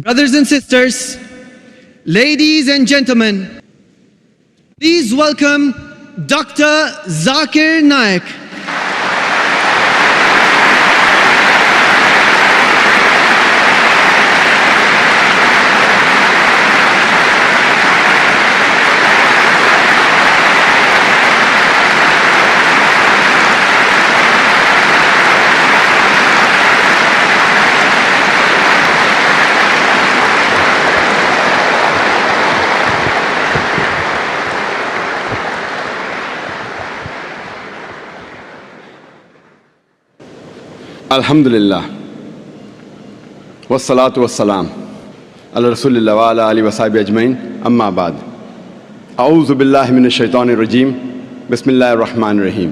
Brothers and sisters, ladies and gentlemen, please welcome Dr. Zakir Naik. Alhamdulillah. Wassalatu wassalam ala Rasulillah wa ala alihi wa sahbihi ajmain. Amma ba'd. A'udhu billahi minash shaitani rajim. Bismillahir rahmanir rahim.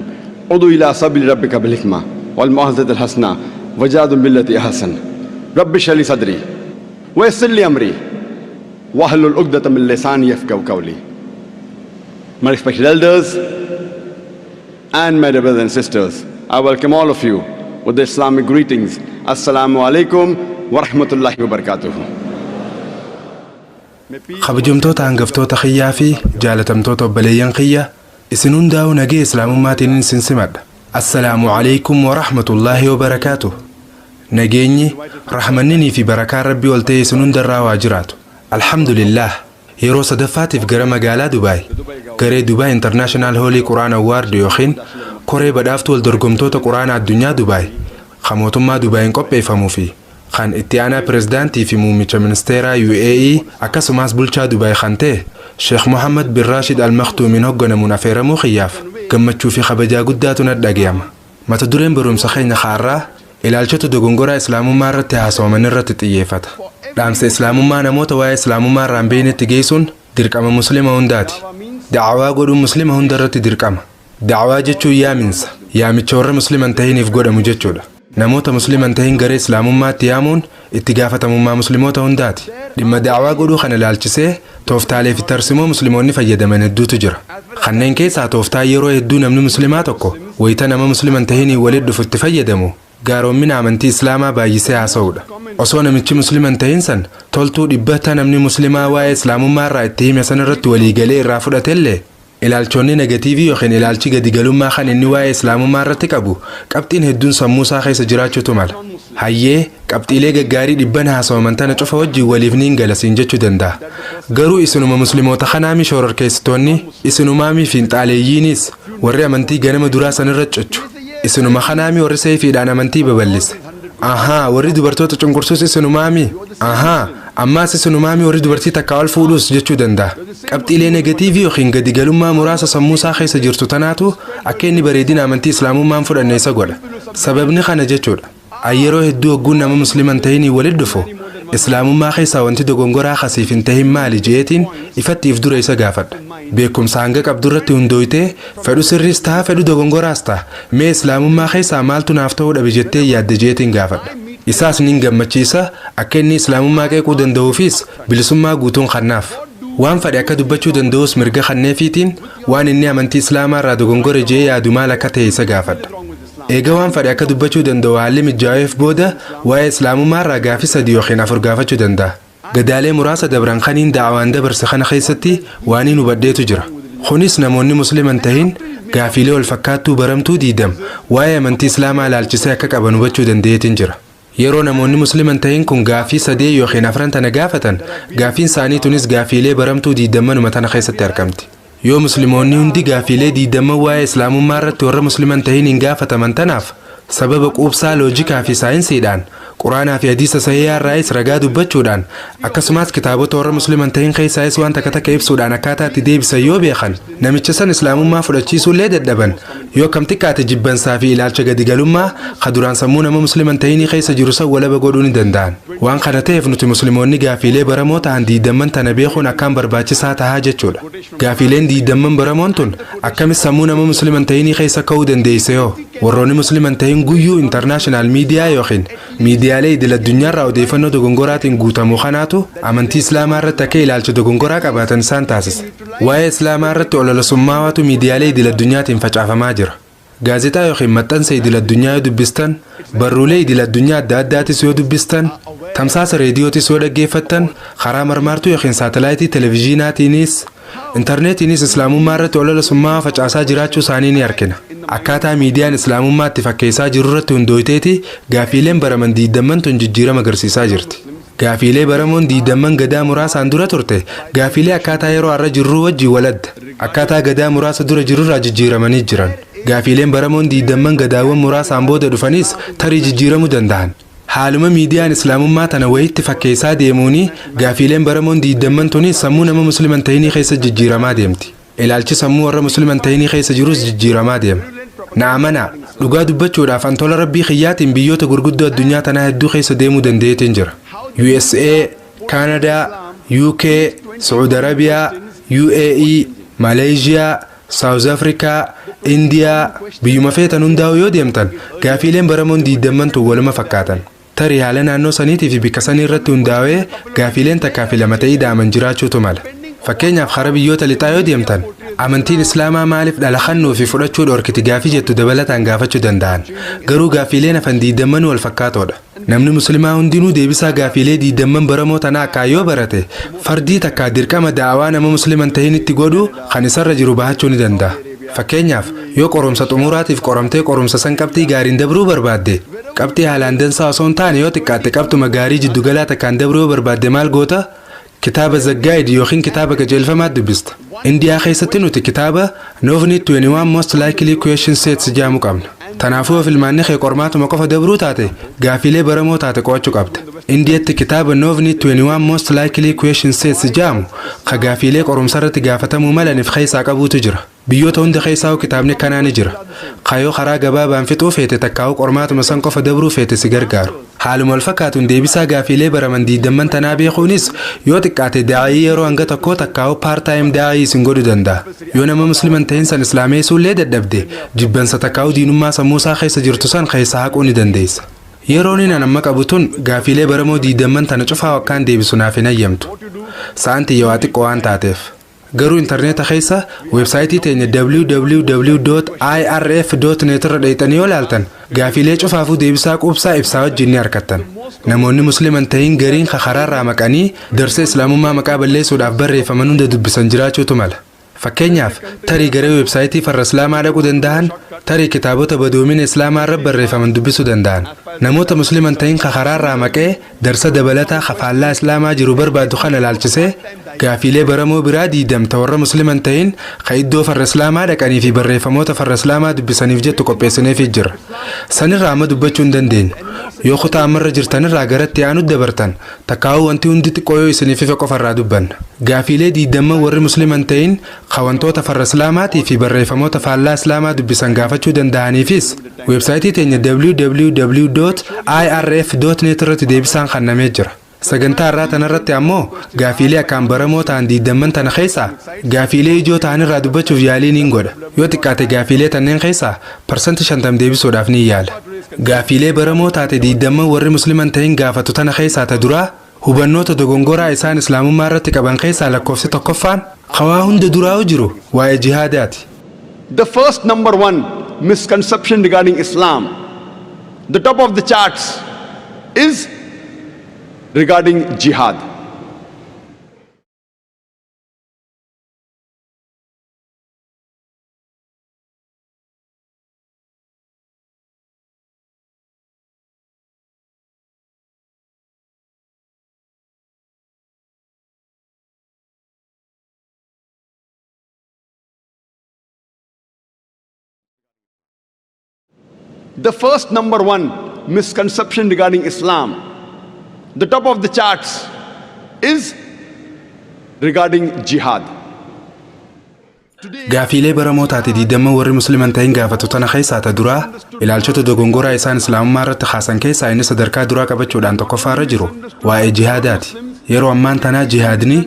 Udu ila sabili rabbika bil hikma wal mau'izati al hasana wajadhum billati ahsan. Rabbi shrah li sadri wa yassir li amri wahlul 'uqdatam min lisani yafqahu qawli. My respected elders and my dear brothers and sisters, I welcome all of you with the Islamic greetings. Assalamu alaikum wa rahmatullahi wa barakatuh. Kabajamtoota hangaftoota kiyyaa fi jaalatamtoota obboleeyyan kiyya, isin hundaa'u nagee islaamummaatiin isin simadha. Assalaamu alaykum wa rahmatullaahi wa barakaatuh. Nageenyi, rahmanninii fi barakaan Rabbii ol ta'e isin hundarraa waa jiraatu. Alhamdulillaah. Yeroo sadaffaatiif gara magaalaa Dubaay, garee Dubaay International Holy Quran Award yookiin koree badhaaftuu wal dorgomtoota Quraana addunyaa Dubaay, kan mootummaa Dubaayin qopheeffamuu fi kan itti aanaa pirezidaantii fi muummicha ministeeraa UAE akkasumas bulchaa Dubaay kan ta'e Sheekh Mohammed bin Rashid Al Maktuumiin hogganamuun affeeramuu kiyyaaf gammachuu fi kabajaa guddaatu na dhagayama. Mata dureen barumsa keenya har'aa ilaalchota dogongoraa islaamummaa irratti haasawaman irratti xiyyeeffata. Dhaamsa islaamummaa namoota waa'ee islaamummaa irraa hin beeknetti geessuun dirqama muslima hundaati. Da'awaa godhuun muslima hunda irratti dirqama. Da'awaa jechuun yaaminsa, yaamicha warra muslima hin tahiniif godhamu jechuudha. Namoota muslima hin tahin gara islaamummaatti yaamuun itti gaafatamummaa muslimoota hundaati. Dhimma da'awaa godhuu kana ilaalchisee tooftaalee fi tarsimoo muslimoonni fayyadaman hedduutu jira. Kanneen keessaa tooftaa yeroo hedduu namni muslimaa tokko wayita nama muslima hin tahiniin walitti dhufu itti fayyadamu gaaroommina amantii islaamaa baay'isee haasa'uudha. Osoo namichi muslima hin tahin san toltuu dhibbata namni muslimaa waa'ee islaamummaa irraa itti hime san irratti waliigalee irraa fudhatellee, ilaalchonni negatiivii yookiin ilaalchi gadigalummaa kan inni waa'ee islaamummaa irratti qabu qabxiin hedduun sammuu isaa keessa jiraachuutu mala. Hayyee, qabxiilee gaggaarii dhibban haasawaman tana cufa wajjin waliif niin gala siin jechuu danda'a. Garuu isinuma muslimoota kanaami shororkeessitoonni, isinumaami fiinxaaleeyyiinis warri amantii ganama duraa sanirra cichu. Isinuma kanaami warri seefiidhaan amantii babal'ise. Ahaa, warri dubartoota cunqursuus isinumaami. Ahaa, ammaas isinumaami warri dubartii takkaa ol fuudhus jechuu danda'a. Qabxiilee negatiivii yookiin gadigalummaa muraasa sammuu isaa keessa jirtu tanaatu akka inni bareedina amantii islaamummaan fudhanne isa godha. Sababni kana jechuudha. Yeroo hedduu hogguun nama muslima hin tahinii walitti dhufu islaamummaa keessaa wanti dogongoraa kasiif hin tahin maali jeetiin ifatti if dura isa gaafadha. Beekumsa hanga qabdu irratti hundooytee, fedhu sirriis ta'a, fedhu dogongoraas ta'a, mee islaamummaa keessaa maaltu naaf ta'uu dhabe jettee yaadde jeetiin gaafadha. Isaas nin gammachiisa, akka inni islaamummaa qeequu danda'uufis bilisummaa guutuun kannaaf. Waan fedhe akka dubbachuu danda'us mirga kanneefiitiin waan inni amantii islaamaa irraa dogongore jee yaadu maal akka ta'e isa gaafadha. Eega waan fedhe akka dubbachuu danda'u haalli mijaa'eef booda waa'ee islaamummaa irraa gaafii sadii yookiin afur gaafachuu danda'a. Gadaalee muraasa dabran kaniin da'awaan dabarse kana keessatti waan hin hubadheetu jira. Kunis namoonni muslima hin tahin gaafiilee wal fakkaattuu baramtuu diidam waa'ee amantii islaamaa ilaalchisee akka qaban hubachuu danda'eetiin jira. Yeroo namoonni muslima hin tahin kun gaafii sadee yookiin afran tana gaafatan, gaafiin isaanii tunis gaafiilee baramtuu diidammanuma tana keessatti argamti. Yoo muslimoonni hundi gaafiilee diidamman waa'ee islaamummaa irratti warra muslima hin tahin hin gaafataman tanaaf sababa quubsaa loojikaa fi saayinsiidhaan, quraanaa fi hadiisa sahihaa irraayis ragaa dubbachuudhaan, akkasumas kitaabota warra muslima hin tahin keessaayis waan takka takka ibsuudhaan akkaataa itti deebisan yoo beekan, namicha san islaamummaa fudhachiisuullee dadhaban, yoo kam xiqqaate jibbansaa fi ilaalcha gadigalummaa ka duraan sammuu nama muslima hin tahinii keessa jiru san walaba godhuu ni danda'an. Waan kana ta'eef nuti muslimoonni gaafiilee baramoo ta'an diidamman tana beekuun akkaan barbaachisaa tahaa jechuudha. Gaafiileen diidamman baramoon tun akkamis sammuu nama muslima hin tahinii keessa ka'uu dandeesse yoo? Warroonni muslima hin tahin guyyuu international miidiyaa yookiin miidiyaalee idil addunyaarraa odeeffannoo dogongoraatiin guutamu kanaatu amantii islaamaa irratti akka ilaalcha dogongoraa qabaatan isaan taasisa. Waa'ee islaamaa irratti olola summaawaatu miidiyaalee idil addunyaatiin facaafamaa jira. Gaazexaa yookiin maxxansa idil addunyaa yoo dubbistan, barruulee idil addunyaa adda addaatis yoo dubbistan, Tamsaasa reediyootis yoo dhaggeeffattan, karaa marmaartuu yookiin saatalaayitii televezyiinaatiinis, intarneetiinis islaamummaa irratti olola summaa facaasaa jiraachuu isaanii ni argina. Akkaataa miidiyaan islaamummaatti fakkeessaa jiru irratti hundooyteeti gaafiileen baraman 20n tun jijjiirama agarsiisaa jirti. Gaafiilee baramoon 20n gadaa muraasaan dura turte gaafiilee akkaataa yeroo har'a jirruu wajjin waladda. Akkaataa gadaa muraasa dura jirurraa jijjiiramanii jiran. Gaafiileen baramoon 20n gadaawwan muraasaan booda dhufanis tarii jijjiiramuu danda'an. Haaluma miidiyaan islaamummaa tana wayitti fakkeessaa deemuuni gaafiileen baramoon 20n tunis sammuu nama musliman ta'inii keessa jijjiiramaa deemti. Ilaalchi sammuu warra musliman ta'inii keessa jirus jijjiiramaa deema. Na amanaa, dhugaa dubbachuudhaaf antola rabbii kiyyaatiin biyyoota gurguddoo addunyaa tanaa hedduu keessa deemuu danda'eetiin jira. USA, Kaanadaa, UK, Saudi Arabiyaa, UAE, Maleeshiyaa, South Africa, Indiyaa, biyyuma feetan hundaa'u yoo deemtan gaafiileen baramoon 20n tun waluma fakkaatan. Tarii haala naannoo saniitii fi bikka sanii irratti hundaa'ee gaafiileen takkaa fi lama ta'ii daaman jiraachuutu mala. Fakkeenyaaf, karaa biyyoota lixaa yoo deemtan, amantiin islaamaa maaliif dhala kennuu fi fudhachuu dhorkiti gaafii jettu dabalataan gaafachuu danda'an. Garuu gaafiileen hafan 20n wal fakkaatoodha. Namni muslimaa hundinuu deebisaa gaafiilee 20n baramoo tanaa akkaan yoo barate, fardii takkaa dirqama da'awaa nama musliman tahinitti godhu kan isarra jiru bahachuu ni danda'a. Fakkeenyaaf, yoo qorumsa xumuraatiif qoramtee qorumsa san qabxii gaariin dabruu barbaadde, qabxii haalaan dansaa osoo hin taane yoo xiqqaatte qabxuma gaarii jiddugalaa takkaan dabruu yoo barbaadde maal goota? Kitaaba The Guide yookiin kitaaba qajeelfamaa dubbista. Indiyaa keessatti nuti kitaaba Navneet 21 Most Likely Question Sets jedhamu qabna. Tanaafuu yoo filmaanni kee qormaatuma qofa dabruu taate, gaafiilee baramoo taate qo'achuu qabda. Indiyatti kitaaba Navneet 21 Most Likely Question Sets jedhamu ka gaafiilee qorumsa irratti gaafatamuu malaniif keessaa qabuutu jira. Biyyoota hunda keessaa kitaabni kanaa ni jira. Kayoo karaa gabaabaan fixuu feete takkaa'uu qormaatuma san qofa dabruu feete si gargaaru. Haaluma wal fakkaatuun deebisaa gaafiilee baraman 20n tanaa beekuunis yoo xiqqaate daa'ii yeroo hanga tokkoo takkaa'uu part-time daa'ii isin godhuu danda'a. Yoo nama musliman ta'in san islaameessuullee dadhabde, jibbansa takkaa'uu diinummaa sammuu isaa keessa jirtu san keessaa haquu ni dandeessa. Yeroon inni amma qabu tun gaafiilee baramoo 20n tana cufaa wakkaan deebisu naaf hin hayyamtu. Sa'aan xiyya waa xiqqoo waan taateef. Garuu intarneeta keessa weebsaayitii teenya www.irf.net irra dheeyxanii yoo laaltan, gaafiilee cufaafuu deebisaa quubsaa ibsaa wajjin ni argattan. Namoonni musliman tahin gariin karaarraa maqanii darsa islaamummaa maqaa balleessuudhaaf barreeffaman hunda dubbisan jiraachuutu mala. Fakkeenyaaf, tarii gara weebsaayitii farra islaamaa dhaquu danda'an, tarii kitaabota badoomina islaamaa irra barreeffaman dubbisuu danda'an. Namoota musliman tahin karaarraa maqee darsa dabalataa kafaallaa islaamaa jiru barbaadu kana ilaalchisee gaafiilee baramoo biraa 20 warra musliman tahin ka iddoo farra islaamaa dhaqanii fi barreeffamoota farra islaamaa dubbisaniif jettu qopheessineefii jira. Sanirraa amma dubbachuu hin dandeenyu. Yoo kutaa ammarra jirtanirraa garatti aanu dabartan, takkaa'uu wanti hundi xiqqoo yoo isiniif ife qofarraa dubbanna. Gaafiilee 20n warri musliman tahin ka wantoota farra islaamaatii fi barreeffamoota faallaa islaamaa dubbisan gaafachuu danda'aniifis weebsaayitii teenya www.irf.net irratti deebisaan kennamee jira. Sagantaa irraa tanarratti ammoo gaafiilee akkaan baramoo ta'an 20n tana keessaa gaafiilee ijoo ta'an irraa dubbachuuf yaalii niin godha. Yoo xiqqaate gaafiilee tanneen keessaa 50% deebisuudhaaf ni yaala. Gaafiilee baramoo taate 20n warri musliman ta'in gaafatu tana keessaa ta duraa, hubannoota dogongoraa isaan islaamummaa irratti qaban keessaa lakkoofsi tokkoffaan hawaa hunda duraa'u jiru waa'ee jihaadaati. The first number one misconception regarding Islam, the top of the charts, is regarding jihad. The first number one misconception regarding Islam, the top of the charts, is regarding jihad. Gaafiilee baramoo taate 20n warri musliman ta'in gaafatu tana keessaa ta duraa, ilaalchota dogongoraa isaan islaamummaa irratti kaasan keessaa inni sadarkaa duraa qabachuudhaan tokkoffaarra jiru waa'ee jihaadaati. Yeroo ammaan tanaa jihaadni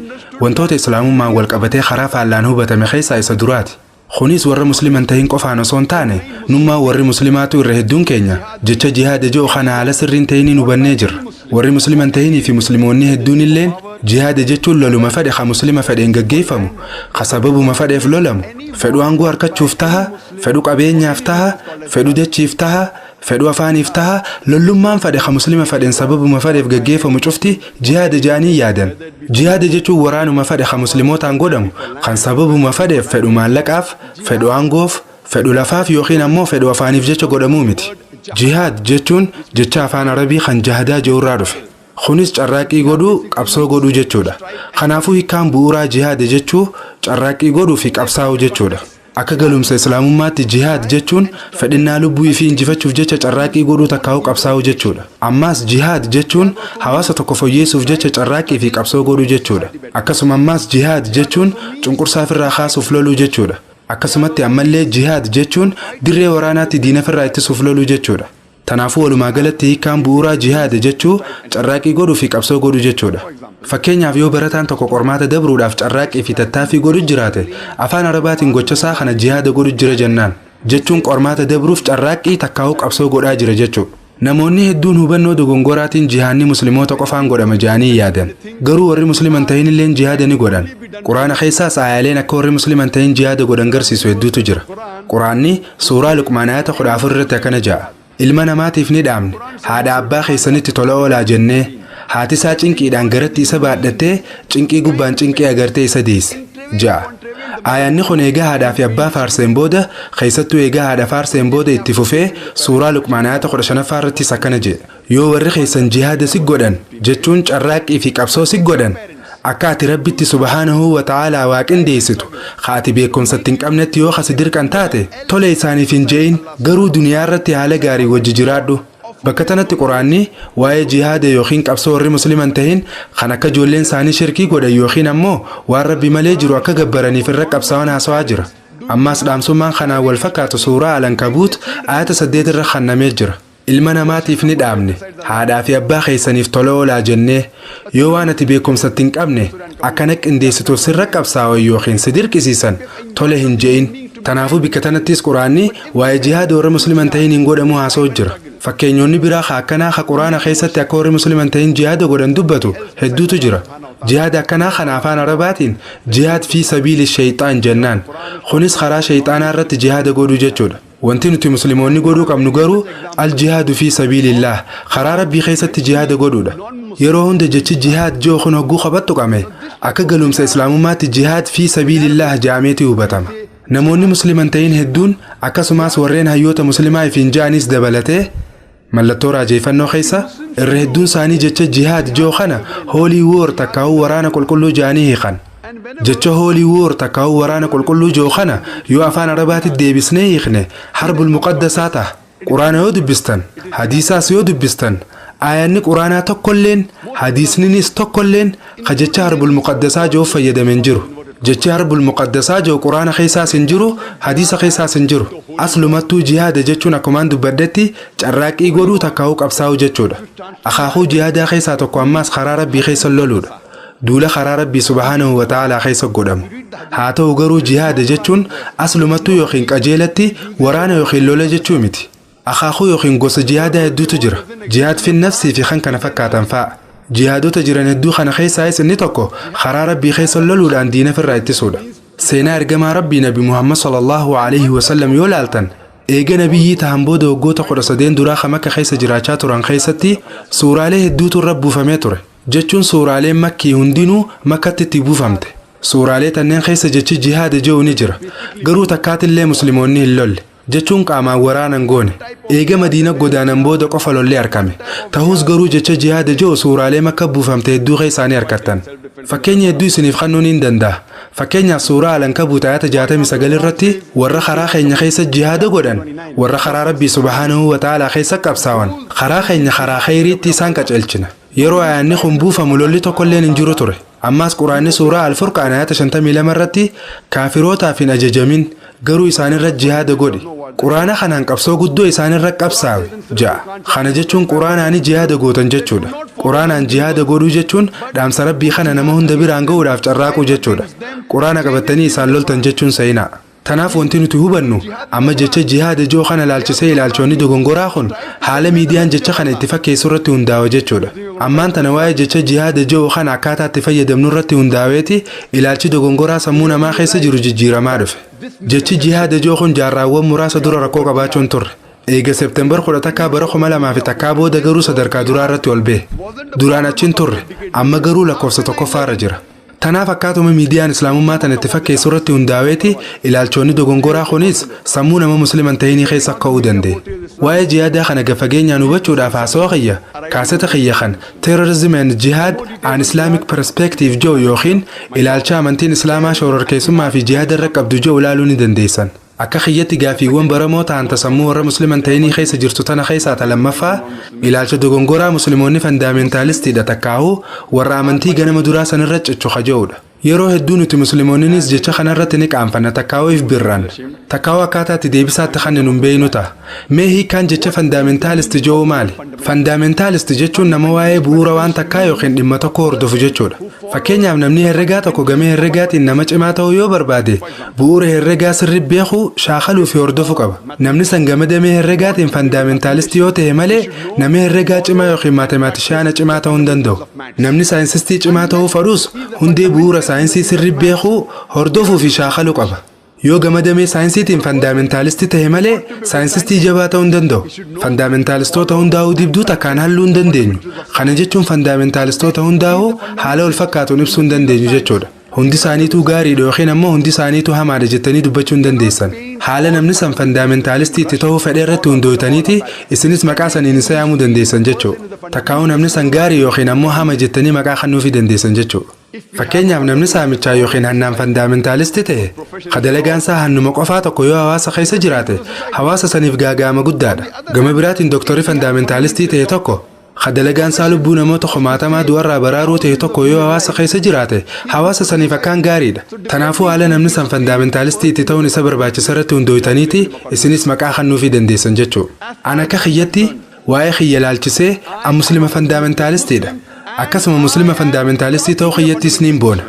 wantoota islaamummaan wal qabatee karaa faallaan hubatame keessaa isa duraati. Kunis warra musliman ta'in qofaan osoo hin taane, nummaa warri muslimaatu irra hedduun keenya jecha jihaada jedhu kana haala sirriin ta'iniin hubannee jirra. Warri musliman ta'inii fi muslimoonni hedduun illeen Jihaada jechuun loluma fedhe ka Muslima fedheen gaggeeffamu, ka sababuma fedheef lolamu, fedhu aangoo harkachuuf taha, fedhu qabeenyaaf taha, fedhu dachiif taha, fedhu afaaniif taha, lollummaan fedhe ka Muslima fedheen sababuma fedheef gaggeeffamu cufti jihaada ja'anii yaadan. Jihaada jechuun waraanuma fedhe ka Muslimootaan godhamu, kan sababuma fedheef fedhu maallaqaaf, fedhu aangoof, fedhu lafaaf yookiin ammoo fedhu afaaniif jecha godhamuu miti. Jihaad jechuun jecha afaan Arabii kan jahadaa jedhurraa dhufe. Kunis carraaqqii godhuu, qabsoo godhuu jechuudha. Kanaafuu hiikkaan bu'uuraa jihaada jechuu carraaqqii godhuu fi qabsaa'uu jechuudha. Akka galumsa Islaamummaatti jihaad jechuun fedhinnaa lubbuu ifii injifachuuf jecha carraaqqii godhuu takkaa'uu qabsaa'uu jechuudha. Ammaas jihaad jechuun hawaasa tokko fooyyeessuuf jecha carraaqqii fi qabsoo godhuu jechuudha. Akkasuma ammaas jihaad jechuun cunqursaa ofirraa kaasuuf loluu jechuudha. Akkasumatti ammallee jihaad jechuun dirree waraanaatti diina ofirraa ittisuuf loluu jechuudha. Tanaafuu walumaa galatti hiikkaan bu'uuraa jihaada jechuu carraaqqii godhuu fi qabsoo godhuu jechuudha. Fakkeenyaaf, yoo barataan tokko qormaata dabruudhaaf carraaqqii fi tattaaffii godhu jiraate, afaan Arabaatiin gochasaa kana jihaada godhu jira jennaan. Jechuun qormaata dabruuf carraaqqii takkaa'uu qabsoo godhaa jira jechuudha. Namoonni hedduun hubannoo dogongoraatiin jihaanni Musliimoota qofaan godhama jedhanii yaadan. Garuu warri Musliman ta'in illeen jihaada ni godhan. Quraana keessaas aayaleen akka warri Musliman ta'in jihaada godhan garsiisu hedduutu jira. Quraanni suuraa Luqmaan ayata 14 irratti akkana ja'a. "Ilma namaatiif ni dhaamne, haadha abbaa keessanitti tola oolaa jennee, haati isaa cinqiidhaan garatti isa baadhattee cinqii gubbaan cinqii agartee isa deesse" ja'a. Aayaanni kun eegaa haadhaa fi abbaa faarseen booda, keessattuu eegaa haadha faarseen booda, itti fufee suuraa Luqmaan ayata 15ffaa irrattis akkana jedha. "Yoo warri keessan jihaada si godhan, jechuun carraaqqii fi qabsoo si godhan, akka ati Rabbitti subhaanahu wa ta'aalaa waa qindeessitu ka ati beekumsatti hin qabnetti yoo kasi dirqan taate, tole isaaniif hin je'in, garuu duniyaa irratti haala gaarii wajji jiraadhu." Bakka tanatti Quraanni waa'ee jihaada yookiin qabsoo warri Musliman tahin kan akka ijoolleen isaanii shirkii godhan yookiin ammoo waan Rabbi malee jiru akka gabbaraniif irra qabsaa'an haasawaa jira. Ammaas dhaamsummaan kanaan wal fakkaatu suuraa Alankabuut ayata 8 irra kannamee jira. "Ilma namaatiif ni dhaamne, haadhaa fi abbaa keessaniif tola oolaa jennee, yoo waan ati beekumsatti hin qabne akkana qindeessituuf sirra qabsaa'an yookiin si dirqisiisan, tole hin je'in." Tanaafuu bikka tanattis Quraanni waa'ee jihaada warra Musliman tahin hin godhamu haasa'u jira. Fakkeenyonni biraa ka akkanaa ka Quraana keessatti akka warri Musliman tahin jihaada godhan dubbatu hedduutu jira. Jihaada akkanaa kana afaan Arabaatiin jihaad fi sabiili shayxaan jennaan. Kunis karaa shayxaanaa irratti jihaada godhuu jechuudha. Wanti nuti Musliimoonni godhuu qabnu garuu al-jihaadu fi sabiilillaah, karaa Rabbii keessatti jihaada godhuudha. Yeroo hunda jechi jihaad ji'u kun hogguu kophattu qame, akka galumsa Islaamummaatti jihaad fi sabiilillaah ja'ameeti hubatama. Namoonni Musliman ta'in hedduun, akkasumas warreen hayyoota Muslimaa ifiin ja'anis dabalatee, mallattoo raajeeffannoo keessa irra hedduun isaanii jecha jihaad ji'u kana holy war takkaa'uu waraana qulqulluu ja'anii hiikan. Jecha holy war takkaa'uu waraana qulqulluu ji'u kana yoo afaan Arabaatti deebisnee hiikne harbul muqaddasaa ta'a. Quraana yoo dubbistan, hadiisaas yoo dubbistan, aayanni Quraanaa tokkolleen, hadiisninis tokkolleen ka jecha harbul muqaddasaa ji'uuf fayyadame hin jiru. Jechi harbul muqaddasaa ji'u Quraana keessaas hin jiru, hadiisa keessaas hin jiru. Aslumattuu jihaada jechuun akkumaan dubbadhetti carraaqqii godhuu takkaa'uu qabsaa'uu jechuudha. Akaakuu jihaadaa keessaa tokko ammaas karaa Rabbii keessa loluudha. Duula karaa Rabbii subhaanahu wa ta'aalaa keessa godhamu. Haa ta'u garuu jihaada jechuun aslumattuu yookiin qajeelatti waraana yookiin lola jechuu miti. Akaakuu yookiin gosa jihaadaa hedduutu jira. Jihaad fi nafsii fi kan kana fakkaatan fa'a. Jihaadota jiran hedduu kana keessaayis inni tokko karaa Rabbii keessa loluudhaan diina ofirraa ittisuudha. Seenaa ergamaa Rabbii Nabi Muhammad sallallahu alaihi wasallam yoo laaltan, eega nabiyyii tahan booda waggoota 13 duraa kan Makka keessa jiraachaa turan keessatti suuraalee hedduutu irra buufamee ture. Jechuun suuraaleen Makkii hundinuu Makkatti itti buufamte. Suuraalee tanneen keessa jechi jihaada jedhu ni jira. Garuu takkaatillee Musliimoonni hin lolle. Jechuun qaamaan waraanan goone. Eega Madiina godaanan booda qofa lollee argame. Ta'us garuu jecha jihaada jedhu suuraalee Makka buufamte hedduu keessaa ni argattan. Fakkeenya hedduu isiniif kennuun hin danda'a. Fakkeenyaaf, suuraa Alankabuut ayata 69 irratti, "Warra karaa keenya keessa jihaada godhan, warra karaa Rabbii subhaanahu wa ta'aalaa keessa qabsaawan, karaa keenya karaa kheyriitti isaan qaceelchina." Yeroo ayaanni kun buufamu lolli tokkolleen hin jiru ture. Ammaas Quraanni suuraa Alfurqaan ayata 52 irratti, "Kaafirootaaf hin ajajamin, garuu isaanirra jihaada godhi. Quraana kanaan qabsoo guddoo isaanirra qabsaawe" ja'a. Kana jechuun Quraanaani jihaada gootan jechuudha. Quraanaan jihaada godhuu jechuun dhaamsa Rabbii kana nama hunda biraan ga'uudhaaf carraaquu jechuudha. Quraana qabattanii isaan loltan jechuun seenaa. Tanaaf wanti nuti hubannu amma jecha jihaada ji'u kana ilaalchisee ilaalchonni dogongoraa kun haala miidiyaan jecha kana itti fakkeessu irratti hundaa'a jechuudha. Ammaan tana waa'ee jecha jihaada jedhu kana akkaataa itti fayyadamnu irratti hundaa'eeti ilaalchi dogongoraa sammuu namaa keessa jiru jijjiiramaa dhufe. Jechi jihaada jedhu kun jaarraawwan muraasa dura rakkoo qabaachuun turre. Eega Seeptembar 11 bara 2001 booda garuu sadarkaa duraa irratti ol ba'e. Duraan achiin turre, amma garuu lakkoofsa tokkoffaarra jira. Tanaaf akkaatuma miidiyaan islaamummaa tana itti fakkeessu irratti hundaa'eeti ilaalchonni dogongoraa kunis sammuu nama musliman ta'inii keessa ka'uu danda'e. Waa'ee jihaadaa kana gafageenyaan hubachuudhaaf haasawaa kiyya kaaseta kiyya kan "Terrorism and Jihad: An Islamic Perspective" jedhu yookiin ilaalcha amantiin islaamaa shororkeessummaa fi jihaada irra qabdu jedhu ilaaluu ni dandeessan. Akka kiyyatti gaafiiwwan baramoo ta'an tasammuu warra musliman ta'inii keessa jirtu tana keessaa ta lammaffaa ilaalcha dogongoraa musliimoonni fundamentalistiidha takkaahuu warra amantii ganama duraa sanirra cichu kaja'uudha. Yeroo hedduu nuti musliimoonnis jecha kanarratti ni qaanfanna takkaahuu if birraan takkaahuu akkaataa itti deebisaatti kan nun beeynu ta'a. Mee hiikkaan jecha fundamentalist jedhu maali? Fundamentalist jechuun nama waa'ee bu'uura waan takkaa yookiin dhimma tokko hordofu jechuudha. Fakkeenyaaf, namni herregaa tokko gamee herregaatiin nama cimaa ta'uu yoo barbaade, bu'uura herregaa sirri beekuu, shaakaluu fi hordofuu qaba. Namni san gama damee herregaatiin fundamentalist yoo ta'e malee nama herregaa cimaa yookiin mathematician cimaa ta'uu hin danda'u. Namni saayinsistii cimaa ta'uu fedhus hundee bu'uura saayinsii sirri beekuu, hordofuu fi shaakaluu qaba. Yoo gama damee saayinsiitiin fundamentalist ta'e malee saayinsistii jabaa ta'uu hin danda'u. Fundamentalistoota hundaa'uu dibduu takkaan halluu hin dandeenyu. Kana jechuun fundamentalistoota hundaa'uu haala wal fakkaatuun ibsuu hin dandeenyu jechuudha. Hundi isaaniituu gaariidha yookiin ammoo hundi isaaniituu hamaadha jettanii dubbachuu hin dandeessan. Haala namni san fundamentalistii itti ta'uu fedhe irratti hundooytaniiti isinis maqaa saniin isa yaamuu dandeessan jechuudha. Takkaa'uu namni san gaarii yookiin ammoo hama jettanii maqaa kennuufii dandeessan jechuudha. Fakkeenyaaf, namni saamichaa yookiin hannaan fundamentalist ta'e, ka dalagaan isaa hannuma qofaa tokko yoo hawaasa keessa jiraate, hawaasa saniif gaaga'ama guddaadha. Gama biraatiin dooktorri fundamentalistii ta'e tokko, ka dalagaan isaa lubbuu namoota kumaatamaa du'arraa baraaruu ta'e tokko yoo hawaasa keessa jiraate, hawaasa saniif akkaan gaariidha. Tanaafuu haala namni san fundamentalistii itti ta'uun isa barbaachisa irratti hundooytaniiti isinis maqaa kennuufii dandeessan jechuudha. An akka kiyyatti waa'ee kiyya laalchisee an muslima fundamentalistiidha. Akkasuma muslima fundamentalistii ta'uu kiyyattis niin boona.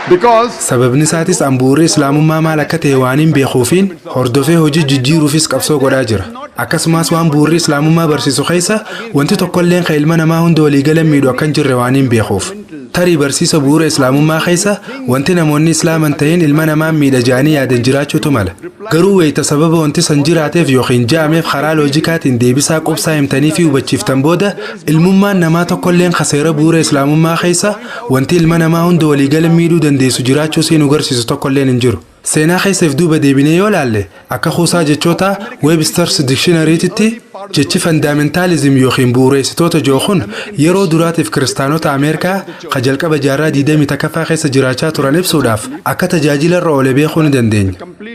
Because Sababni isaatis an bu'uurri islaamummaa maal akka ta'e waan hin beekuufiin hordofee hojii jijjiiruufis qabsoo godhaa jira. Akkasumas waan bu'uurri islaamummaa barsiisu keessa wanti tokkolleen kan ilma namaa hunda waliigalan miidhu akka hin jirre waan hin beekuuf. Tarii barsiisa bu'uura islaamummaa keessa wanti namoonni islaaman ta'in ilma namaa miidha ja'anii yaadan jiraachuutu mala. Garuu wayita sababa wanti san jiraateef yookiin ja'ameef karaa loojikaatiin deebisaa qubsaa himtanii fi hubachiiftan booda, ilmummaan namaa tokkolleen kaseera bu'uura islaamummaa keessa wanti ilma namaa hunda waliigalan miidhuu dandeessu jiraachuu siin agarsiisu tokkolleen hin jiru. Seenaa keessa if duuba deebinee yoo laalle, akka kuusaa jechoota Webster's Dictionarytitti jechi fundamentalism yookiin bu'uureessitoota jiru kun yeroo duraatiif kiristaanota Ameerikaa ka jalqaba jaarraa 21ffaa keessa jiraachaa turan ibsuudhaaf akka tajaajila irra oole beekuu ni dandeenya.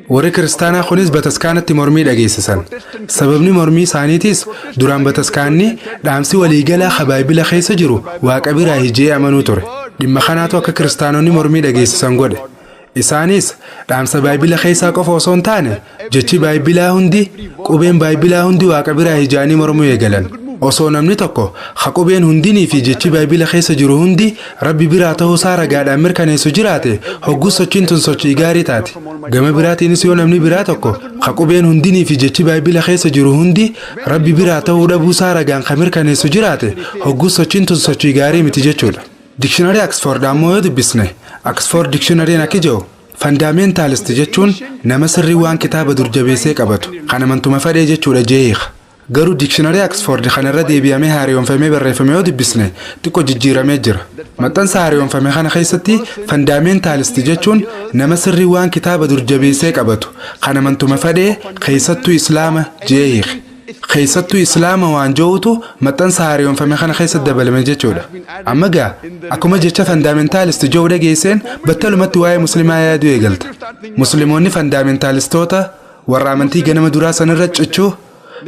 Warri kiristaanaa kunis bataskaanatti mormii dhageessisan. Sababni mormii isaaniitis duraan bataskaanni dhaamsi waliigalaa ka baayibila keessa jiru waaqa biraa hijee amanuu ture. Dhimma kanaatu akka kiristaanonni mormii dhageessisan godhe. Isaanis dhaamsa baayibila keessaa qofa osoo hin taane jechi baayibilaa hundi, qubeen baayibilaa hundi waaqa biraa hijaanii mormuu eegalan. Osoo namni tokko ha qubeen hundinii fi jechi baayibila keessa jiru hundi rabbi biraa ta'uusaa ragaadhaan mirkaneessu jiraate, hoggus sochiin tun sochii gaarii taati. Gama biraatiinis yoo namni biraa tokko ha qubeen hundinii fi jechi baayibila keessa jiru hundi rabbi biraa ta'uu dhabuusaa ragaan ka mirkaneessu jiraate, hoggus sochiin tun sochii gaarii miti jechuudha. Dictionary Oxford ammoo yoo dubbisne, Oxford Dictionaryn akka jedhu, fundamentalist jechuun nama sirrii waan kitaaba dur jabeessee qabatu kan amantuma fedhee jechuudha jeeqa. Garuu dictionary Oxford kanarra deebi'amee haaromfamee barreeffame yoo dubbisne, xiqqoo jijjiiramee jira. Maxxansa haaromfame kana keessatti fundamentalist jechuun nama sirrii waan kitaaba dur jabeessee qabatu kan amantuma fedhee, keessattuu islaama jeeqa. Keessattuu islaama waan jiruutu maxxansa haaromfame kana keessatti dabalame jechuudha. Amma gaa akkuma jecha fundamentalist jiru dhageesseen battalumatti waa'ee muslimaa yaaduu eegalta. Musliimoonni fundamentalistoota warra amantii ganama duraa sanirra cichuu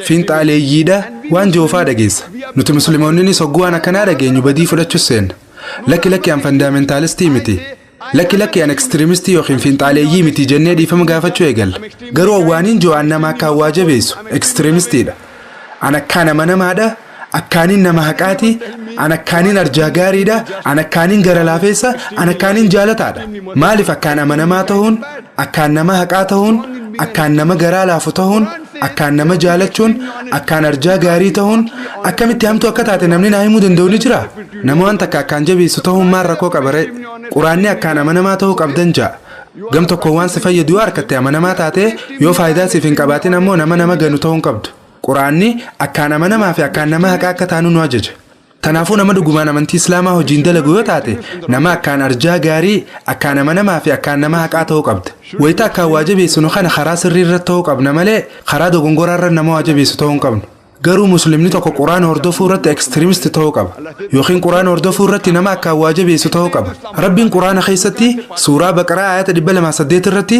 fiinxaaleeyyiidha waan jiruufaa dhageessa. Nuti musliimoonnis hogguu waan akkanaa dhageenyu badii fudhachuus seenna. Lakki, lakki, an fundamentalistii miti. Lakki, lakki, an extremistii yookiin fiinxaaleeyyii miti jennee dhiifama gaafachuu eegalla. Garuu awwaaniin jiru nama akka hawwaa jabeessu extremistiidha. An akkaan amanamaadha. Akkaaniin nama haqaati. An akkaaniin arjaa gaariidha. An akkaaniin gara laafeessa. An akkaaniin jaalataadha. Maaliif akkaan amanamaa ta'uun, akkaan nama haqaa ta'uun, akkaan nama garaa laafu ta'uun, Akkaan nama jaalachuun, akkaan arjaa gaarii ta'uun akkamitti hamtuu akka taate namni naa himuu danda'u ni jira? Nama waan takka akkaan jabeessu ta'uun maal rakkoo qabare? Quraanni akkaan amanamaa ta'uu qabdan ja'a. Gam tokko waan si fayyadu yoo harkatte amanamaa taate, yoo faayidaa siif hin qabaatin ammoo nama nama ganu ta'uu hin qabdu. Quraanni akkaan amanamaa fi akkaan nama haqaa akka taanu nu ajaja. Kanaafuu nama dhugumaan amantii Islaamaa hojiin dalagu yoo taate, nama akkaan arjaa gaarii, akkaan amanamaa fi akkaan nama haqaa ta'uu qabda. Wayita akkaan waa jabeessinu kana karaa sirrii irratti ta'uu qabna malee karaa dogongoraa irra nama waa jabeessu ta'uu hin qabnu. Garuu Muslimni tokko Quraana hordofuu irratti extremist ta'uu qaba. Yookiin Quraana hordofuu irratti nama akkaan waa jabeessu ta'uu qaba. Rabbiin Quraana keessatti suuraa Baqaraa ayata 208 irratti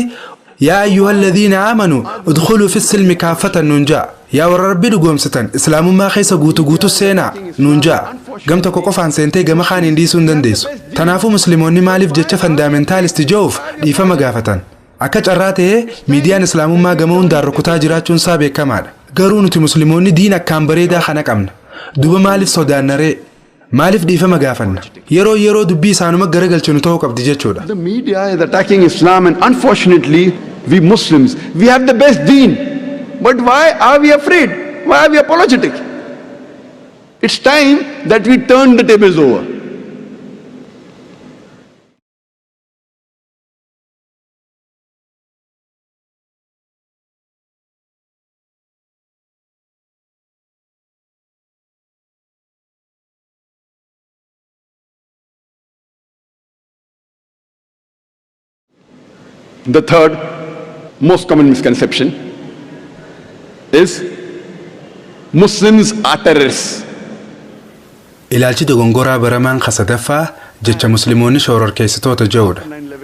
"Yaa ayyuhal ladhiina aamanu udkhuluu fi silmi kaaffatan" nuun ja'a. Yaa warra Rabbii dhugoomsitan, Islaamummaa keessa guutu guutu seenaa nuun ja'a. Gam tokko qofaan seentee gama kaaniin dhiisuu hin dandeessu. Tanaafuu Musliimoonni maaliif jecha fundamentalist je'uuf dhiifama gaafatan? Akka carraa ta'ee miidiyaan Islaamummaa gama hundaan rukutaa jiraachuun isaa beekamaadha. Garuu nuti Musliimoonni diin akkaan bareedaa kana qabna. Duba maaliif sodaannaree? Maaliif dhiifama gaafanna? Yeroo yeroo dubbii isaanuma garagalchinu ta'uu qabdi jechuudha. The media is attacking Islam, and unfortunately, we Muslims, we have the best deen. But why are we afraid? Why are we apologetic? It's time that we turn the tables over. The third most common misconception is Muslims are terrorists. Ilaalchi dogongoraa baramaan sadaffaa jecha Musliimoonni shororkeessitoota jedhudha.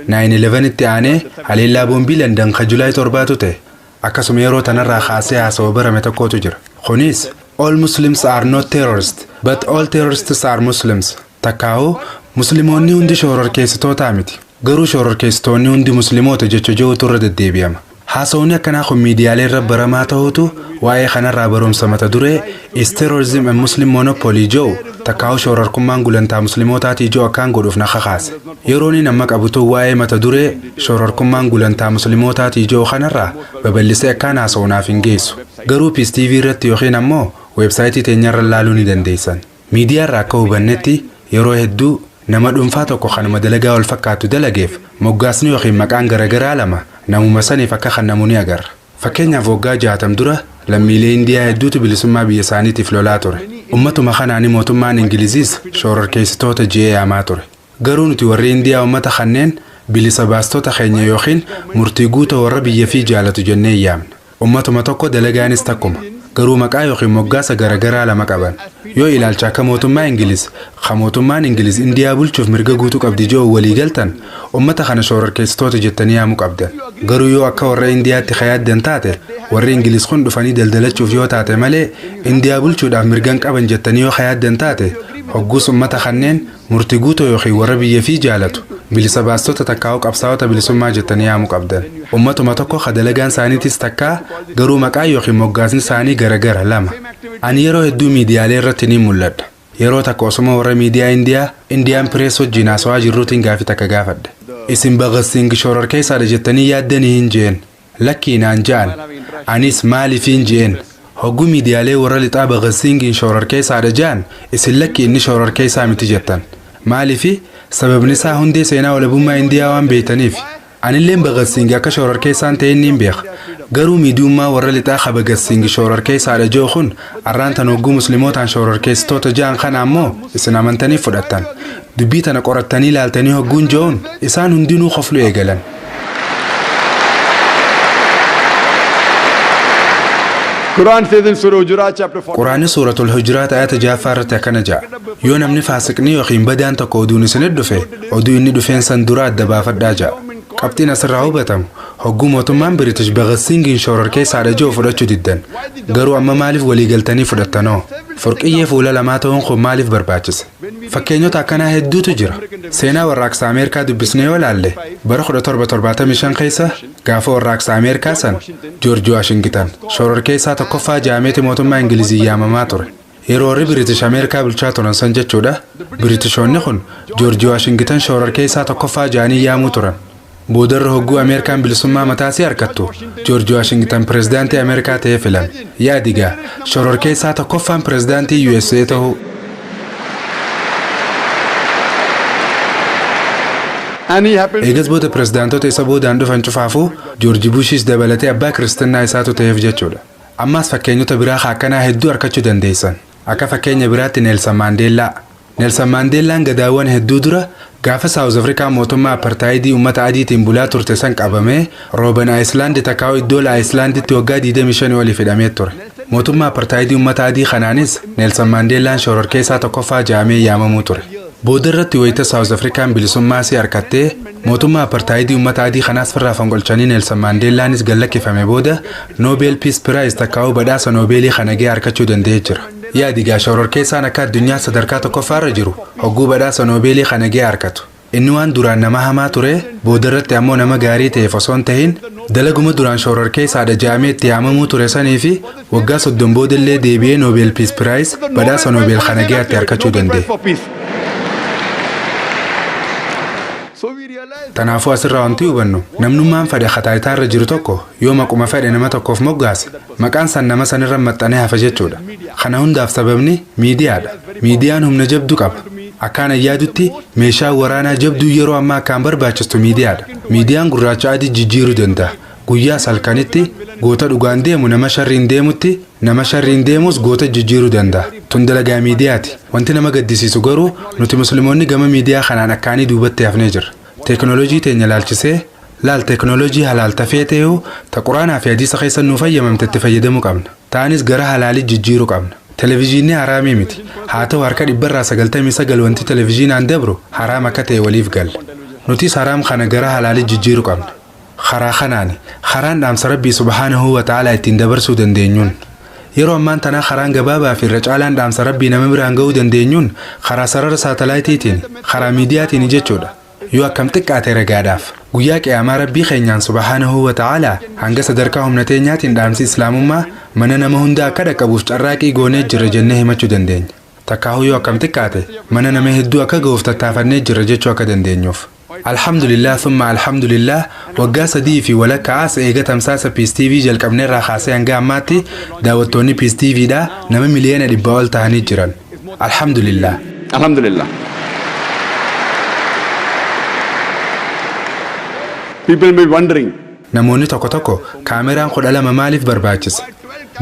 9/11 itti aanee haleellaa boombii Landan ka Julaay 7tu ta'e. Akkasuma yeroo tanarraa kaasee haasawaa barame tokkotu jira. Kunis "All Muslims are not terrorists, but all terrorists are Muslims." Takkaa'uu Musliimoonni hundi shororkeessitootaa miti. Garuu shororkeessitoonni hundi Musliimoota jecha jirutu irra deddeebi'ama. Haasawni akkanaa kun miidiyaalee irra baramaa ta'utu waa'ee kanarraa barumsa mata duree "Is Terrorism a Muslim Monopoly" jedhu, takkaa'u shororkummaan gulantaa Musliimootaatii jedhu akkaan godhuuf na kakaase. Yeroon inni amma qabutu waa'ee mata duree shororkummaan gulantaa Musliimootaatii jedhu kanarraa babal'isee akkaan haasa'u naaf hin geessu. Garuu Peace TV irratti yookiin ammoo weebsaayitii teenyarra ilaaluu ni dandeessan. Miidiyaarraa akka hubannetti, yeroo hedduu nama dhuunfaa tokko kanuma dalagaa wal fakkaatu dalageef moggaasni yookiin maqaan garaagaraa lama namuma saniif akka kennamu ni agarra. Fakkeenyaaf, waggaa 60 dura lammiilee Indiyaa hedduutu bilisummaa biyya isaaniitiif lolaa ture. Ummatuma kanaani mootummaan Ingiliziis shororkeessitoota je'ee yaamaa ture. Garuu nuti warri Indiyaa uummata kanneen bilisa baastota keenya yookiin murtii guutuu warra biyya fi jaalatu jennee yaamna. Ummatuma tokko, dalagaanis takkuma. Garuu maqaa yookiin moggaasa garaagaraa lama qaban. Yoo ilaalcha akka mootummaa Ingiliz, ka mootummaan Ingiliz Indiyaa bulchuuf mirga guutuu qabdi ji'u walii galtan, ummata kana shororkeessitoota jettanii yaamuu qabdan. Garuu yoo akka warra Indiyaatti yaaddan taate, warri Ingiliz kun dhufanii daldalachuuf yoo taate malee Indiyaa bulchuudhaaf mirgan qaban jettanii yoo yaaddan taate, hogguus ummata kanneen murtii guutuu yookiin warra biyya fi jaalatu, bilisa baastota takkaa'uu qabsaa'ota bilisummaa jettanii yaamuu qabdan. Ummatuma tokko ka dalagaan isaaniitis takkaa, garuu maqaa yookiin moggaasni isaanii garagara lama. Ani yeroo hedduu miidiyaalee irratti ni mul'adha. Yeroo takka osuma warra miidiyaa Indiyaa, Indian Press wajjin haasawaa jirruutiin gaafii takka gaafadhe. "Isin Bhagat Singh shororkeessaadha jettanii yaaddanii?" hin jeen. "Lakkii" naan ja'an. Anis "Maaliifiin?" jeen. "Hogguu miidiyaalee warra lixaa Bhagat Singhin shororkeessaadha ja'an, isin lakki inni shororkeessaa miti jettan. Maaliifi? Sababni isaa hundee seenaa walabummaa Indiyaa waan beektaniif. Anilleen Bhagat Singh akka shororkeessaan ta'e inni hin beeka. Garuu miidiyummaa warra lixaa ka Bhagat Singh shororkeessaadha jiru kun arraan tan hogguu Muslimootaan shororkeessitoota ja'an kana ammoo isin amantanii fudhattan. Dubbii tana qorattanii ilaaltanii hogguun je'uun isaan hundinuu koflu eegalan. Quran says in Surah Hujurat chapter 4. Quraanni Suuratul Hujuraat ayata 6ffaa irratti akkana ja'a. "Yoo namni faasiqni yookiin badaan tokko oduun isinit dhufe, oduu inni dhufeen san dura adda baafadhaa" ja'a. Qabxiin asirraa hubatamu, hogguu mootummaan British Bhagat Singhin shororkeessaadha ji'u fudhachuu diddan. Garuu amma maaliif waliigaltanii fudhattanoo? Furqiyyee fuula lamaa ta'uun kun maaliif barbaachise? Fakkeenyota akkanaa hedduutu jira. Seenaa warraaqsa Ameerikaa dubbisnee yoo laalle, bara 1775 keessa gaafa warraaqsa Ameerikaa san Joorji Waashingitan shororkeessaa tokkoffaa jaameeti mootummaa Ingilizii yaamamaa ture. Yeroo warri British Ameerikaa bulchaa turan san jechuudha. Biritishoonni kun Joorji Waashingitan shororkeessaa tokkoffaa jaanii yaamuu turan. Boodarra hogguu Ameerikaan bilisummaa mataasii harkattu, Joorji Waashingtan pirezidaantii Ameerikaa ta'ee filame. Yaadigaa, shororkeessaa tokkoffaan pirezidaantii USA ta'uu. And he happened Eegas booda pirezidaantota isa boodaan dhufan cufaafuu, Joorji Bushis dabalatee, abbaa kiristinnaa isaatu ta'eef jechuudha. Ammaas fakkeenyota biraa akkanaa hedduu argachuu dandeessan. Akka fakkeenya biraatti Neelsan Maandeellaa. Neelsan Maandeellaan gadaawwan hedduu dura, gaafa Saawuz Afrikaa mootummaa apartaayidii uummata adiitiin bulaa turte san, qabamee Rooben Aayislaand takkaa'u iddoo Aayislaanditti waggaa 25 oliif hidhamee ture. Mootummaa apartaayidii uummata adii kanaanis Neelsan Maandeellaan shororkeessaa tokkoffaa jedhamee yaamamuu ture. Booda irratti wayita Saawuz Afrikaan bilisummaa isii harkattee mootummaa apartaayidii uummata adii kanaas firraa fonqolchanii, Neelsan Maandeellaanis gallakkifame booda, Nobel Peace Prize takkaa'uu badhaasa Noobeelii kana gahee harkachuu danda'ee jira. Yaadigaa, shororkeessaan akka addunyaa sadarkaa tokkoffaarra jiru hogguu badhaasa Noobeelii kana gahee harkatu. Inni waan duraan nama hamaa ture booda irratti ammoo nama gaarii ta'eef osoo hin tahin, dalaguma duraan shororkeessaadha jedhamee itti yaamamuu ture sanii fi waggaa 30 boodallee deebi'ee Nobel Peace Prize, badhaasa Noobeel kana gahaatti harkachuu danda'e. for peace. So we realize Kanaafuu asirraa wanti hubannu, namnummaan fedhe kataayitaarra jiru tokko yoo maquma fedhe nama tokkoof moggaase, maqaan san nama sanirra maxxanee hafa jechuudha. Kana hundaaf sababni miidiyaadha. Miidiyaan humna jabduu qaba. Akkaan yaadutti meeshaa waraanaa jabduu yeroo ammaa akkaan barbaachistu miidiyaadha. Miidiyaan gurraacha adii jijjiiruu danda'a. Guyyaa salkanitti goota dhugaan deemu nama sharriin deemutti, nama sharriin deemus goota jijjiiruu danda'a. Tun dalagaa miidiyaati. Wanti nama gaddisiisu garuu nuti musliimoonni gama miidiyaa kanaan akkaanii duubatti hafnee jirra. Teekinooloojii teenya laalchisee laal, teekinooloojii halaal tafee ta'uu ta quraanaa fi hadiisa keessa nuu fayyamamte itti fayyadamuu qabna. Ta'anis gara halaalii jijjiiruu qabna. Televezyiinni haraamii miti. Haa ta'u, harka 99% wanti televezyiinaan dabru haraam akka ta'e waliif galla. Nutis haraam kana gara halaalii jijjiiruu qabna. Karaa kanaani karaan dhaamsa Rabbii subhaanahu wa ta'aalaa ittiin dabarsuu dandeenyuun. Yeroo ammaan tanaa karaan gabaabaa fi irra caalaan dhaamsa Rabbii nama biraan ga'uu dandeenyuun karaa sarara saatalaayitiitiin, karaa miidiyaatiin jechuudha. Yoo akkam xiqqaate ragaadhaaf guyyaa qiyaamaa Rabbii keenyaan subhaanahu wa ta'aalaa hanga sadarkaa humna teenyaatiin dhaamsi islaamummaa mana nama hunda akka dhaqqabuuf carraaqii goonee jirra jennee himachuu dandeenya. Takkaahuu yoo akkam xiqqaate mana nama hedduu akka ga'uuf tattaafannee jirra jechuu akka dandeenyuuf. Alhamdulillah, thumma alhamdulillah, waggaa 3 fi walakkaa as eega tamsaasa Peace TV jalqabneerraa kaasee hanga ammaatti daawwattoonni Peace TV dha nama miliyoona 100 ol ta'anii jiran. Alhamdulillah. Alhamdulillah. People may be wondering, Namoonni tokko tokko kaameraan 12 maaliif barbaachisa?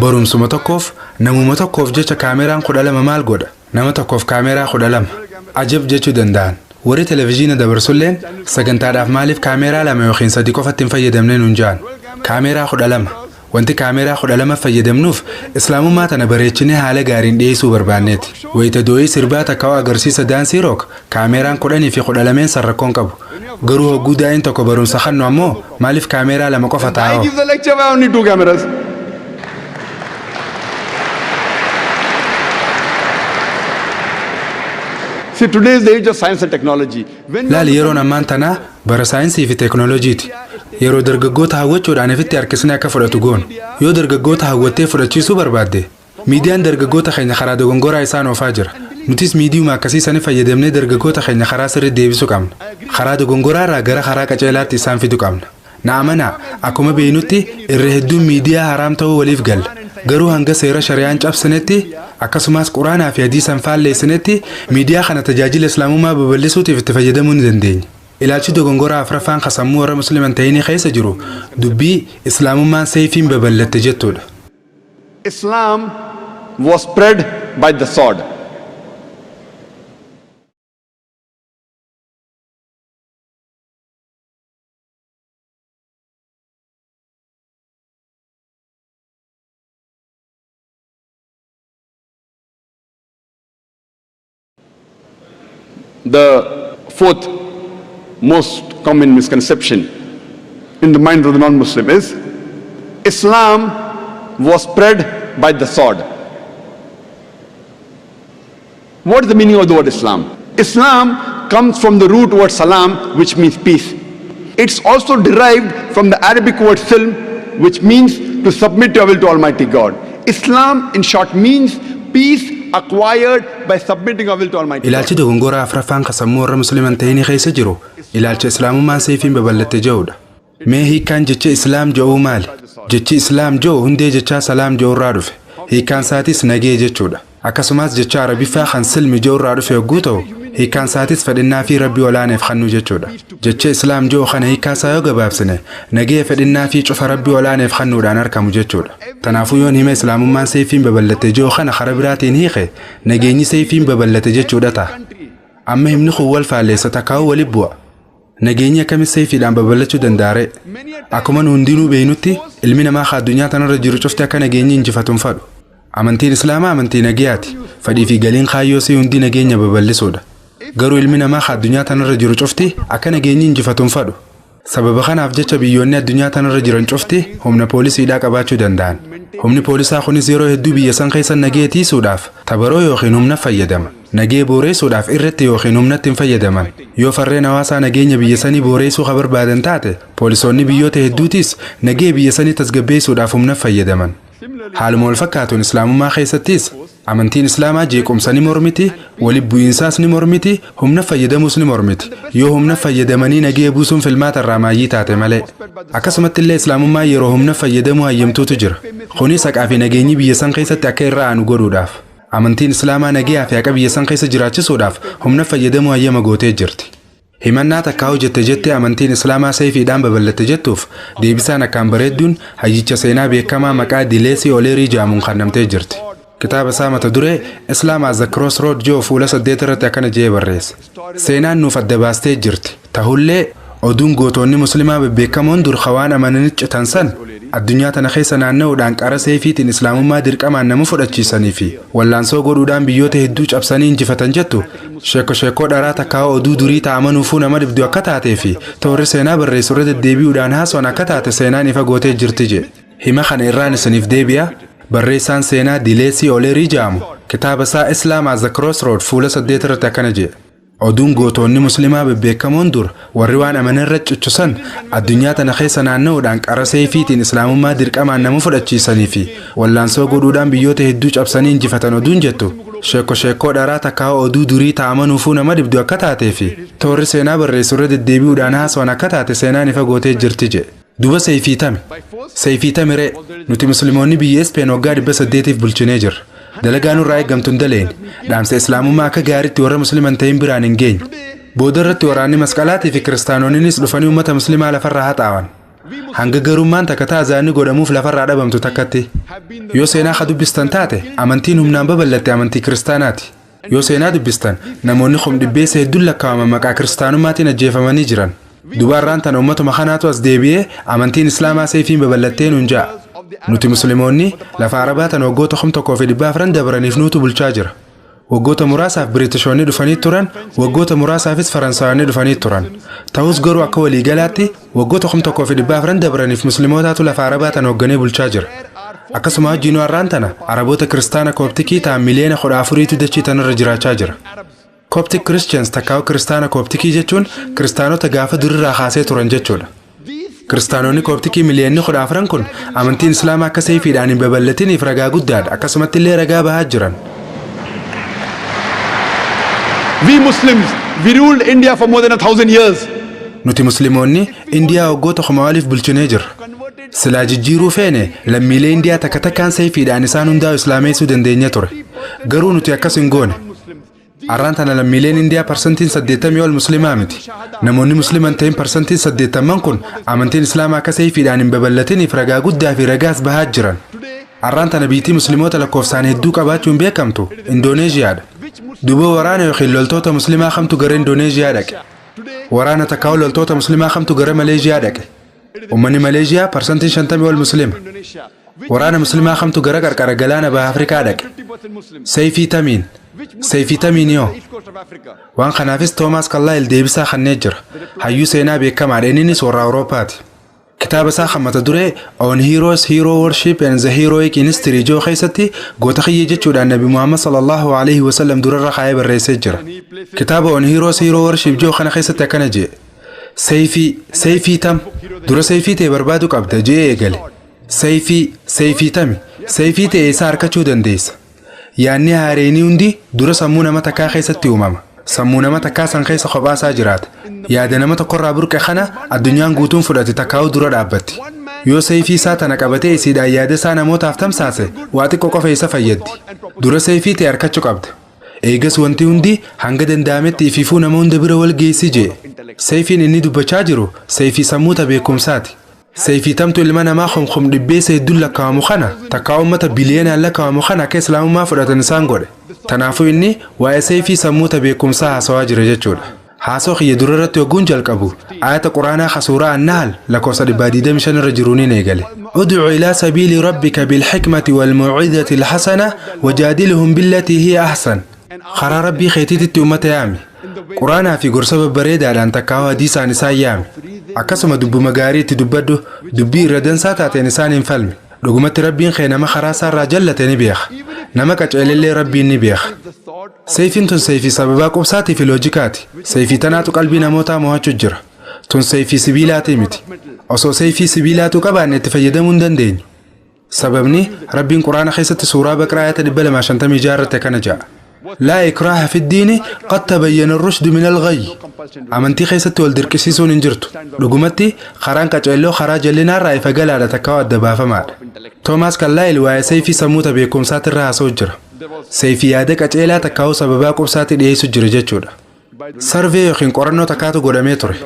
Barumsuma tokkoof, namuma tokkoof jecha kaameraan 12 maal godha? Nama tokkoof kaameraa 12. Ajab jechuu danda'an. Warri televezyiina dabarsulleen sagantaadhaaf maaliif kaameraa lama yookiin sadi qofatti hin fayyadamne nuun ja'an. Kaameraa 12. Wanti kaameraa 12 fayyadamnuuf islaamummaa tana bareechinee haala gaariin dhiyeessuu barbaanneeti. Wayita doo'ii sirbaa takka agarsiisa daansii rook kaameraan 10 fi 12 san rakkoon qabu. Garuu hogguu daa'iin tokko barumsa kannu ammoo maaliif kaameraa lama qofa I taa'oo? give the lecture, why only two cameras? See, today is the age of science and technology. When Laali, yeroon ammaan tanaa bara saayinsii fi teekinooloojiiti. Yeroo dargaggoota hawwachuudhaan ifitti harkisnee akka fudhatu goonu. Yoo dargaggoota hawwattee fudhachiisuu barbaadde, miidiyaan dargaggoota keenya karaa dogongoraa isaan oofaa jira. Nutis miidiyuma akkasii sani fayyadamnee dargaggoota keenya karaa sirrii deebisuu qabna. Karaa dogongoraarraa gara karaa qaceelaatti isaan fiduu qabna. Na amanaa, akkuma beeynutti irra hedduun miidiyaa haraam ta'uu waliif galla. Garuu hanga seera shari'aan cabsinetti, akkasumas quraanaa fi hadiisan faalleessinetti, miidiyaa kana tajaajila islaamummaa babal'isuutiif itti fayyadamuu ni dandeenya. Ilaalchi dogongoraa afraffaan ka sammuu warra musliman ta'inii keessa jiru dubbii islaamummaan seefiin babal'atte jettudha. Islam was spread by the sword. The fourth most common misconception in the mind of the non-Muslim is Islam was spread by the sword. What is the meaning of the word Islam? Islam comes from the root word salam, which means peace. It's also derived from the Arabic word silm, which means to submit your will to Almighty God. Islam, in short, means peace acquired by submitting our will to Almighty God. Ilaalchi dogongoraa afraffaan kan sammuu warra Musliman ta'inii keessa jiru ilaalcha Islaamummaan seefiin babal'atte jedhudha. Mee hiikkaan jecha Islaam jedhuu maali? Jechi Islaam jedhu hundee jechaa Salaam jedhu irraa dhufe. Hiikkaan isaatis nagee jechuudha. Akkasumas jecha Arabiffaa kan Silmi jedhu irraa dhufe yogguu ta'u, hiikkaan isaatis fedhinnaa fi Rabbii olaaneef kennuu jechuudha. Jecha Islaam jedhu kana hiikkaa isaa yoo gabaabsine, nagee fedhinnaa fi cufa Rabbii olaaneef kennuudhaan argamu jechuudha. Kanaafuu yoon hima Islaamummaan seefiin babal'atte jedhu kana karaa biraatiin hiike, nageenyi seefiin babal'ate jechuudha ta'a. Amma himni kun wal faalleessa takkaa'uu walitti bu'a. Nageenyi akkamitti seefiidhaan babal'achuu danda'a ree? Akkuma nu hundinuu beeknutti, ilmi namaa ka addunyaa tanarra jiru cufti akka nageenyi injifatu hin fadhu. Amantiin Islaamaa amantii nagayaati. Fedhii fi galiin kaayyoo isii hundi nageenya babal'isuudha. Garuu ilmi namaa ka addunyaa tanarra jiru cufti akka nageenyi injifatu hin fadhu. Sababa kanaaf jecha biyyoonni addunyaa tanarra jiran cufti humna poolisiidhaa qabaachuu danda'an. Humni poolisaa kunis yeroo hedduu biyya san keessa nagee tiisuudhaaf tabaroo yookiin humna fayyadama. Nagee booreessuudhaaf irratti yookiin humnatti hin fayyadaman. Yoo farreen hawaasaa nageenya biyya sanii booreessuu ka barbaadan taate, poolisoonni biyyoota hedduutis nagee biyya sanii tasgabbeessuudhaaf humna fayyadaman. Haaluma wal fakkaatuun Islaamummaa keessattis amantiin Islaamaa jeequmsa ni mormiti, walitti bu'iinsaas ni mormiti, humna fayyadamuus ni mormiti. Yoo humna fayyadamanii nagee buusuun filmaata irraa maayyii taate malee. Akkasumatti illee Islaamummaa yeroo humna fayyadamuu hayyamtuutu jira. Kunis haqaa fi nageenyi biyya san keessatti akka irra aanu godhuudhaaf. Amantiin Islaamaa nagayaa fi haqa biyya san keessa jiraachisuudhaaf humna fayyadamuu hayyama gootee jirti. Himannaa takkaa hojjette jettee amantiin Islaamaa seefiidhaan babal'atte jettuuf deebisaan akkaan bareedduun hayyicha seenaa beekamaa maqaa Dileesii Oleerii jaamuun kennamtee jirti. Kitaaba isaa mata duree "Islam at the Crossroad" jiru fuula 8 irratti akkana jedhee barreesse. Seenaan nuuf adda baastee jirti. Tahullee oduun gootonni Muslimaa bebbeekamoon dur waan amananii citan san addunyaa tana keessa naanna'uudhaan qara seefiitiin Islaamummaa dirqamaan nama fudhachiisanii fi wallaansoo godhuudhaan biyyoota hedduu cabsanii injifatan jettu sheeko sheekoo dharaa takkaa oduu durii ta'amanuufuu nama dhibdu akka taatee fi toorri seenaa barreessu irra deddeebi'uudhaan haasawaan akka taate seenaan ifa gootee jirti jedhe. Hima kana irraan isiniif deebi'a. Barreessaan seenaa Dileesii Oleerii jedhamu kitaaba isaa "Islam at the Crossroad" fuula 8 irratti akkana jedhe. Oduun gootonni Muslimaa bebbeekamoon dur warri waan amanarra cichusan addunyaa tana keessa naanna'uudhaan qara seefiitiin Islaamummaa dirqamaan nama fudhachiisanii fi wallaansoo godhuudhaan biyyoota hedduu cabsanii injifatan oduun jettu sheeko sheekoo dharaa takkaa oduu durii ta'amanuufuu nama dhibdu akka taatee fi toorri seenaa barreessu irra deddeebi'uudhaan haasawaan akka taate seenaan ifa gootee jirti jedhe. Duba seefii tame? Seefii tame ree? Nuti Musliimoonni biyya Ispeen waggaa 800f bulchinee jirra. Dalagaa nurraa eeggamtu hin daleene. Dhaamsa Islaamummaa akka gaariitti warra Musliman ta'in biraan hin geenye. Booda irratti waraanni masqalaatii fi kiristaanonnis dhufanii uummata Muslimaa lafarraa haxaawan. Hanga garummaan takka taazaanni godhamuuf lafarraa dhabamtu takkatti. Yoo seenaa ka dubbistan taate, amantiin humnaan babal'atte amantii kiristaanaati. Yoo seenaa dubbistan, namoonni 500,000 hedduun lakkaa'aman maqaa kiristaanummaatiin ajjeefamanii jiran. Dubaarraan tana uummatuma kanaatu as deebi'ee amantiin Islaamaa seefiin babal'attee nuun ja'a. Nuti Musliimoonni lafa Arabaa tana waggoota 1400 dabraniif nuutu bulchaa jira. Waggoota muraasaaf Biritishoonni dhufanii turan, waggoota muraasaafis Faransaayonni dhufanii turan. Ta'us garuu akka waliigalaatti waggoota 1400 dabraniif Muslimootaatu lafa Arabaa tana hoogganee bulchaa jira. Akkasuma wajjinuu har'aan tana Araboota Kiristaana Kooptikii ta'an miliyoona 14tu dachii tanarra jiraachaa jira. Coptic Christians takkaa'u Kiristaana Kooptikii jechuun Kiristaanota gaafa durirraa kaasee turan jechuudha. Kiristaanonni Kooptikii miliyoonni 14n kun amantiin Islaamaa akka seefiidhaan hin babal'atiniif ragaa guddaadha. Akkasumatti illee ragaa bahaa jiran. We Muslims, we ruled India for more than 1,000 years. Nuti Musliimoonni Indiyaa waggoota 1000 oliif bulchinee jirra. Silaa jijjiiruu feene, lammiilee Indiyaa takka takkaan seefiidhaan isaan hundaa'u islaameessuu dandeenya ture. Garuu nuti akkas hin goone. Har'aan tana lammiileen Indiyaa 80% ol Muslimaa miti. Namoonni Musliman ta'in 80% kun amantiin Islaamaa akka seefiidhaan hin babal'atiniif ragaa guddaa fi ragaas bahaa jiran. Har'aan tana biitii Musliimoota lakkoofsaan hedduu qabaachuun beekamtu Indooneeziyaadha. Duuba waraana yookiin loltoota Muslimaa kamtu gara Indooneeziyaa dhaqe? Waraana takkaa'u loltoota Muslimaa kamtu gara Maleeziyaa dhaqe? Uummanni Maleeziyaa 50% ol Muslima. Waraana Muslimaa kamtu gara qarqara galaana baha Afrikaa dhaqe? Seeyfii tamiin? Seeyfii tamiin yoo? Waan kanaafis Toomaas Kallaayil deebisaa kennee jira. Hayyuu seenaa beekamaadha. Innis warra Awuroopaati. Kitaaba isaa kan mata duree "On Heroes, Hero Worship and the Heroic in History" jiru keessatti goota kiyya jechuudhaan Nabi Muhammad sallallahu alaihi wasallam durarra kaayee barreessee jira. Kitaaba "On Heroes, Hero Worship" jiru kana keessatti akkana jee. Seeyfii, seeyfii tam? Dura seeyfii ta'e barbaadu qabda jee eegale. Seeyfii, seeyfii tami? Seeyfii ta'e isaa harkachuu dandeessa? Yaadni haareenii hundi dura sammuu nama takkaa keessatti uumama. Sammuu nama takkaa san keessa kophaasaa jiraata. Yaada nama tokkorraa burqe kana addunyaan guutuun fudhate takkaa'uu dura dhaabbatti. Yoo seefii isaa tana qabatee isiidhaan yaada isaa namootaaf tamsaase, waa xiqqoo qofa isa fayyaddi. Dura seefii ta'e harkachuu qabda. Eegas wanti hundi hanga danda'ametti ifiifuu nama hunda bira wal geessi jee. Seefiin inni dubbachaa jiru seefii sammuu ta beekumsaati. Seefii tamtu ilma namaa kumkum dhibbeessa hedduun lakkaa'amu kana, takkaa uummata biliyoonaan lakkaa'amu kana akka islaamummaa fudhatan isaan godhe. Kanaafuu inni waa'ee seefii sammuu ta beekumsaa haasawaa jira jechuudha. Haasoo kiyya dura irratti hogguun jalqabu ayata quraanaa ka suuraa Annahal lakkoofsa 125 irra jiruun eegale. "ادع إلى سبيل ربك بالحكمة والموعظة الحسنة وجادلهم بالتي هي أحسن." Karaa rabbii keetiitti uummata yaami. Quraanaa fi gorsa babbareedaadhaan takkaa hadiisaan isaan yaami. Akkasuma dubbuma gaarii itti dubbadhu, dubbii irra dansaa taateen isaan hin falmi. Dhugumatti rabbiin kee nama karaa isaarraa jallate ni beeka. Nama qaceelellee rabbiin ni beeka. Seefiin tun seefii sababaa qubsaatii fi loojikaati. Seefii tanaatu qalbii namootaa mo'achuu jira. Tun seefii sibiilaatii miti. Osoo seefii sibiilaatu qabaanne itti fayyadamuu hin dandeenyu. Sababni rabbiin quraana keessatti suuraa Baqraa ayata 256 irratti akkana jedha. "لا إكراه في الدين قد تبين الرشد من الغي." Amantii keessatti wal dirqisiisuun hin jirtu. Dhugumatti karaan qaceelloo karaa jal'inaarraa ifa galaadha takkaa adda baafamaadha. Toomaas Kallaayil waa'ee seefii sammuuta beekumsaatirraa haasa'u jira. Seefii yaada qaceelaa takkaa'uu sababaa qubsaatti dhiyeessu jira jechuudha. Survey yookiin qorannoo takkaatu godhamee ture.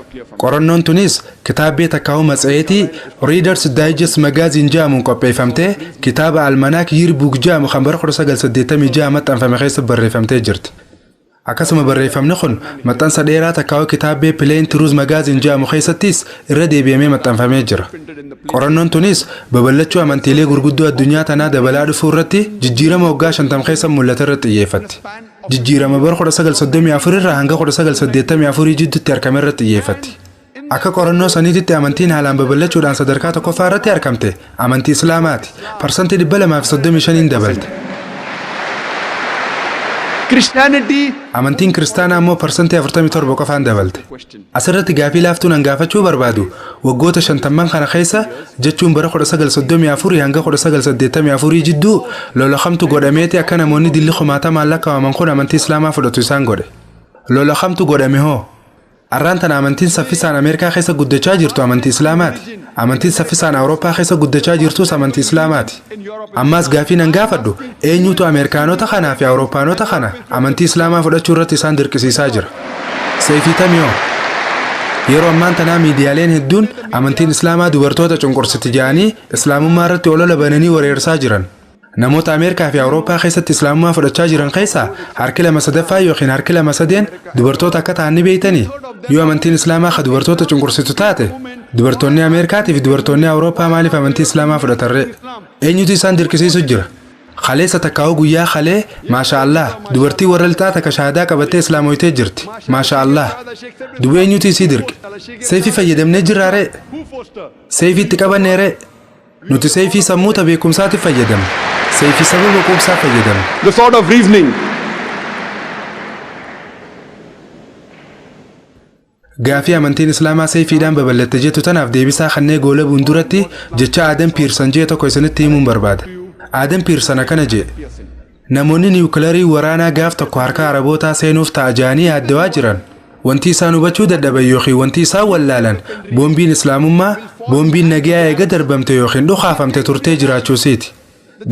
Qorannoon tunis kitaabbii takkaa'uu matseetii Readers Digest Magazine jedhamuun qopheeffamtee kitaaba Almanac Yearbook jedhamu kan bara 1986 maxxanfame keessa barreeffamtee jirti. Akkasuma barreeffamni kun maxxansa dheeraa takkaa'uu kitaabbii Plain Truth Magazine jedhamu keessattis irra deebi'amee maxxanfamee jira. Qorannoon tunis babal'achuu amantiilee gurguddoo addunyaa tanaa dabalaa dhufuu irratti jijjiirama waggaa 50 keessa mul'ate irratti xiyyeeffatti. Jijjiirama bara 1934 irraa hanga 1984 jidduutti argame irratti xiyyeeffatti. Akka qorannoo saniititti amantiin haalaan babal'achuudhaan sadarkaa tokkoffaa irratti argamte amantii Islaamaati. 235% dabalte. Christianity Amantiin kiristaanaa immoo 47% qofaan dabalte. Asirratti gaafii laaftuun an gaafachuu barbaadu, waggoota 50n kana keessa, jechuun bara 1934 hanga 1984 jidduu, lola kamtu godhameeti akka namoonni dilli kumaatamaan lakkaa'aman kun amantii Islaamaa fudhatu isaan godhe? Lola kamtu godhame hoo? Arraan tana amantiin saffisaan Ameerikaa keessa guddachaa jirtu amantii Islaamaati. Amantiin saffisaan Awurooppaa keessa guddachaa jirtus amantii Islaamaati. Ammaas gaafii nan gaafadhu, eenyutu Ameerikaanota kanaa fi Awurooppaanota kana amantii Islaamaa fudhachuu irratti isaan dirqisiisaa jira? Seefii tamiyoo? Yeroo ammaan tanaa miidiyaaleen hedduun amantiin Islaamaa dubartoota cunqursiti jedhanii Islaamummaa irratti olola bananii wareersaa jiran. Namoota Ameerikaa fi Awurooppaa keessatti Islaamummaa fudhachaa jiran keessaa harki lama sadaffaa yookiin harki lama sadeen dubartoota akka ta'an ni beektanii? Yoo amantiin Islaamaa ka dubartoota cunqursitu taate, dubartoonni Ameerikaatii fi dubartoonni Awurooppaa maaliif amantii Islaamaa fudhatarree? Eenyutu isaan dirqisiisu jira? Kaleessa takkaa'uu guyyaa kalee, maasha Allah, dubartii warra lixaa takka shahaadaa qabattee islaamoytee jirti. Maasha Allah. Duba eenyutu isii dirqe? Seefii fayyadamnee jirraaree? Seefii itti qabanneeree? Nuti seefii sammuuta beekumsaatiif fayyadamne. Seefii sababa quubsaa fayyadamne. The sword of reasoning. Gaafii amantiin Islaamaa seefiidhaan babal'atte jettu tanaaf deebisaa kannee goolabuun duratti jecha Aadan Piirsan jee tokko isinitti himuun barbaada. Aadan Piirsan akkana jee. Namoonni niwukilarii waraanaa gaaf tokko harka Arabootaa seenuuf ta'a jedhanii yaaddawaa jiran. Wanti isaan hubachuu dadhaban yookiin wanti isaan wallaalan, boombiin Islaamummaa, boombiin nagayaa eega darbamte yookiin dhukaafamte turtee jiraachuusiiti.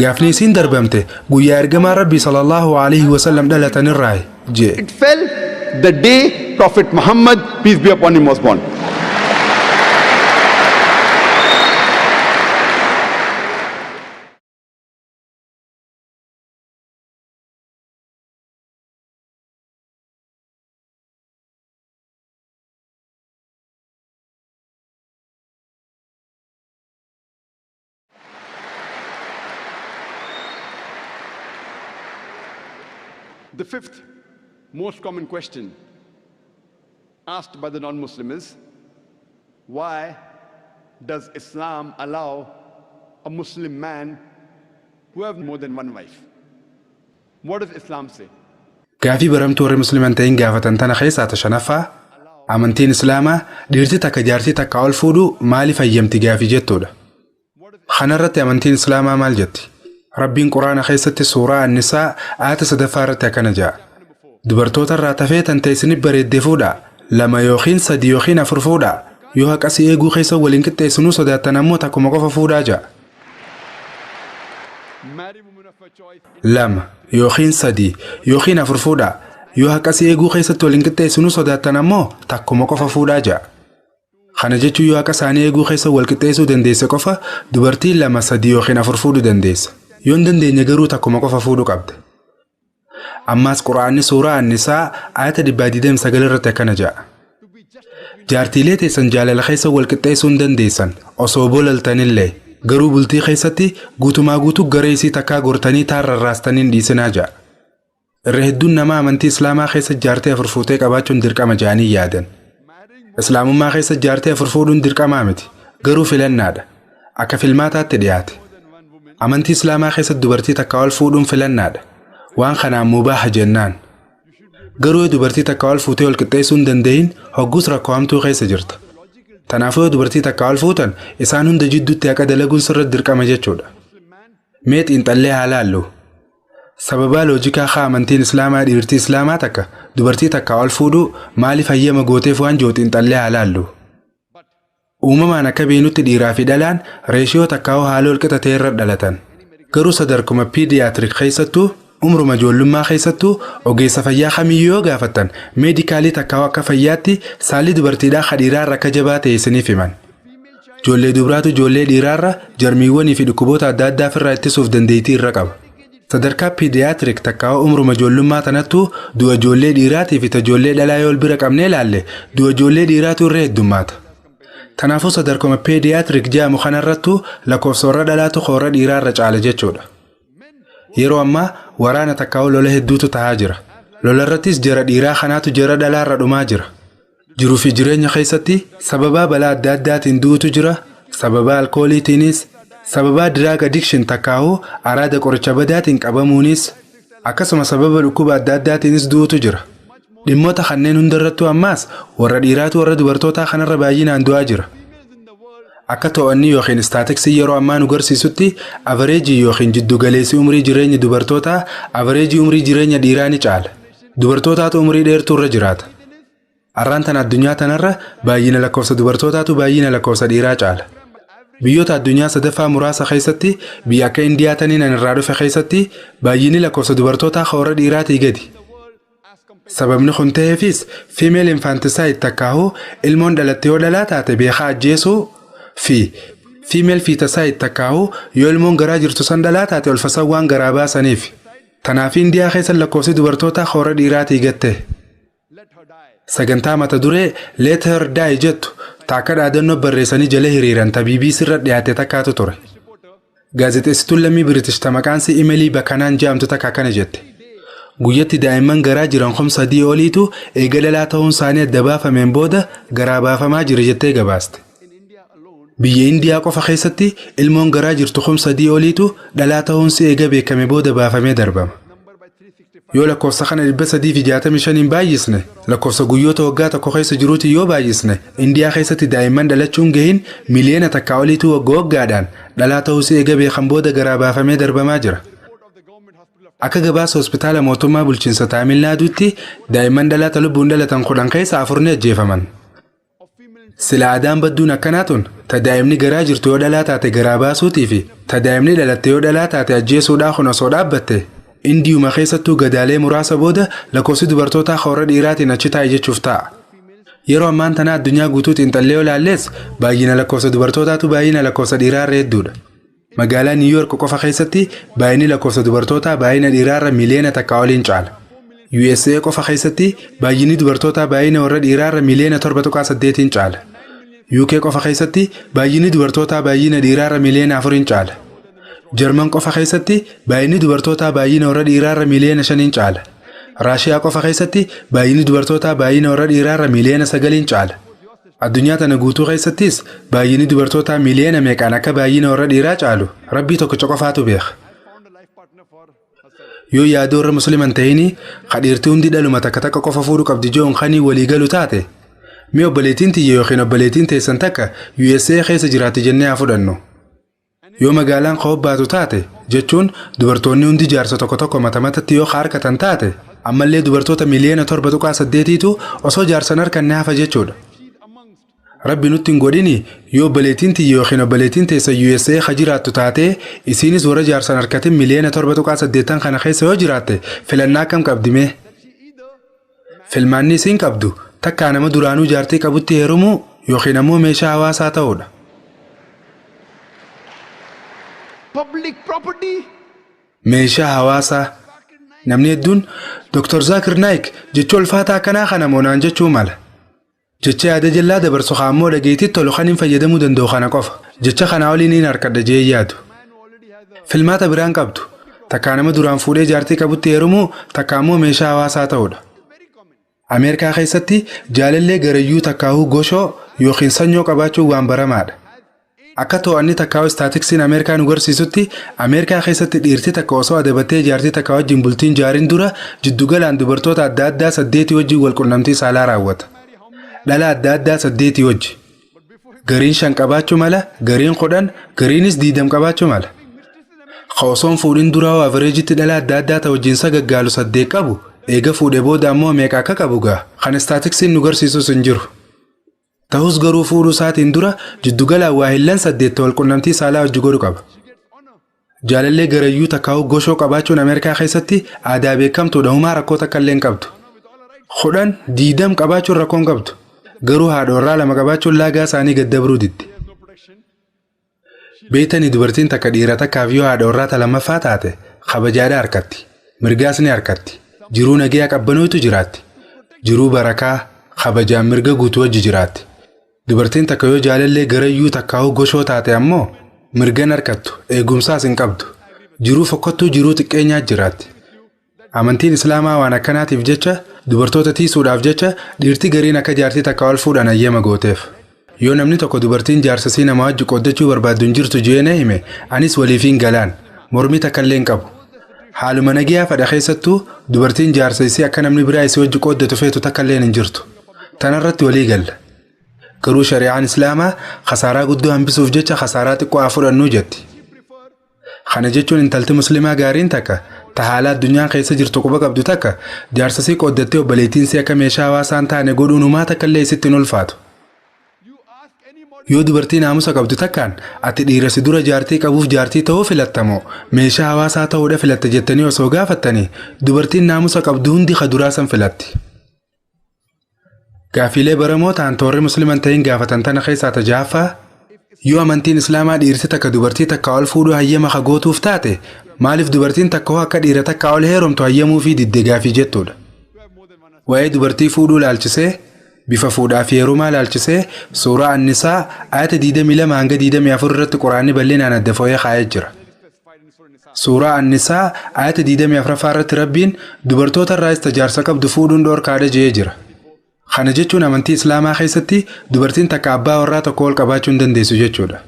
Gaafni isiin darbamte guyyaa ergamaa Rabbii sallallahu alaihi wasallam dhalatanirraayi jee. It fell the day Prophet Muhammad, peace be upon him, was born. The fifth most common question asked by the non-Muslim is, why does Islam allow a Muslim man who have more than one wife? What does Islam say? Gaafii baramtuu warri Musliman ta'in gaafatan tana keessaa ta shanaffaa, amantiin Islaamaa dhiirti takka jaartii takka ol fuudhuu maaliif hayyamti gaafii jettuudha. Kanarratti amantiin Islaamaa maal jetti? Rabbiin Quraana keessatti suuraa Annisaa aayata sadaffaa irratti akkana jedha. Dubartoota irraa tafee tan ta'e isinif bareedde fuudhaa. Lama yookiin sadi yookiin afur fuudhaa. Yoo haqa si eeguu keessa waliin qixxeessinuu sodaattan ammoo takkuma qofa fuudhaa ja'a. Lama yookiin sadi yookiin afur fuudhaa. Yoo haqa si eeguu keessatti waliin qixxeessinuu sodaattan ammoo takkuma qofa fuudhaa ja'a. Kana jechuun yoo haqa isaanii eeguu keessa wal qixxeessuu dandeesse qofa dubartii lama, sadi yookiin afur fuudhuu dandeessa. Yoo hin dandeenye garuu takkuma qofa fuudhuu qabda. Ammaas Quraanni suuraa Annisaa ayata 129 irratti akkana jedha. Jaartiilee teessan jaalala keessa wal qixxeessuu hin dandeessan osoo bolaltanillee, garuu bultii keessatti guutumaa guutuu gara isii takkaa gortanii taarrarraastanii hin dhiisinaa jedha. Irra hedduun nama amantii Islaamaa keessa jaartii afur fuutee qabaachuun dirqama jedhanii yaadan. Islaamummaa keessa jaartii afur fuudhuun dirqamaa miti, garuu filannaadha. Akka filmaataatti dhiyaate. Amantii Islaamaa keessatti dubartii takka ol fuudhuun filannaadha. Waan kanaan mubaaha jennaan. Garuu yoo dubartii takka ol fuutee ol qixxeessuu hin danda'in, hogguus rakkoo hamtuu keessa jirta. Kanaafuu yoo dubartii takka ol fuutan, isaan hunda jidduutti haqa dalaguun sirratti dirqama jechuudha. Mee xiinxallee haa laallu. Sababaa loojikaa haa amantiin Islaamaa dhiirtii Islaamaa takka dubartii takka ol fuudhuu maaliif hayyama gooteef waan jiru xiinxallee haa laallu. Uumamaan akka beeknutti dhiiraa fi dhalaan reeshiyoo takkaa'uu haala wal qixa ta'e irra dhalatan. Garuu sadarkuma pediatric keessattuu, umruma ijoollummaa keessattuu, ogeessa fayyaa kamiyyuu yoo gaafattan, medically takkaa'uu akka fayyaatti saalli dubartiidhaa ka dhiiraarra akka jabaa ta'e isiniif himan. Ijoollee dubaraatu ijoollee dhiiraarra jarmiiwwanii fi dhukkuboota adda addaa ofirraa ittisuuf dandeettii irra qaba. Sadarkaa pediatric takkaa'uu umruma ijoollummaa tanattuu du'a ijoollee dhiiraatii fi ijoollee dhalaa yoo bira qabnee ilaalle, du'a ijoollee dhiiraatu irra heddummaata. Kanaafuu sadarkuma pediatric jedhamu kanarrattuu lakkoofsa warra dhalaatu warra dhiiraarra caala jechuudha. Yeroo ammaa waraana takkaa'uu lola hedduutu tahaa jira. Lolarrattis jara dhiiraa kanaatu jara dhalaarra dhumaa jira. Jiruu fi jireenya keessatti sababaa balaa adda addaatiin du'utu jira. Sababaa alkooliitiinis, sababaa drug addiction takkaa'uu araada qoricha badaatiin qabamuunis, akkasuma sababa dhukkuba adda addaatiinis du'utu jira. Dhimmoota kanneen hundarrattuu ammaas warra dhiiraatu warra dubartootaa kanarra baay'inaan du'aa jira. Akka to'annii yookiin statistics yeroo ammaa nu garsiisutti, average yookiin jiddugaleessi umrii jireenya dubartootaa average umrii jireenya dhiiraa ni caala. Dubartootaatu umrii dheertuu irra jiraata. Arraan tana addunyaa tanarra baay'ina lakkoofsa dubartootaatu baay'ina lakkoofsa dhiiraa caala. Biyyoota addunyaa sadaffaa muraasa keessatti, biyya akka Indiyaa taniin an irraa dhufe keessatti, baay'inni lakkoofsa dubartootaa warra dhiiraatii gadi. Sababni kun ta'eefis female infanticide takkaahuu ilmoon dhalatte yoo dhalaa taate beekaa ajjeesuu fi female feticide takkaahuu yoo ilmoon garaa jirtu san dhalaa taate olfasan waan garaa baasaniif. Kanaaf Indiyaa keessa lakkoofsi dubartootaa warra dhiiraatii gatte. Sagantaa mata duree "Let Her Die" jettu taakka dhaadannoo barreessanii jala hiriiran ta BBC irra dhiyaate takkaatu ture. Gaazexeessituun lammii Biritish ta maqaan isii Imelii Bakanaan jedhamtu takka akkana jette. Guyyatti daa'imman garaa jiran 3000 oliitu eega dhalaa ta'uun isaanii adda baafameen booda garaa baafamaa jira jettee gabaaste. Biyya Indiyaa qofa keessatti ilmoon garaa jirtu 3000 oliitu dhalaa ta'uun si eega beekame booda baafamee darbama. Yoo lakkoofsa kana 365n baay'isne, lakkoofsa guyyoota waggaa tokko keessa jiruuti yoo baay'isne, Indiyaa keessatti daa'imman dhalachuun gahin miliyoona 1 oliitu wagga waggaadhaan dhalaa ta'uu si eega beekan booda garaa baafamee darbamaa jira. Akka gabaasa hospitaala mootummaa bulchiinsa Taamil Naaduutti, daa'imman dhalaata lubbuun dhalatan 10 keessa afur ni ajjeefaman. Sila aadaan badduun akkanaa tun, ta daa'imni garaa jirtu yoo dhalaa taate garaa baasuutii fi ta daa'imni dhalatte yoo dhalaa taate ajjeesuudhaa kun osoo dhaabbatte, Indiyuma keessattuu gadaalee muraasa booda lakkoofsi dubartootaa warra dhiiraatiin achi taa'e jechuuf ta'a. Yeroo ammaan tana addunyaa guutuu xiinxallee yoo ilaalles, baay'ina lakkoofsa dubartootaatu baay'ina lakkoofsa dhiiraarra hedduudha. Magaalaa Niw Yoork qofa keessatti baay'inni lakkoofsa dubartootaa baay'ina dhiiraarra miliyoona 1 oliin caala. USA qofa keessatti baay'inni dubartootaa baay'ina warra dhiiraarra miliyoona 7.8n caala. UK qofa keessatti baay'inni dubartootaa baay'ina dhiiraarra miliyoona 4n caala. Jarman qofa keessatti baay'inni dubartootaa baay'ina warra dhiiraarra miliyoona 5n caala. Raashiyaa qofa keessatti baay'inni dubartootaa baay'ina warra dhiiraarra miliyoona 9n caala. Addunyaa tana guutuu keessattis baay'inni dubartootaa miliyoona meeqaan akka baay'ina warra dhiiraa caalu Rabbii tokkicha qofaatu beeka. Yoo yaada warra Musliman ta'ini kadhiirtii hundi dhaluma takka takka qofa fuudhuu qabdi joon kanii walii galu taate, mee obboleettiin tiyya yookiin obboleettiin teessan takka USA keessa jiraatti jennee haa fudhannu. Yoo magaalaan baatu taate Jechuun dubartoonni hundi jaarsa tokko tokko mata matatti yoo harkatan taate ammallee dubartoota miliyoona 7.8tu osoo jaarsan harkanne hafa jechuudha. Rabbi nutti hin godhini, yoo obboleettiin tiyya yookiin obboleettiin teessa USA ka jiraattu taatee isiinis warra jaarsan harkatin miliyoona 7.8 kana keessa yoo jiraatte filannaa akkam qabdi mee? Filmaanni isiin qabdu takkaa nama duraanuu jaartii qabutti heerumuu yookiin ammoo meeshaa hawaasaa ta'uudha. Public property. Meeshaa hawaasaa. Namni hedduun Dr. Zaakir Naayik jecha ulfaataa akkanaa kana moonaan jechuu mala. Jecha yaada jallaa dabarsu ammoo dhageettii tolu kan hin fayyadamuu danda'u kana qofa. Jecha kanaa oliin hin harkadha jee yaadu. Filmaata biraan qabdu. Takkaa nama duraan fuudhee jaartii qabutti heerumuu, takkaa ammoo meeshaa hawaasaa ta'uudha. Ameerikaa keessatti jaalallee garayyuu takkaahuu goshoo yookiin sanyoo qabaachuun waan baramaadha. Akka to'anni takkaa'u istaatiksiin Ameerikaa nu garsiisutti, Ameerikaa keessatti dhiirti takka osoo adabattee jaartii takka wajjin bultiin jaariin dura jiddugalaan dubartoota adda addaa 8 wajjin wal qunnamtii saalaa raawwata. Dhala adda addaa 8 wajji. Gariin 5 qabaachuu mala, gariin 10, gariinis 20 qabaachuu mala. Ka osoon fuudhin duraa average-itti dhala adda addaa ta wajjin sagaggaalu 8 qabu, eega fuudhee booda ammoo meeqa akka qabu gaa kan istaatiksiin nu garsiisus hin jiru. Ta'us garuu fuudhuu isaatiin dura jiddugalaan waa hillan 8 wal qunnamtii saalaa hojii godhu qaba. Jaalallee garayyuu takkaa'u goshoo qabaachuun Ameerikaa keessatti aadaa beekamtuudha, humaa rakkoo takka illee hin qabdu. 10, 20 qabaachuun rakkoo hin qabdu. Garuu haadha warraa 2 qabaachuun laagaa isaanii gad dabruu diddi. Beektanii, dubartiin takka dhiira takkaaf yoo haadha warraa ta lammaffaa taate kabajaadha harkatti. Mirgaas ni harkatti. Jiruu nagayaa qabbanootu jiraatti. Jiruu barakaa kabajaan mirga guutuu wajji jiraatti. Dubartiin takka yoo jaalallee garayyuu takkaa'u goshoo taate ammoo mirgan harkattu, eegumsaas hin qabdu. Jiruu fokkottuu, jiruu xiqqeenyaa jiraatti. Amantiin Islaamaa waan akkanaatiif jecha, dubartoota tiisuudhaaf jecha, dhiirti gariin akka jaartii takka ol fuudhan hayyama gooteef. Yoo namni tokko dubartiin jaarsasii nama wajji qooddachuu barbaaddu hin jirtu jeene hime, anis waliif hin galaan, mormii takka illee hin qabu. Haaluma nagayaa fadha keessattuu dubartiin jaarsa isii akka namni biraa isii wajji qooddatu feetu takka illee hin jirtu. Tanarratti walii galla. Garuu shari'aan Islaamaa khasaaraa guddoo hambisuuf jecha khasaaraa xiqqoo haa fudhannuu jetti. Kana jechuun intalti musliimaa gaariin takka ta haala addunyaan keessa jirtu quba qabdu takka jaarsasii qooddattee obboleettiin isii akka meeshaa hawaasaa hin taane godhuun humaa takka illee isitti hin ulfaatu. Yoo dubartii naamusa qabdu takkaan ati dhiira si dura jaartii qabuuf jaartii ta'uu filattamoo meeshaa hawaasaa ta'uudha filatta jettanii osoo gaafattanii, dubartiin naamusa qabdu hundi ka duraa san filatti. Gaafiilee baramoo ta'an toorri musliman ta'in gaafatan tana keessaa ta ja'affaa, yoo amantiin Islaamaa dhiirti takka dubartii takka ol fuudhuu hayyama ka gootuuf taate, maaliif dubartiin takka hoo akka dhiira takka ol heerumtu hayyamuufii didde gaafii jettuudha. Waa'ee dubartii fuudhuu laalchisee, bifa fuudhaa fi heerumaa laalchisee, suuraa Annisaa ayata 22 hanga 24 irratti Quraanni bal'inaan adda foo'ee kaa'ee jira. Suuraa Annisaa ayata 24ffaa irratti Rabbiin dubartoota irraas tajaarsa qabdu fuudhuun dhoorkaadha je'ee jira. Kana jechuun amantii Islaamaa keessatti dubartiin takka abbaa warraa tokko ol qabaachuu hin dandeessu jechuudha.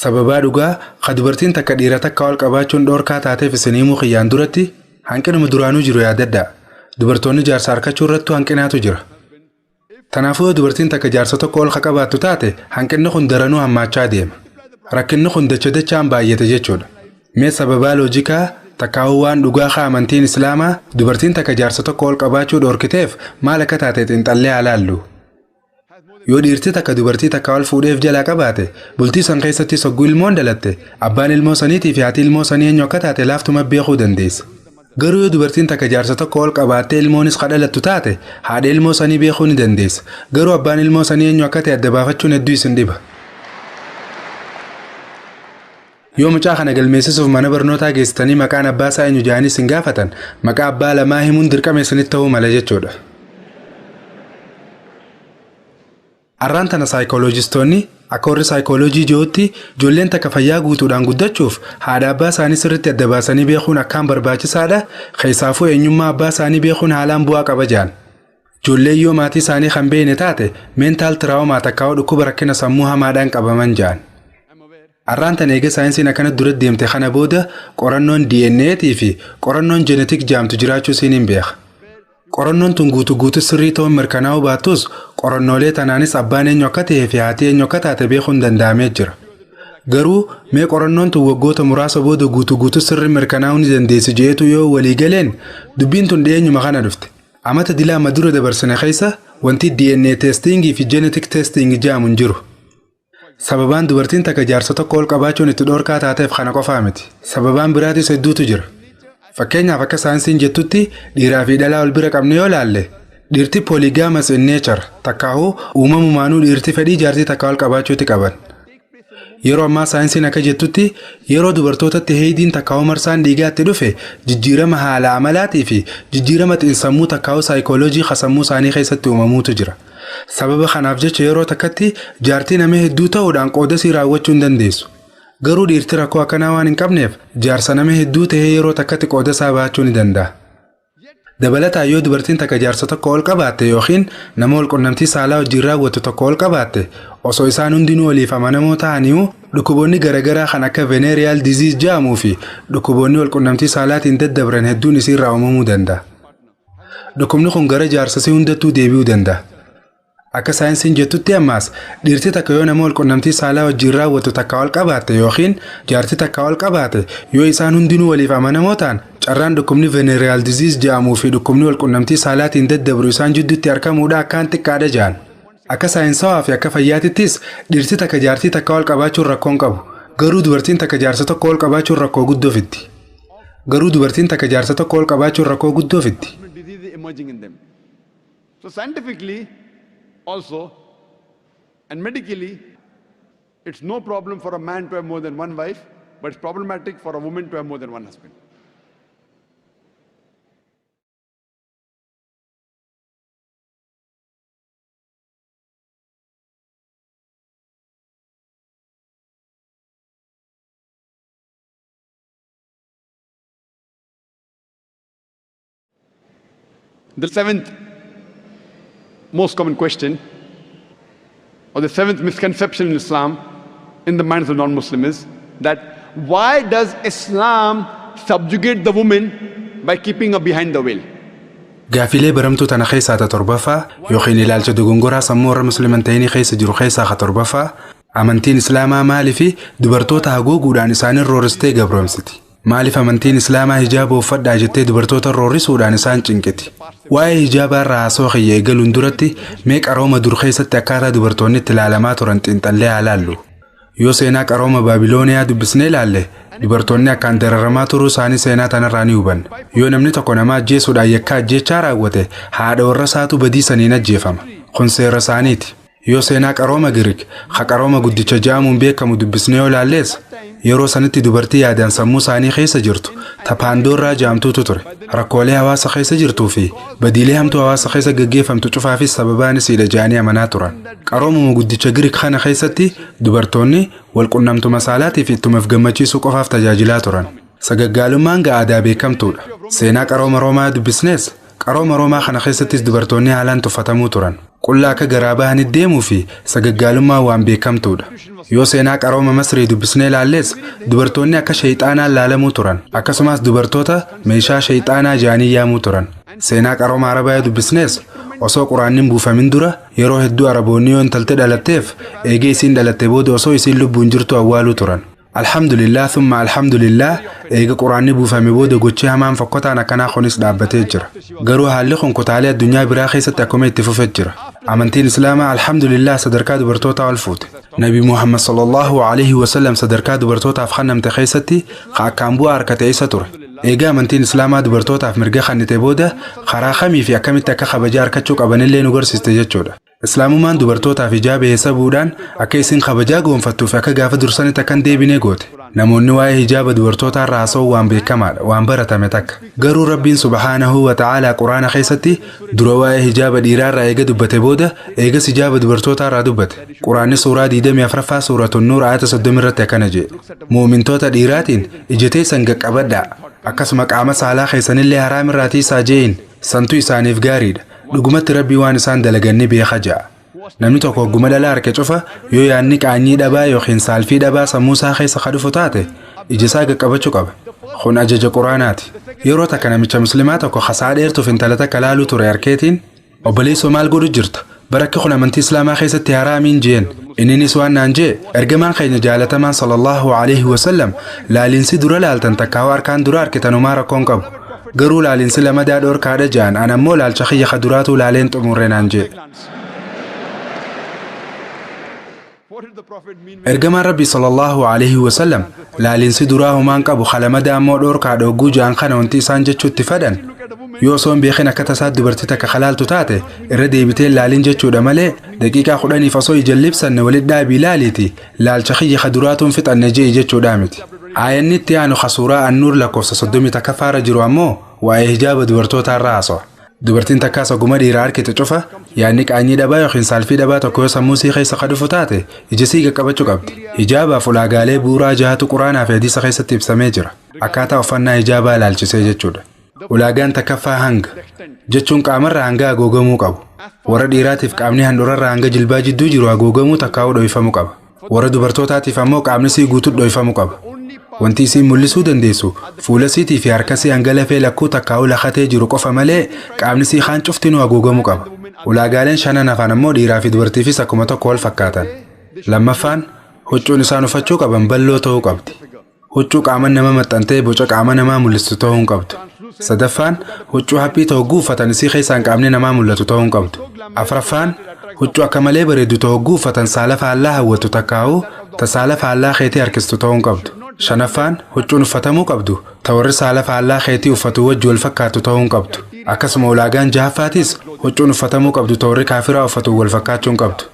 Sababaa dhugaa ka dubartiin takka dhiira takka ol qabaachuun dhoorkaa taateef isin himuu kiyyaan duratti hanqinuma duraanuu jiru yaadadhaa. Dubartoonni jaarsa harkachuu irrattuu hanqinaatu jira. Kanaafuu yoo dubartiin takka jaarsa tokko ol ka qabaattu taate hanqinni kun daranuu hammaachaa deema. Rakkinni kun dacha dachaan baay'ate jechuudha. Mee sababaa loojikaa takkaa'uu waan dhugaa ka amantiin Islaamaa dubartiin takka jaarsa tokko ol qabaachuu dhoorkiteef maal akka taate xiinxallee haa laallu. Yoo dhiirti takka dubartii takka ol fuudheef jalaa qabaate, bultii san keessatti sogguu ilmoon dhalatte, abbaan ilmoo saniitii fi haati ilmoo sanii eenyu akka taate laaftuma beekuu dandeessa. Garuu yoo dubartiin takka jaarsa tokko ol qabaattee ilmoonis ka dhalattu taate, haadha ilmoo sanii beekuu ni dandeessa. Garuu abbaan ilmoo sanii eenyu akka ta'e adda baafachuun hedduu isin dhiba. Yoo mucaa kana galmeessisuuf mana barnootaa geessitanii maqaan abbaa isaa eenyu jedhanii isin gaafatan, maqaa abbaa lamaa himuun dirqama isinitti ta'uu mala jechuudha. Arraan tana saayikooloojistoonni akka warri saayikooloojii jirutti ijoolleen takka fayyaa guutuudhaan guddachuuf haadha abbaa isaanii sirriitti adda baasanii beekuun akkaan barbaachisaadha. Keessaafuu eenyummaa abbaa isaanii beekuun haalaan bu'aa qaba jedhan. Ijoolleen yoo maatii isaanii kan beekne taate mental trauma takkaa'uu dhukkuba rakkina sammuu hamaadhaan qabaman jedhan. Arraan tana eega saayinsiin akkana dura deemte kana booda qorannoon DNA fi qorannoon genetic jaamtu jiraachuu isiin hin beeka. Qorannoon tun guutuu guutuu sirrii ta'uun mirkanaa'uu baattus, qorannoolee tanaanis abbaan eenyu akka ta'ee fi haati eenyu akka taate beekuun danda'amee jira. Garuu mee qorannoon tun waggoota muraasa booda guutuu guutuu sirri mirkanaa'uu ni dandeessi jeetu yoo walii galeen dubbiin tun dhiyeenyuma kana dhufte. Amata dilaa madura dabarsine keessa wanti DNA testingii fi genetic testing jedhamu hin jiru. Sababaan dubartiin takka jaarsa tokko ol qabaachuun itti dhorkaa taateef kana qofaa miti. Sababaan biraatis hedduutu jira. Fakkeenyaaf akka saayinsiin jettutti dhiiraa fi dhalaa ol bira qabne yoo laalle dhiirti polygamous in nature takkaahuu uumamumaanuu dhiirti fedhii jaartii takka ol qabaachuutti qaban. Yeroo ammaa saayinsiin akka jettutti yeroo dubartootatti heeyidiin takkaa'uu marsaan dhiigaatti dhufe jijjiirama haala amalaatii fi jijjiirama xiinsammuu takkaa'uu saayikooloojii sammuu isaanii keessatti uumamuutu jira. Sababa kanaaf jecha yeroo takkatti jaartii nama hedduu ta'uudhaan qoodasii raawwachuu hin dandeessu. Garuu dhiirti rakkoo akkanaa waan hin qabneef jaarsa nama hedduu ta'ee yeroo takkatti qoodasaa baachuu ni danda'a. Dabalataan yoo dubartiin takka jaarsa tokko ol qabaatte yookiin nama wal qunnamtii saalaa wajjin raawwatu tokko ol qabaatte osoo isaan hundinuu waliif amanamoo ta'aniiru dhukkuboonni garaagaraa kan akka venereal disease jedhamuu fi dhukkuboonni wal qunnamtii saalaatiin daddabran hedduun isiirraa uumamuu danda'a. Dhukkubni kun gara jaarsasii hundattuu deebi'uu danda'a. Akka saayinsiin jettutti ammaas dhiirti takka yoo nama wal qunnamtii saalaa wajjin raawwatu takka ol qabaatte yookiin jaartii takka ol qabaate yoo isaan hundinuu waliif amanamoo ta'an carraan dhukkubni venereal disease jedhamuu fi dhukkubni wal qunnamtii saalaatiin daddabru isaan jidduutti argamuudha akkaan xiqqaadha jedhan. Akka saayinsawaa fi akka fayyaatittis dhiirti takka jaartii takka ol qabaachuun rakkoo hin qabu. Garuu dubartiin takka jaarsa tokko ol qabaachuun rakkoo guddoo fiddi. Garuu dubartiin takka jaarsa tokko ol qabaachuun rakkoo guddoo fiddi. Disease emerging in them. So scientifically also and medically, it's no problem for a man to have more than one wife, but it's problematic for a woman to have more than one husband. The seventh most common question, or the seventh misconception in Islam in the minds of non-Muslim is that why does Islam subjugate the woman by keeping her behind the veil? Gaafilee baramtuu tana keessaa ta torbaffaa yookiin ilaalcha dogongoraa sammuu warra musliiman ta'inii keessa jiru keessaa ka torbaffaa amantiin islaamaa maaliif dubartoota haguuguudhaan isaanin rooristee gabroomsiti? Maaliif amantiin islaamaa hijaaba uffadhaa jettee dubartoota roorrisuudhaan isaan cinqiti? Waa'ee hijaabaa irraa haasoo kiyya eegaluun duratti mee qarooma dur keessatti akkaataa dubartoonni itti ilaalamaa turan xiinxallee haa laallu. Yoo seenaa qarooma Baabilooniyaa dubbisnee ilaalle dubartoonni akkaan dararamaa turuu isaanii seenaa tanarraa ni hubanna. Yoo namni tokko nama ajjeesuudhaan yakka ajjeechaa raawwate haadha warra isaatu badii saniin ajjeefama. Kun seera isaaniiti. Yoo seenaa qarooma Giriik ha qarooma guddicha jedhamuun beekamu dubbisnee yoo ilaalles yeroo sanitti dubartii yaadaan sammuu isaanii keessa jirtu tapaandoorraa jaamtuutu ture. Rakkoolee hawaasa keessa jirtuu fi badiilee hamtuu hawaasa keessa gaggeeffamtu cufaafis sababaan isiidha jedhanii amanaa turan. Qaroomuma guddicha Giriik kana keessatti dubartoonni walqunnamtuma saalaatii fi ittumaaf gammachiisuu qofaaf tajaajilaa turan. Sagaggaalummaan aadaa beekamtuudha. Seenaa qarooma Roomaa dubbisnees qarooma Roomaa kana keessattis dubartoonni haalaan tuffatamuu turan. Qullaa akka garaa bahanii deemuu fi sagaggaalummaa waan beekamtuudha. Yoo seenaa qarooma Masrii dubbisnee ilaalles dubartoonni akka shayxaanaa laalamuu turan. Akkasumas dubartoota meeshaa shayxaanaa jedhanii yaamuu turan. Seenaa qarooma Arabaa dubbisnees osoo quraanni hin buufamin dura yeroo hedduu Araboonni yoo intalti dhalatteef eegee isiin dhalatte booda osoo isiin lubbuun jirtu awwaaluu turan. Alhamdulillah thumma alhamdulillah eega quraanni buufame booda gochi hamaan fokkotaan akkanaa kunis dhaabbatee jira. Garuu haalli kun kutaalee addunyaa biraa keessatti akkuma itti fufee jira. Amantiin Islaamaa alhamdulillah sadarkaa dubartootaa ol fuute. Nabi Muhammad sallallahu alaihi wasallam sadarkaa dubartootaaf kennamte keessatti akkaan bu'aa harkate isa ture. Eega amantiin Islaamaa dubartootaaf mirga kennite booda karaa kamii fi akkamitti akka kabajaa harkachuu qabanillee nu garsiiste jechuudha. Islaamummaan dubartootaaf hijaaba heessabuudhaan akka isin kabajaa goonfattuuf akka gaafa dursanitti akka hin deebine goote. Namoonni waa'ee hijaaba dubartootaa irraa haasa'uu waan beekamaadha, waan baratame takka. Garuu Rabbiin subhaanahu wa ta'aalaa Quraana keessatti dura waa'ee hijaaba dhiiraa irraa eega dubbate booda eegas hijaaba dubartootaa irraa dubbate. Quraanni suuraa 24ffaa suuratun Nuur ayata 30 irratti akkana jedhe. Muumintoota dhiiraatiin ija teessan qaqqabadhaa. Akkasuma qaama saalaa keessanillee haraam irraa tiisaa je'in santu isaaniif gaariidha. Dhugumatti Rabbii waan isaan dalagan ni beeka ja'a. Namni tokko hogguma dhala harka cufa yoo yaadni qaanyii dhabaa yookiin saalfii dhabaa sammuu isaa keessa ka dhufu taate ija isaa qaqqabachuu qaba. Kun ajaja Quraanaati. Yeroo takka namicha musliimaa tokko hasaa dheertuuf intala takka laaluu ture harkeetiin obboleessoo maal godhu jirta? Barakki kun amantii Islaamaa keessatti haraamiin jeen. Inninis waan naan jee, ergamaan keenya jaalatamaan sallallahu alaihi wasallam laalinsi dura laaltan takkaawaa harkaan dura argitanumaa rakkoon qabu. Garuu laalinsi lamadaa dhoorkaadha ja'an, an ammoo laalcha kiyya ka duraatuu laaleen xumurre naan jee. What did the Prophet mean? Ergamaan Rabbii sallallahu alaihi wasallam laalinsi duraa humaan qabu kalamadaa ammoo dhoorkaadha hogguu ja'an kana wanti isaan jechuutti fedhan yoo osoo hin beekin akka tasaa dubartii takka kalaaltu taate irra deebitee laalin jechuudha malee daqiiqaa 10 osoo ija libsanne walitti dhaabii laaliiti laalcha kiyya ka duraatuun fixanne je'i jechuudha miti. Aayanni itti aanu ka suuraa Annuur lakkoofsa 31ffaarra jiru ammoo waa'ee hijaaba dubartootaarra haasawa. Dubartiin takkaas oguma dhiiraa harkite cufa yaadni qaanyii dhabaa yookiin saalfii dhabaa tokko yoo sammuu sii keessa ka dhufu taate ija sii qaqqabachuu qabdi. Hijaabaaf ulaagaalee bu'uuraa jahatu quraanaa fi hadiisa keessatti ibsamee jira. Akkaataa uffannaa hijaabaa ilaalchisee jechuudha. Ulaagaan takkaffaa hanga jechuun qaamarraa hanga haguugamuu qabu. Warra dhiiraatiif qaamni handhuurarraa hanga jilbaa jidduu jiru haguugamuu takkaa'uu dhohifamuu qaba. Warra dubartootaatiif ammoo qaamni sii guutuu dhohifamuu qaba. Wanti isiin mul'isuu dandeessu fuula siitii fi harka sii hanga lafee lakkuu takkaa'uu lakatee jiru qofa malee qaamni sii kaan cuftinuu haguugamuu qaba. Ulaagaaleen shanan hafan ammoo dhiiraa fi dubartiifis akkuma tokko wal fakkaatan. Lammaffaan huccuun isaan uffachuu qaban bal'oo ta'uu qabdi. Huccuu qaama nama maxxantee boca qaama namaa mul'istu ta'uu hin qabdu. Sadaffaan huccuu haphii ta'u uffatan isii keessaan qaamni namaa mul'atu ta'uu hin qabdu. Afraffaan huccuu akka malee bareeddu ta'u uffatan saala faallaa hawwatu takkaa'uu ta saala faallaa keetii harkistu ta'uu hin qabdu. Shanaffaan huccuun uffatamuu qabdu ta warri saala faallaa keetii uffatu wajji wal fakkaatu ta'uu hin qabdu. Akkasuma ulaagaan jahaffaatis huccuun uffatamuu qabdu ta warri kaafiraa uffatu wal fakkaachuu hin qabdu.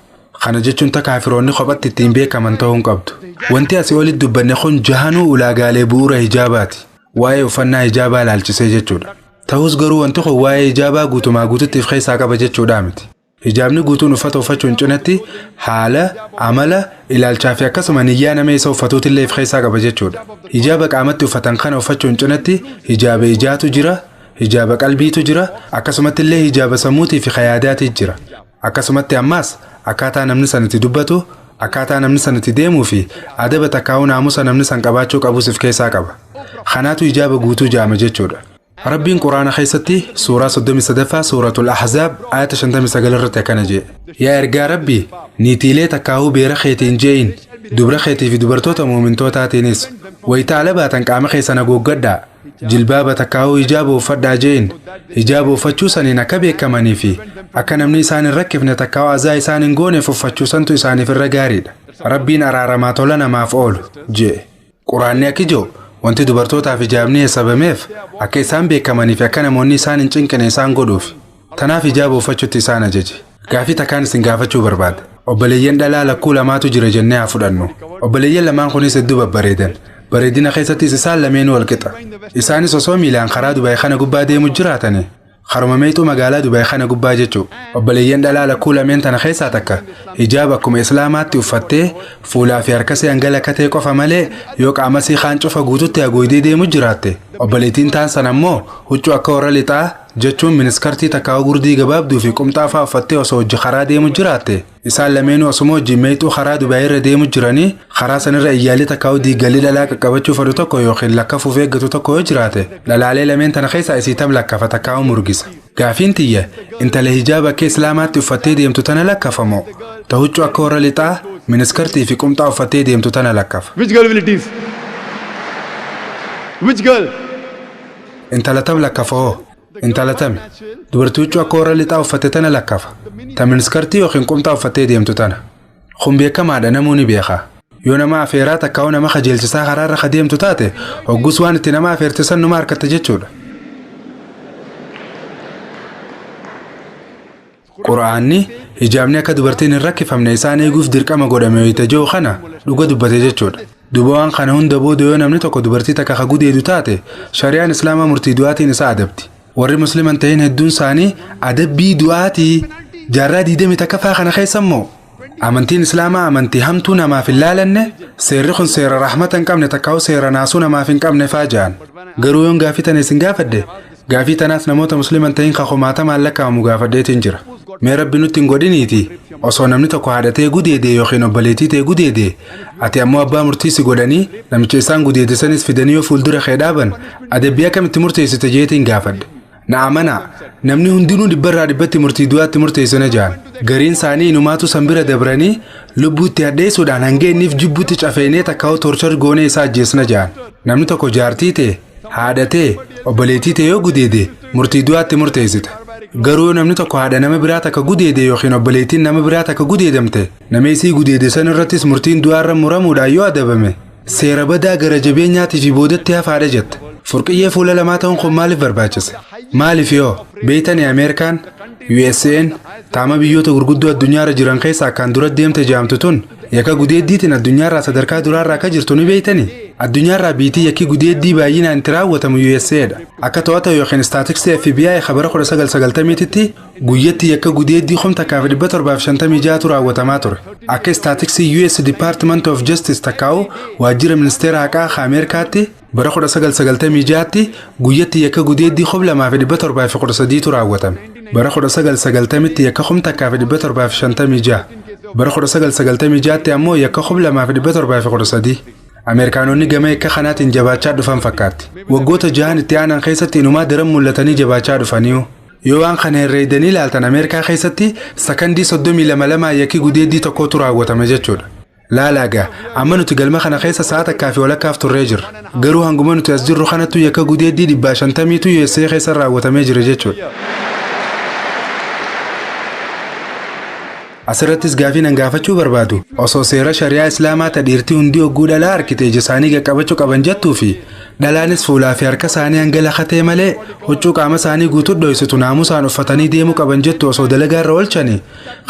Kana jechuun ta kaafiroonni kophatti ittiin beekaman ta'uu hin qabdu. Wanti asii olitti dubbanne kun jahanuu ulaagaalee bu'uura hijaabaati. Waa'ee uffannaa hijaabaa ilaalchisee jechuudha. Ta'us garuu wanti kun waa'ee hijaabaa guutumaa guututti of keessaa qaba jechuudha miti. Hijaabni guutuun uffata uffachuun cinatti haala, amala, ilaalchaa fi akkasuma niyyaa nama isa uffatuutillee of keessaa qaba jechuudha. Hijaaba qaamatti uffatan kana uffachuun cinatti hijaaba ijaatu jira, hijaaba qalbiitu jira, akkasumatti illee hijaaba sammuutii fi yaadaati jira. Akkasumatti ammaas akkaataa namni san itti dubbatu, akkaataa namni san itti deemuu fi adaba takkaa'uu naamusa namni san qabaachuu qabus of keessaa qaba. Kanaatu hijaaba guutuu jaama jechuudha. Rabbiin Quraana keessatti suuraa 33ffaa suuratul Ahzaab ayata 59 irratti akkana jedhe. Yaa ergaa Rabbii niitiilee takkaa'uu beera keetiin je'in dubra keetii fi dubartoota muumintootaatiinis wayita ala baatan qaama keessan haguuggadhaa jilbaaba takkaa'uu hijaaba uffadhaa je'in hijaaba uffachuu saniin akka beekamanii fi akka namni isaan hin rakkifne takkaa'uu azaa isaan hin gooneef uffachuu santu isaaniif irra gaariidha. Rabbiin araaramaa tola namaaf oolu je'e. Quraanni akka ijoo wanti dubartootaaf hijaabni heessabameef akka isaan beekamanii fi akka namoonni isaan hin cinqine isaan godhuuf. Tanaaf hijaaba uffachuutti isaan ajaje. Gaafii takkaan isin gaafachuu barbaada. Obboleeyyan dhalaa lakkuu lamaatu jira jennee haa fudhannu. Obboleeyyan lamaan kunis hedduu babbareedan. Bareedina keessattis isaan lameen wal qixa. Isaanis osoo miilaan karaa Dubaay kana gubbaa deemu jiraatani. Haruma meexuu magaalaa Dubaay kana gubbaa jechuu. Obboleeyyan dhalaa lakkuu lameen tana keessaa takka hijaaba akkuma Islaamaatti uffattee fuulaa fi harkasee hanga lakkatee qofa malee yoo qaama sii kaan cufa guututti haguugdee deemu jiraatte. Obboleettiin taan sana ammoo huccuu akka warra lixaa jechuun miniskartii takkaa'uu gurdii gabaabduu fi qumxaa fa'aa uffattee osoo hojii karaa deemu jiraatte. Isaan lameenuu osuma hojii meexuu karaa Dubaay irra deemu jiranii karaa sanirra iyyaalii takkaa'uu diigalii dhalaa qaqqabachuu fedhu tokko yookiin lakkafuuf eeggatu tokko yoo jiraate dhalaalee lameen tana keessaa isii tam lakkafa takkaa'uu murgisa. Gaafiin tiyya intala hijaaba akka Islaamaatti uffattee deemtu tana lakkafamoo ta huccuu akka warra lixaa miniskartii fi qumxaa uffattee deemtu tana lakkafa. Which girl will it tease? Which girl? Intala tam lakkafa hoo? Intala tami? Dubartii huccuu akka warra lixaa uffatte tana lakkafa. Ta miniskartii yookiin qumxaa uffattee deemtu tana. Kun beekamaadha namuu ni beeka. Yoo nama afeeraa takkaa'uu nama kajeelchisaa karaarra ka deemtu taate hoggus waan itti nama afeerte san numa harkatta jechuudha. Quraanni hijaabni akka dubartiin hin rakkifamne isaan eeguuf dirqama godhame wayita jiru kana dhuga dubbate jechuudha. Duuba waan kana hunda booda yoo namni tokko dubartii takka ka gudeedu taate shari'aan Islaamaa murtii du'aatiin isa adabdi. Warri musliman ta'in hedduun isaanii adabbii du'aatii jaarraa 21ffaa kana keessa immoo amantiin Islaamaa amantii hamtuu namaaf hin laalanne seerri kun seera rahmata hin qabne takkaa'u seera naasuu namaaf hin qabne faa ja'an. Garuu yoon gaafii tana isin gaafadhe gaafii tanaas namoota musliman ta'in ka kumaatamaan lakkaa'amu gaafadheetiin jira. Mee rabbi nutti hin godhiniiti osoo namni tokko haadhatee gudeede yookiin obboleettii ta'e gudeede ati ammoo abbaa murtii si godhanii namicha isaan gudeede sanis fidanii yoo fuuldura kee dhaaban adabbii akkamitti murteessite jeetiin gaafadhe. Na amanaa namni hundinuu dhibbarraa dhibbatti murtii du'aatti murteessina ja'an. Gariin isaanii inumaatu san bira dabranii Lubbuu itti hadheessuudhaan hanga inniif jibbutti cafeenee takkaa'u torture goonee isaa ajjeesna ja'an. Namni tokko jaartii ta'e, haadha ta'e, obboleettii ta'e yoo gudeede murtii du'aatti murteessita. Garuu yoo namni tokko haadha nama biraa takka gudeede yookiin obboleettiin nama biraa takka gudeedamte, nama isii gudeede san irrattis murtiin du'aarra muramuudhaan yoo adabame, seera badaa gara jabeenyaatii fi boodatti hafaadha jetta. Furqiyyee fuula lamaa ta'uun kun maaliif barbaachise? Maaliif yoo beeytanii Ameerikaan, USA'n taama biyyoota gurguddoo addunyaarra jiran keessaa akkaan dura deemte jaamtu tun yakka gudeeddiitiin addunyaarraa sadarkaa duraarraa akka jirtu ni beeytanii? Addunyaarraa biitii yakki gudeeddii baay'inaan itti raawwatamu USAdha. Akka to'ata yookiin istaatiksii FBI bara 1990tti guyyatti yakka gudeeddii 1756tu raawwatamaa ture. Akka istaatiksii US Department of Justice takkaa'u waajjira ministeera haqaa Ameerikaatti bara 1996tti guyyatti yakka gudeeddii 2713tu raawwatame. Bara 1990tti yakka 1756. Bara 1996tti ammoo yakka 2713. Ameerikaanonni gama yakka kanaatiin jabaachaa dhufan fakkaatti. Waggoota 6 itti aanan keessatti inumaa daran mul'atanii jabaachaa dhufaniiru. Yoo waan kana herreedanii ilaaltan, Ameerikaa keessatti sakandii 32 yakki gudeeddii tokkotu raawwatame jechuudha. Laalaagaa, amma nuti galma kana keessa sa'a takkaa fi walakkaaf turree jirra. Garuu hanguma nuti as jirru kanattu yakka gudeeddii 150tu USA keessa raawwatamee jira jechuudha. Asirrattis gaafii nan gaafachuu barbaadu, osoo seera shari'aa Islaamaa ta dhiirtii hundi hogguu dhalaa harkite ija isaanii qaqqabachuu qaban jettuu fi dhalaanis fuulaa fi harka isaanii hanga lakatee malee huccuu qaama isaanii guutuu dhoysitu naamusaan uffatanii deemuu qaban jettu osoo dalagaarra oolchanii,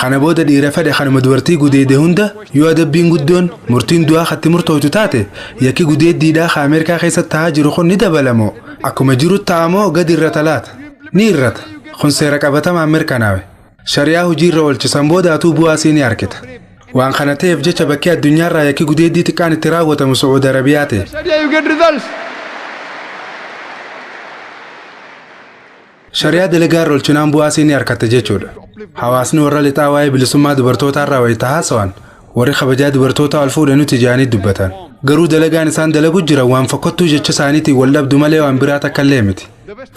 kana booda dhiira fedhe kanuma dubartii gudeede hunda yoo adabbiin guddoon murtiin du'aa katti murtooytu taate, yakki gudeeddiidhaa ka Ameerikaa keessatti ta'aa jiru kun ni dabalamoo akkuma jiru ta'amoo gadi irra laata? Ni irrata. Kun seera qabatamaan mirkanaawe. Shari'aa hojiirra oolchisan boodaatuu bu'aa sii ni argita. Waan kana ta'eef jecha bakki addunyaarraa yakki gudeeddii xiqqaan itti raawwatamu Sacuud Arabiyaa ta'e. Sharia, you get results. Shari'aa dalagaa irra oolchinaan bu'aa sii ni argatta jechuudha. Hawaasni warra lixaa waa'ee bilisummaa dubartootaarraa wayita haasawan, warri kabajaa dubartoota ol fuudhe nuti jaanii dubbatan. Garuu dalagaan isaan dalagu jiran waan fokkottuu jecha isaaniitiin wal dhabdu malee waan biraa takka illee miti.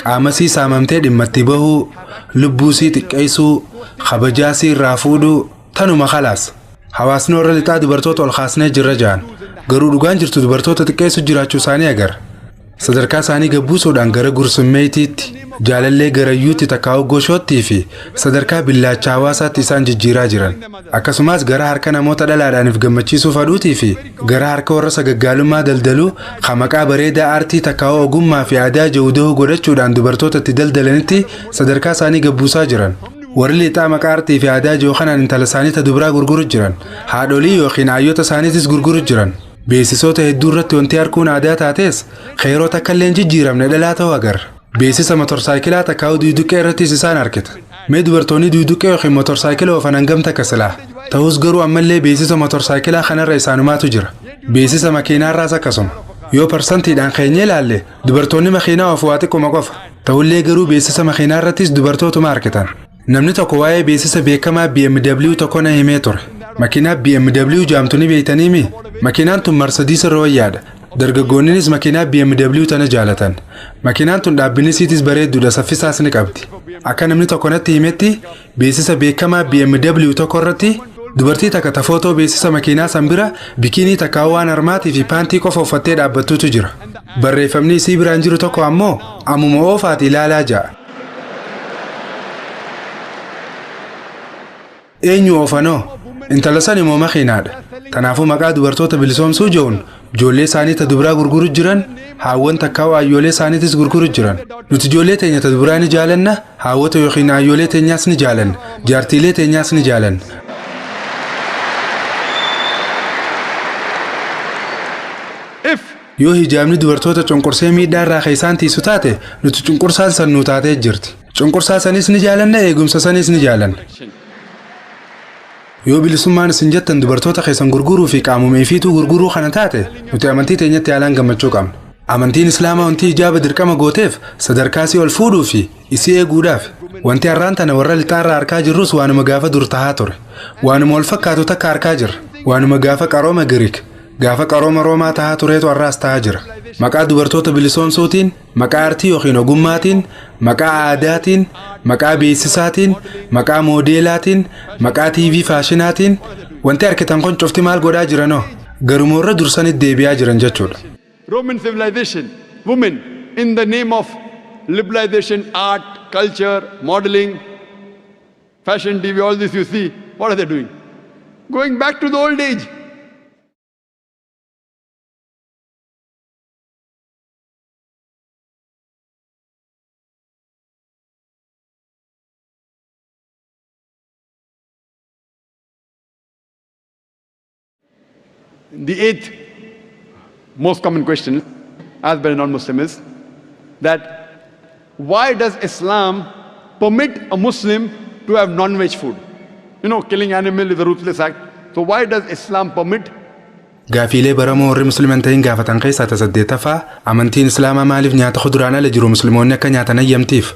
Qaama sii saamamtee dhimma itti bahuu, lubbuu sii xiqqeessuu, kabajaa sii irraa fuudhuu, tanuma khalaas. Hawaasni warra lixaa dubartoota ol kaasnee jirra ja'an. Garuu dhugaan jirtu dubartoota xiqqeessu jiraachuu isaanii agarra. Sadarkaa isaanii gabbuusuudhaan gara gursummeetiitti, jaalallee garayyuutti takkaa'u goshoottii fi sadarkaa billaacha hawaasaatti isaan jijjiiraa jiran. Akkasumas gara harka namoota dhalaadhaaniif gammachiisuu fadhuutii fi gara harka warra sagaggaalummaa daldaluu kan maqaa bareedaa aartii takkaa'u ogummaa fi aadaa jawudahuu godhachuudhaan dubartoota itti daldalanitti sadarkaa isaanii gabbuusaa jiran. Warri lixaa maqaa aartii fi aadaa jiru kanaan intala isaanii ta dubaraa gurguru jiran. Haadholii yookiin hayyoota isaaniitis gurguru jiran. Beeksisoota hedduu irratti wanti harkuun aadaa taates xeeroo takka illee hin jijjiiramne dhalaa ta'uu agarra. Beeksisa motorsaayikilaa takkaa'u duuduqqee irrattis isaan argita. Mee dubartoonni duuduqqee yookiin motorsaayikila oofan hangam takka silaa? Ta'us garuu ammallee beeksisa motorsaayikilaa kanarra isaanumaatu jira. Beeksisa makiinaarraas akkasuma. Yoo parsantiidhaan keenyee ilaalle, dubartoonni makiinaa oofu waa xiqquma qofa. Ta'ullee garuu beeksisa makiinaa irrattis dubartootuma argitan. Namni tokko waa'ee beeksisa beekamaa BMW tokko na himee ture. Makiinaa BMW jaamtu ni beeytaniimi? Makiinaan tun Mercedes irra wayyaadha. Dargaggoonnis makiinaa BMW tana jaalatan. Makiinaan tun dhaabbinni isiitis bareedduudha, saffisaas ni qabdi. Akka namni tokko natti himetti, beeksisa beekamaa BMW tokko irratti dubartii takka ta footoo beeksisa makiinaa san bira bikiinii takka waan harmaatii fi paantii qofa uffattee dhaabbattutu jira. Barreeffamni isii biraan jiru tokko ammoo ammuma oofaati ilaalaa ja'a. Eenyu oofanoo? Intala san immoo makiinaadha. Kanaafuu maqaa dubartoota bilisoomsuu jehuun ijoollee isaanii ta dubaraa gurguru jiran, haawwan takkaa'u ayyoolee isaaniitis gurguru jiran. Nuti ijoollee teenya ta dubaraa ni jaalanna, haawwota yookiin ayyoolee teenyaas ni jaalanna, jaartiilee teenyaas ni jaalanna. If Yoo hijaabni dubartoota cunqursee miidhaa irraa kan isaan tiisu taate, nuti cunqursaan san nuu taatee jirti. Cunqursaa sanis ni jaalanna, eegumsa sanis ni jaalanna. Yoo bilisummaan isin jettan dubartoota keessan gurguruu fi qaamuma ifiituu gurguruu kana taate, nuti amantii teenyatti haalaan gammachuu qabna. Amantiin Islaamaa wanti hijaaba dirqama gooteef sadarkaa isii ol fuudhuu fi isii eeguudhaaf. Wanti har'aan tana warra lixaarraa harkaa jirrus waanuma gaafa dur tahaa ture. Waanuma wal fakkaatu takka harkaa jirra. Waanuma gaafa qarooma Giriik, gaafa qarooma Roomaa tahaa tureetu har'aas tahaa jira. Maqaa dubartoota bilisoomsuutiin, maqaa aartii yookiin ogummaatiin, maqaa aadaatiin, maqaa beeksisaatiin, maqaa moodeelaatiin, maqaa TV faashinaatiin, Wanti arkitan kun cufti maal godhaa jiranoo? Garuma warra dursanitti deebi'aa jiran jechuudha. Roman civilization, women, in the name of liberalization, art, culture, modeling, fashion, TV, all this you see, what are they doing? Going back to the old age. The eighth most common question asked by a non-Muslim is that why does Islam permit a Muslim to have non-veg food? You know, killing animal is a ruthless act. So why does Islam permit? Gaafiilee baramoo warri musliman ta'in gaafatan keessaa ta saddeettaffaa amantiin islaamaa maaliif nyaata kuduraan ala jiru musliimoonni akka nyaatan hayyamtiif?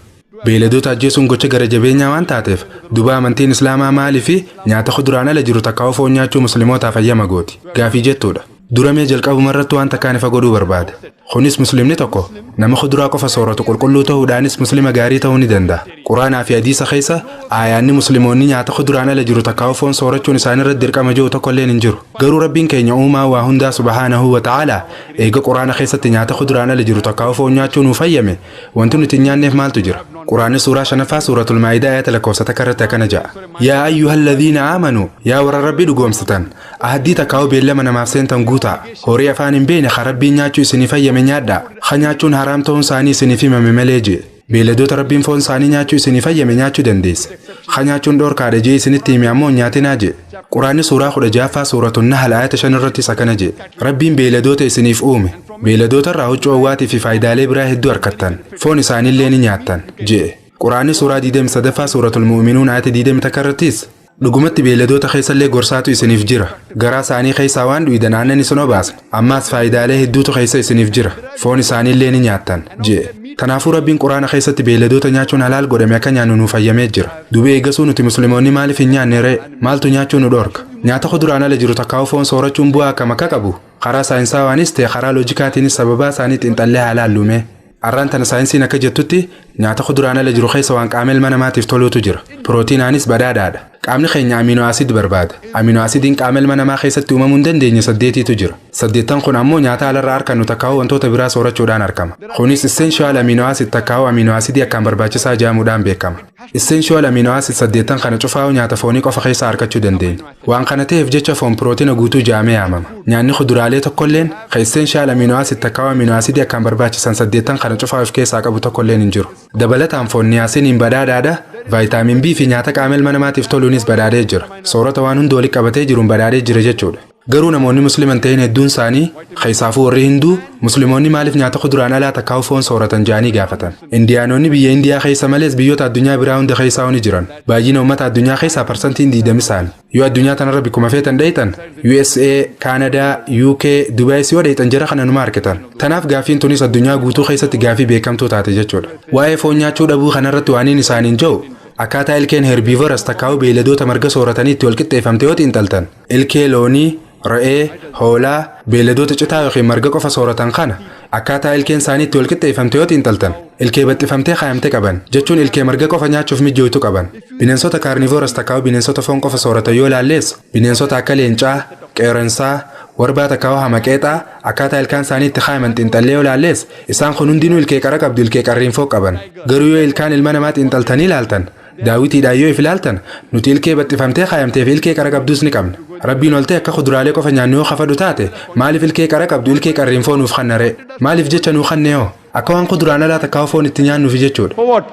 Beeyladoota ajjeesuun gocha gara jabeenyaa waan taateef duba amantiin islaamaa maaliif nyaata kuduraan ala jiru takkaa'uu foon nyaachuu muslimootaaf hayyama gooti? Gaafii jettuudha. Duramee jalqabuma irratti waan takkaan ifa godhuu barbaada. Kunis muslimni tokko nama kuduraa qofa sooratu qulqulluu ta'uudhaanis muslima gaarii ta'uu ni danda'a. Quraanaa fi hadiisa keessa aayaanni musliimoonni nyaata kuduraan ala jiru takkaa'uu foon soorachuun isaanirratti dirqama jiru tokkolleen hin jiru. Garuu Rabbiin keenya uumaa waa hundaa subhaanahu wa ta'aalaa eega quraana keessatti nyaata kuduraan ala jiru takkaa'uu foon nyaachuu nuuf hayyame wanti nuti hin nyaanneef maaltu jira? Quraanni suuraa shanaffaa suuratul Maa'idaa ayata lakkoofsa takka irratti akkana ja'a. Yaa ayyuhalladhiina aamanuu, yaa warra Rabbii dhugoomsitan, ahaddii takkaa'uu beellama namaaf seentan guutaa, horii afaan hin beekne ka Rabbiin nyaachuu isiniif hayyame nyaadhaa, ka nyaachuun haraam ta'uun isaanii isiniif himame malee jee. Beeyladoota Rabbiin foon isaanii nyaachuu isiniif hayyame nyaachuu dandeessa. Ka nyaachuun dhoorkaadha jee isinitti hime ammoo hin nyaatinaa jee. Quraanni suuraa 16ffaa suuratul Nahl ayata 5 irrattis akkana jee. Rabbiin beeyladoota isiniif uume. Beeyladoota irraa huccuu owwaatii fi faayidaalee biraa hedduu argattan. Foon isaaniillee ni nyaattan jee. Quraanni suuraa 23ffaa suuratul Mu'minuun ayata 21 irrattis dhugumatti beeyladoota keessallee gorsaatu isiniif jira. Garaa isaanii keessaa waan dhuydan aannan isin obaasna. Ammaas faayidaalee hedduutu keessa isiniif jira. Foon isaaniillee ni nyaattan jee. Kanaafuu Rabbiin Quraana keessatti beeyladoota nyaachuun halaal godhame akka nyaannu nuuf hayyamee jira. Duuba eegasuu nuti musliimoonni maaliif hin nyaanne ree? Maaltu nyaachuu nu dhorka? Nyaata kuduraan ala jiru takkaa'uu foon soorachuun bu'aa akkam akka qabu karaa saayinsaawaanis ta'e karaa loojikaatiinis sababaa isaanii xiinxallee haa laallu mee. Arraan tana saayinsiin akka jettutti nyaata kuduraan ala jiru keessa waan qaama ilma namaatiif toluutu jira. Pirootiinaanis badhaadhaadha. Qaamni keenya amino acid barbaada. Amino acidiin qaama ilma namaa keessatti uumamuu hin dandeenye 8tu jira. 8 kun ammoo nyaata alarraa argannu takkaa'uu wantoota biraa soorachuudhaan argama. Kunis essential amino acid takkaa'uu amino acidii akkaan barbaachisaa jedhamuudhaan beekama. Essential amino acid 8 kana cufaa'uu nyaata foonii qofa keessaa argachuu dandeenya. Waan kana ta'eef jecha foon pirootiina guutuu jedhamee yaamama. Nyaanni kuduraalee tokkolleen ka essential amino acid takkaa'uu amino acidii akkaan barbaachisan 8 kana cufaa'uu of keessaa qabu tokkolleen hin jiru. Dabalataan foon niyaasiniin badhaadhaadha. Vaayitaamin B fi nyaata qaama ilma namaatiif toluunis badhaadhee jira. Soorata waan hunda walitti qabatee jiruun badhaadhee jira jechuudha. Garuu namoonni musliman ta'in hedduun isaanii keessaafuu warri Hinduu musliimoonni maaliif nyaata kuduraan alaa takkaa'uu foon sooratan jedhanii gaafatan. Indiyaanonni biyya Indiyaa keessa malees biyyoota addunyaa biraa hunda keessaa ni jiran. Baay'ina uummata addunyaa keessaa parsantiin 20 isaani. Yoo addunyaa tanarra bikkuma feetan dheeytan USA, Kaanadaa, UK, Dubaayis yoo dheeytan jara kana numa argitan. Tanaaf gaafiin tunis addunyaa guutuu keessatti gaafii beekamtuu taate jechuudha. Waa'ee foon nyaachuu dhabuu kanarratti waan inni isaaniin jiru akkaataa ilkeen herbiivoras takkaa'uu beeyladoota marga sooratanii itti wal qixxeeffamte yoo xiinxaltan ilkee loonii, re'ee, hoolaa, beeyladoota citaa yookiin marga qofa sooratan kana akkaataa ilkeen isaanii itti wal qixxeeffamte yoo xiinxaltan ilkee baxxifamtee kaayamte qaban jechuun ilkee marga qofa nyaachuuf mijooytu qaban. Bineensota kaarnivooras takkaa'uu bineensota foon qofa sooratan yoo ilaallees bineensota akka leencaa, qeerransaa, warbaa takkaa'uu hamaqeexaa akkaataa ilkaan isaanii itti kaayaman xiinxallee yoo ilaallees isaan kun hundinuu ilkee qara qabdu ilkee qarriinfoo qaban. Garuu yoo ilkaan ilma namaa xiinxaltanii ilaaltan daawwitiidhaan yoo if ilaaltan nuti ilkee baxxifamtee kaayamtee fi ilkee qara qabduus ni qabna. Rabbiin oltee akka kuduraalee qofa nyaannu yoo kafadhu taate maaliif ilkee qara qabdu ilkee qarriinfoo nuuf kanna ree? Maaliif jecha nuu kanne hoo? Akka waan kuduraan alaa takkaa'uu foon itti nyaannuufi jechuudha. For what?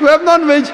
To have non-veg.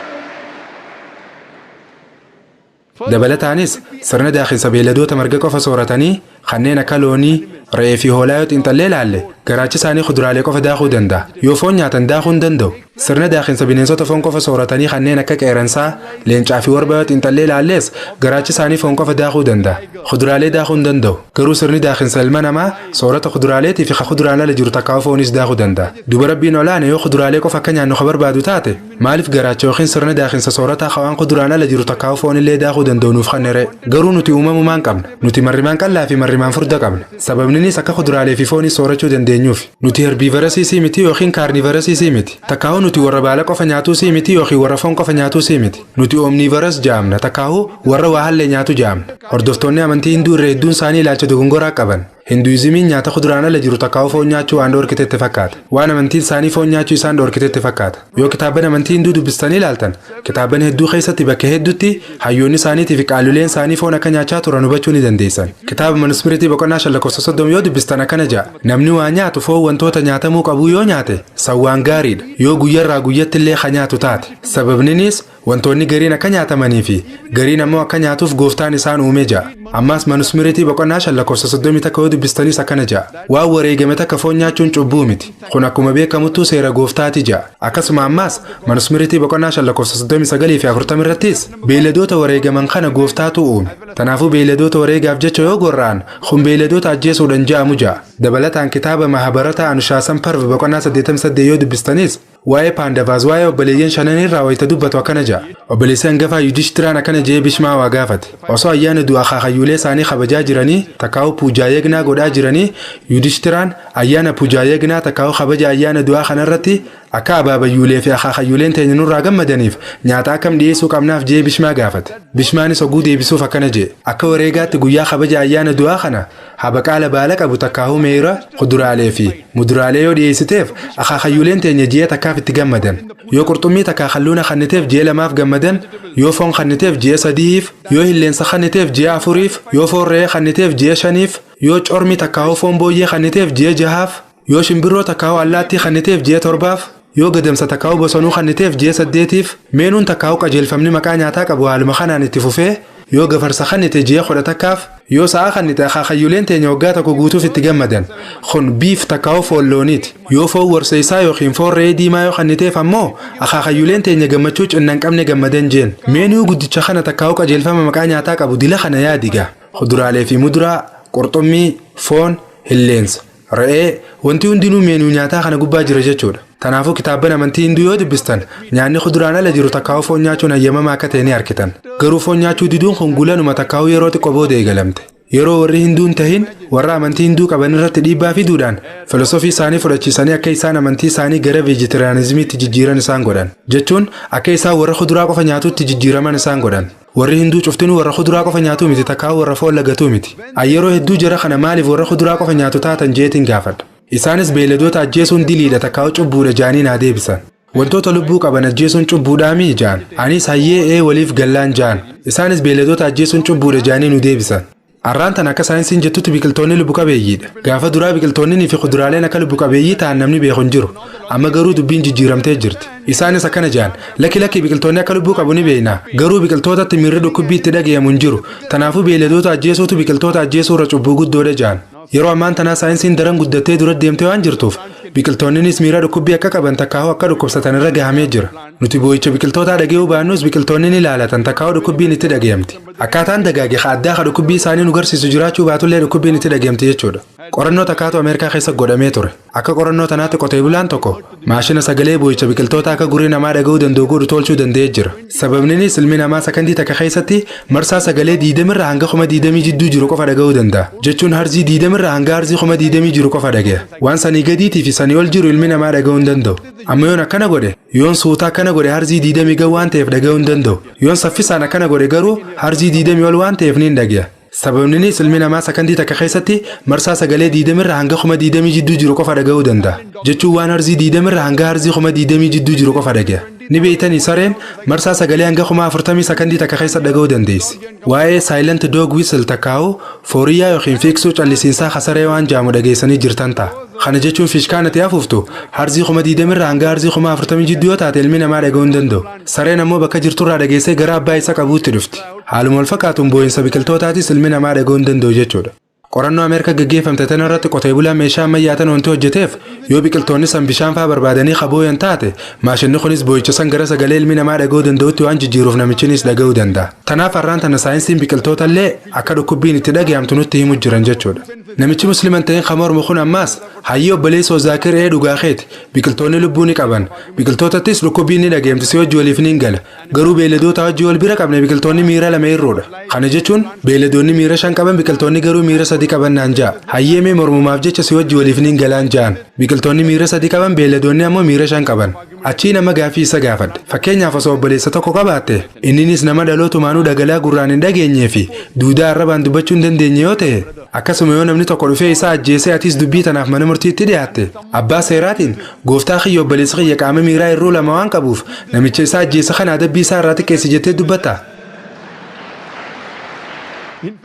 Dabalataanis sirna daakinsa beeyladoota marga qofa sooratanii kanneen akka loonii, re'ee fi hoolaa yoo xiinxallee ilaalle garaachi isaanii kuduraalee qofa daakuu danda'a. Yoo foon nyaatan daakuu hin danda'u. Sirna daakinsa bineensota foon qofa sooratanii kanneen akka qeerransaa, leencaa fi warba yoo xiinxallee ilaallees garaachi isaanii foon qofa daakuu danda'a. Kuduraalee daakuu hin danda'u. Garuu sirni daakinsa ilma namaa soorata kuduraaleetii fi kuduraan ala jiru takkaa'uu foonis daakuu danda'a. Duba Rabbiin olaane yoo kuduraalee qofa akka nyaannu ka barbaadu taate maaliif garaacha yookiin sirna daakinsa soorataa waan kuduraan ala jiru takkaa'uu foonillee daakuu danda'u nuuf kanne ree? Garuu nuti uumamumaan qabna. Nuti marrimaan qallaa fi Marrimaan furda qabna. Sababninis akka kuduraalee fi foonii soorachuu dandeenyuuf. Nuti herbiivarasiisii miti yookiin kaarnivarasiisii miti. Takkaahuu nuti warra baala qofa nyaatuusii miti yookiin warra foon qofa nyaatuusii miti. Nuti omniivaras jaamna, takkaahuu warra waa hallee nyaatu jaamna. Hordoftoonni amantii Hinduu irra hedduun isaanii ilaalcha dogongoraa qaban. Hinduuzimiin nyaata kuduraan ala jiru takkaahuu foon nyaachuu waan dhoorkitetti fakkaata. Waan amantiin isaanii foon nyaachuu isaan dhoorkitetti fakkaata. Yoo kitaaban amantii Hinduu dubbistanii ilaaltan, kitaaban hedduu keessatti bakka hedduutti hayyoonni isaaniitii fi qaaluleen isaanii foon akka nyaachaa turan hubachuu ni dandeessan. Kitaaba Manuspiritii boqonnaa 5 lakkoofsa 30 yoo dubbistan akkana ja'a. Namni waa nyaatu foon wantoota nyaatamuu qabu yoo nyaate san waan gaariidha. Yoo guyyarraa guyyatti illee ka nyaatu taate. Sababninis wantoonni gariin akka nyaatamanii fi gariin ammoo akka nyaatuuf gooftaan isaan uume ja'a. Ammas Manusmiritii boqonnaa 5 lakkoofsa 31 yoo dubbistanis akkana ja'a. Waan wareegame takka foon nyaachuun cubbuu miti. Kun akkuma beekamuttuu seera gooftaati ja'a. Akkasuma ammas Manusmiritii boqonnaa 5 lakkoofsa 39 fi 40 irrattis beeyladoota wareegaman kana gooftaatu uume. Kanaafuu beeyladoota wareegaaf jecha yoo gorra'an kun beeyladoota ajjeesuudhaan ja'amu ja'a. Dabalataan kitaaba Mahabharata Anushaasan Parv boqonnaa 88 yoo dubbistanis waa'ee Paandavaas, waa'ee obboleeyyan shanan irraa wayita dubbatu akkana ja'a. Obboleessi hangafaa Yudhishtiraan akkana jee Bishmaa waa gaafate. Osoo ayyaana du'a akaakayyuulee isaanii kabajaa jiranii, takkaa'u puujaa yegnaa godhaa jiranii, Yudhishtiraan ayyaana puujaa yegnaa takkaa'u kabaja ayyaana du'aa kanarratti akka abaabayyuulee fi akaakayyuuleen teenya nurraa gammadaniif nyaata akkam dhiyeessuu qabnaaf jee Bishmaa gaafate. Bishmaanis oguu deebisuuf akkana jee. Akka wareegaatti guyyaa kabaja ayyaana du'aa kana habaqaala baala qabu takkaa'u meera, kuduraalee fi muduraalee yoo dhiyeessiteef akaakayyuuleen teenya ji'a takkaaf itti gammadan. Yoo qurxummii takkaa kalluuna kanniteef ji'a 2 gammadan, yoo foon kanniteef ji'a 3, yoo hilleensa kanniteef ji'a 4, yoo foon re'ee kanniteef ji'a 5, yoo cormi takkaa'u foon booyyee kanniteef ji'a 6, yoo shimbirroo takkaa'u allaattii kanniteef ji'a 7, yoo gadamsa takkaa'u bosonuu kanniteef ji'a 8, meenuun takkaa'u qajeelfamni maqaa nyaataa qabu haaluma kanaan itti fufee, yoo gafarsa kannite ji'a 11, yoo sa'a kannite akaakayyuuleen teenya waggaa tokko guutuuf itti gammadan. Kun biif takkaa'u foon looniiti. Yoo foon warseessaa yookiin foon re'ee diimaa yoo kanniteef ammoo akaakayyuuleen teenya gammachuu cinna hin qabne gammadan jeen. Meenuu guddicha kana takkaa'u qajeelfama maqaa nyaataa qabu dila kana yaadiga. Kuduraalee fi muduraa, qurxummii, foon, hilleensa, re'ee, wanti hundinuu meenuu nyaataa kana gubbaa jira jechuudha. Kanaafuu kitaabban amantii Hinduu yoo dubbistan nyaanni kuduraan ala jiru takkaa'u foon nyaachuun hayyamamaa akka ta'e ni argitan. Garuu foon nyaachuu diduun kun gulanuma takkaa'u yeroo xiqqoo booda eegalamte. Yeroo warri Hinduun tahin warra amantii Hinduu qaban irratti dhiibbaa fiduudhaan filosofii isaanii fudhachiisanii akka isaan amantii isaanii gara veejitariyaanizimiitti jijjiiran isaan godhan. Jechuun akka isaan warra kuduraa qofa nyaatutti jijjiiraman isaan godhan. Warri Hinduu cuftinuu warra kuduraa qofa nyaatu miti takkaa'u warra foon lagatuu miti. Yeroo hedduu jara kana maaliif warra kuduraa qofa nyaatu taatan jeetiin gaafadha. Isaanis beeyladoota ajjeesuun diliidha takkaa'u cubbuudha jaanii naa deebisan. Wantoota lubbuu qaban ajjeesuun cubbuudhaa mii jaan. Anis hayyee ee waliif gallaan jaan. Isaanis beeyladoota ajjeesuun cubbuudha jaanii nu deebisan. Arraan tan akka saayinsiin jettutti biqiltoonni lubbu qabeeyyiidha. Gaafa duraa biqiltoonni fi kuduraaleen akka lubbu qabeeyyii ta'an namni beeku hin jiru. Amma garuu dubbiin jijjiiramtee jirti. Isaanis akkana jaan. Lakki lakki biqiltoonni akka lubbuu qabu ni beekna. Garuu biqiltootatti miirri dhukkubbii itti dhagayamu hin jiru. Kanaafuu beeyladoota ajjeesuutu biqiltoota ajjeesuu irra cubbuu guddoodha jaan. Yeroo ammaan tanaa saayinsiin daran guddattee dura deemtee waan jirtuuf biqiltoonninis miira dhukkubbii akka qaban takkaa'uu akka dhukkubsatan irra gahamee jira. Nuti boo'icha biqiltootaa dhaga'uu baannus biqiltoonni ni ilaalatan takkaa'uu dhukkubbiin itti dhagayamti. Akkaataan dagaage ka addaa ka dhukkubbii isaanii nu garsiisu jiraachuu baatullee dhukkubbiin itti dhagayamti jechuudha. Qorannoo takkaatu Ameerikaa keessa godhamee ture. Akka qorannoo tanaatti qotee bulaan tokko maashina sagalee boo'icha biqiltoota akka gurri namaa dhaga'uu danda'u godhu tolchuu danda'ee jira. Sababninis ilmi namaa sakandii takka keessatti marsaa sagalee 20 irraa hanga 20,000 jidduu jiru qofa dhaga'uu danda'a. Jechuun harzii 20 irraa hanga harzii 20,000 jiru qofa dhagaya. Waan sanii gadiitii fi sanii ol jiru ilmi namaa dhaga'uu hin danda'u. Amma yoon akkana godhe, yoon suutaa akkana godhe harzii 20 ga'u waan ta'eef dhaga'uu hin danda'u. Yoon saffisaan akkana godhe garuu harzii 20 ol waan ta'eef ni dhagaya. Sababninis ilmi namaa sakandii takka keessatti marsaa sagalee 20 irraa hanga 20,000 jidduu jiru qofa dhaga'uu danda'a. Jechuun waan harzii 20 irraa hanga harzii 20,000 jidduu jiru qofa dhagaya. Ni beeytanii sareen marsaa sagalee hanga 40,000 sakandii takka keessa dhaga'uu dandeessi. Waa'ee silent dog whistle takkaa'u fooriyyaa yookiin fiiksuu callisiinsaa kasaree waan jaamu dhageessanii jirtan ta'a. Kana jechuun fiishkaan ati afuuftu harzii 20,000 irraa hanga harzii 40,000 jidduu yoo taate ilmi namaa dhaga'uu hin danda'u. Sareen ammoo bakka jirturraa dhageessee gara abbaa isa qabuutti dhufti. Haaluma wal fakkaatuun boo'insa biqiltootaatis ilmi namaa dhaga'uu hin danda'u jechuudha. Qorannoo Ameerikaa gaggeeffamte tana irratti qotee bulaan meeshaa ammayyaa tan wanti hojjeteef yoo biqiltoonni san bishaan faa barbaadanii kabooyan taate maashinni kunis boo'icha san gara sagalee ilmi namaa dhaga'uu danda'utti waan jijjiiruuf namichinis dhaga'uu danda'a. Tanaaf har'aan tana saayinsiin biqiltoota illee akka dhukkubbiin itti dhaga'amtu nutti himu jiran jechuudha. Namichi musliman ta'in kan mormu kun ammaas hayyee obboleessoo Zaakir ee dhugaa keeti biqiltoonni lubbuu ni qaban biqiltootattis dhukkubbiin ni dhaga'amti si wajji waliif ni gala. Garuu beeyladoota wajji wal bira qabne biqiltoonni miira lama irroodha. Kana jechuun beeyladoonni miira 5 qaban biqiltoonni garuu miira sadi qaban naan ja'a. Hayyeemee mormumaaf jecha si wajji waliif niin galaan ja'an. Biqiltoonni miira sadi qaban, beeyladoonni ammoo miira shan qaban. Achii nama gaafii isa gaafadhe. Fakkeenyaaf, osoo obboleessa tokko qabaatte, inninis nama dhalootumaanuu dhagalaa gurraan hin dhageenyee fi duudaa arrabaan dubbachuu hin dandeenye yoo ta'e, akkasuma yoo namni tokko dhufee isaa ajjeesee, atis dubbii tanaaf mana murtiitti dhiyaatte, abbaa seeraatiin, "Gooftaa kiyya, obboleessi kiyya qaama miiraa hir'uu lama waan qabuuf namicha isaa ajjeese kana adabbii isaa irraa xiqqeessi" jettee dubbatta?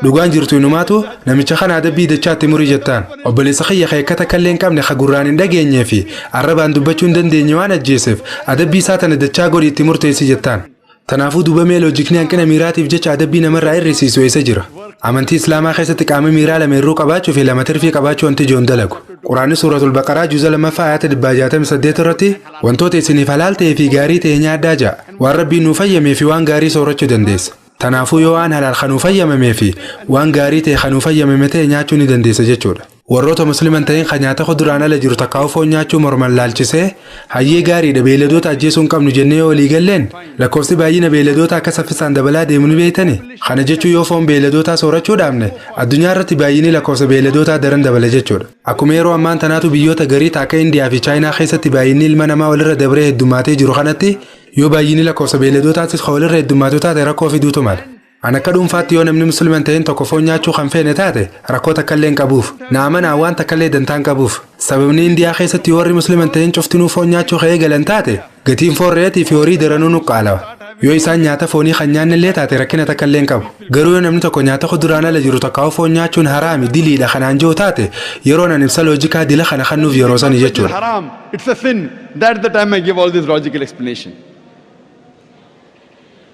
Dhugaan jirtu inumaatu namicha kana adabbii dachaatti murii jettaan. Obboleessa kiyya keekkata takkallee hin qabne, ka gurraan hin dhageenyee fi arrabaan dubbachuu hin dandeenye waan ajjeeseef, adabbii isaa tana dachaa godhi itti murteessi jettaan. Tanaafuu dubamee loojikni hanqina miiraatiif jecha adabbii namarraa hir'isiisu eessa jira? Amantii Islaamaa keessatti qaama miiraa lama hir'uu qabaachuu fi lama tirfii qabaachuu wanti ijoon dalagu. Quraanni Suuratul Baqaraa juuza lammaffaa ayata 168 irratti, "Wantoota isiniif halaal ta'ee fi gaarii ta'e nyaadhaa" ja'a. Waan Rabbiin nuu fayyamee fi waan gaarii soorachuu dandeessa. Tanaafuu yoo waan halaal kanuu fayyamamee fi waan gaarii ta'e kanuu fayyamame ta'e nyaachuu ni dandeessa jechuudha. Warroota Musliman ta'in kan nyaata kuduraan ala jiru takkaa'u foon nyaachuu morman laalchisee, hayyee gaariidha, beeyladoota ajjeesuu hin qabnu jennee yoo walii galleen, lakkoofsi baay'ina beeyladoota akka saffisaan dabalaa deemu ni beektani. Kana jechuun yoo foon beeyladootaa soorachuu dhaabne, addunyaa irratti baay'inni lakkoofsa beeyladootaa daran dabala jechuudha. Akkuma yeroo ammaan tanaatu biyyoota garii akka Indiyaa fi Chaayinaa keessatti baay'inni ilma namaa walirra dabree heddummaatee jiru kanatti, yoo baay'inni lakkoofsa beeyladootaatis kan walirra heddummaatu taate, rakkoo fiduutu mala. An akka dhuunfaatti yoo namni Musliman ta'een tokko foon nyaachuu kan feene taate, rakkoo takkallee hin qabuuf. Na amanaa, waan takkallee dantaa hin qabuuf. Sababni Indiyaa keessatti yoo warri Musliman ta'een cuftinuu foon nyaachuu ka'ee galan taate, gatiin foon re'eetii fi horii daranuu nuqqaalawa. Yoo isaan nyaata foonii kan nyaanne illee taate, rakkina takkallee hin qabu. Garuu yoo namni tokko nyaata kuduraan ala jiru takkaa'u foon nyaachuun haraami, diliidha kanaan jiru taate, yeroo nan ibsa loojikaa dila kana kennuuf yeroo sani It's jechuudha. haram. It's a sin. That's the time I give all this logical explanation.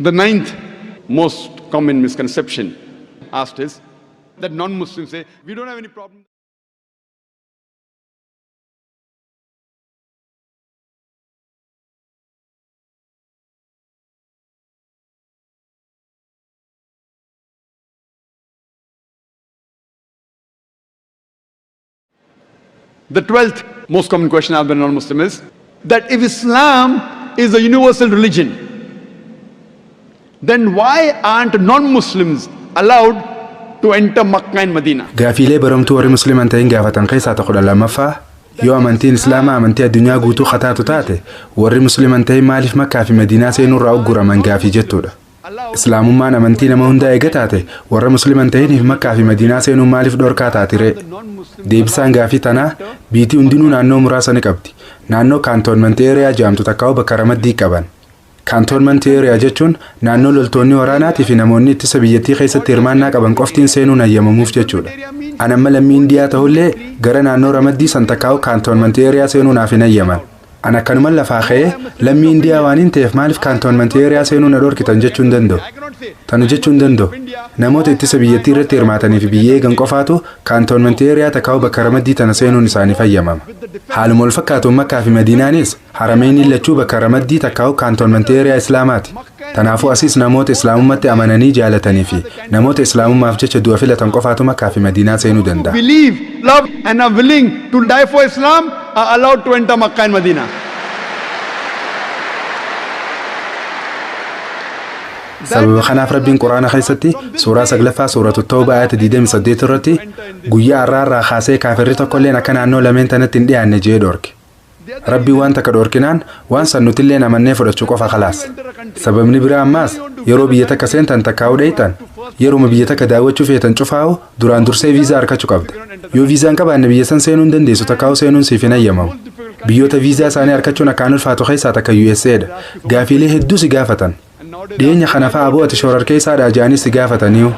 The ninth most common misconception asked is that non-Muslims say, "We don't have any problem." The 12th most common question asked by non-Muslim is that if Islam is a universal religion, then why aren't non-Muslims allowed to enter Makkah and Medina? Gaafiilee baramtuu warri Musliman ta'in gaafatan keessaa tokko 12ffaa, yoo amantiin Islaamaa amantii addunyaa guutuu kataatu taate, warri Musliman ta'in maaliif Makkaa fi Madiinaa seenuurraa ugguraman gaafii jettuudha. Islaamummaan amantii nama hundaa eega taate, warra Musliman ta'iniif Makkaa fi Madiinaa seenuun maaliif dhorkaa taatiree? Deebisaan gaafii tanaa, biitii hundinuu naannoo muraasa ni qabdi. Naannoo cantonment area jedhamtu takkaa'u bakka ramaddii qaban. Cantonment area jechuun naannoo loltoonni waraanaatii fi namoonni ittisa biyyattii keessatti hirmaannaa qaban qoftiin seenuun hayyamamuuf jechuudha. An amma lammii Indiyaa ta'ullee, gara naannoo ramaddii san takkaa'u cantonment area seenuu naaf hin hayyaman. An akkanuman lafaa ka'ee lammii Indiyaa waan hin ta'eef maaliif cantonment area seenuu na dhorkitan jechuu hin danda'u. Tana jechuu hin danda'u. Namoota ittisa biyyattii irratti hirmaatanii fi biyya eegan qofaatu cantonment area takkaa'u bakka ramaddii tana seenuun isaaniif hayyamama. Haaluma wal fakkaatuun Makkaa fi Madiinaanis, harameenii lachuu, bakka ramaddii takkaa'u cantonment area Islaamaati. Kanaafuu asiis namoota Islaamummaatti amananii jaalatanii fi namoota Islaamummaaf jecha du'a filatan qofaatu Makkaa fi Madiinaa seenuu danda'a. Believe, love, and are willing to die for Islam are allowed to enter Makkah and Medina. Sababa kanaaf Rabbiin Quraana keessatti suuraa saglaffaa, Suuratu Tawbaa, ayata 28 irratti, "Guyyaa har'aa irraa kaasee kaafirri tokkolleen akka naannoo lameen tanatti hin dhiyaanne" jee dhorke. Rabbiin waan takka dhorkinaan waan san nutilleen amannee fudhachuu qofa, khalaas. Sababni biraa ammaas, yeroo biyya takka seentan takkaa'uu dheeytan, yeruma biyya takka daawwachuu feetan cufaa'u duraan dursee viizaa argachuu qabda. Yoo viizaa hin qabaanne, biyya san seenuu hin dandeessu, takkaa'uu seenuun siif hin hayyamamu. Biyyoota viizaa isaanii argachuun akkaan ulfaatu keessaa takka USA dha. Gaafiilee hedduu si gaafatan. Dhiyeenya kana fa'a aboo ati shororkeessaadhaa jedhanii si gaafataniiyu.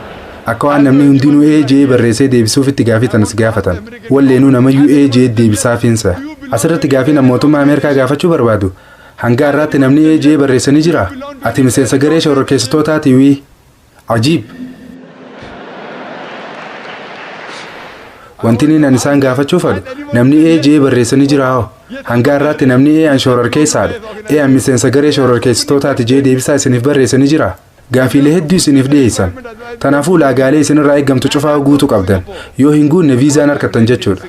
Akka waan namni hundinuu ee jee barreessee deebisuufitti gaafii tana si gaafatan. Walleenuu namayyuu ee jee deebisaafiinsa. Asirratti gaafii nama mootummaa Ameerikaa gaafachuu barbaadu. Hanga har'aatti namni ee jee barreesse ni jira? Ati miseensa garee shororkeessitootaati wii. Ajiib! Wanti inni an isaan gaafachuu fadhu, namni ee jee barreesse ni jira hoo? Hanga har'aatti namni ee an shororkeessaadha, ee an miseensa garee shororkeessitootaati jee deebisaa isiniif barreesse ni jira? Gaafiilee hedduu isiniif dhiyeessan. Kanaafuu ulaagaalee isinirraa eeggamtu cufaa guutuu qabdan. Yoo hin guunne, viizaan harkattan jechuudha.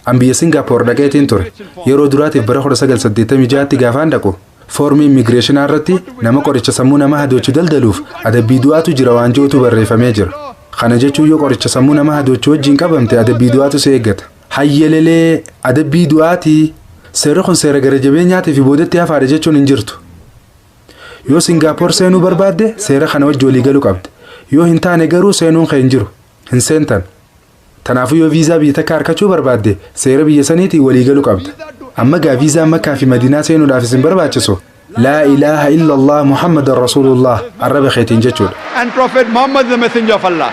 An biyya Singaappoor dhaqeetiin ture. Yeroo duraatiif bara 1986tti gaafaan dhaqu, foormii immigireeshinaa irratti nama qoricha sammuu nama hadoochu daldaluuf adabbii du'aatu jira waan jirutu barreeffamee jira. Kana jechuun yoo qoricha sammuu namaa hadoochuu wajjin qabamte adabbii du'aatu si eeggata. Hayyelelee, adabbii du'aatii. Seerri kun seera gara jabeenyaatii fi boodatti hafaadha jechuun hin jirtu. Yoo Singaapoor seenuu barbaadde, seera kana wajji walii galuu qabda. Yoo hin taane garuu seenuun kee hin jiru. Hin seentan. Kanaafuu yoo viizaa biyya takka harkachuu barbaadde, seera biyya saniitiin walii galuu qabda. Amma gaa viizaa Makkaa fi Madiinaa seenuudhaaf isin barbaachisu "Laa ilaaha illallah Muhammadan Rasuulullah" arraba keetiin jechuudha. And Prophet Muhammad is the messenger of Allah.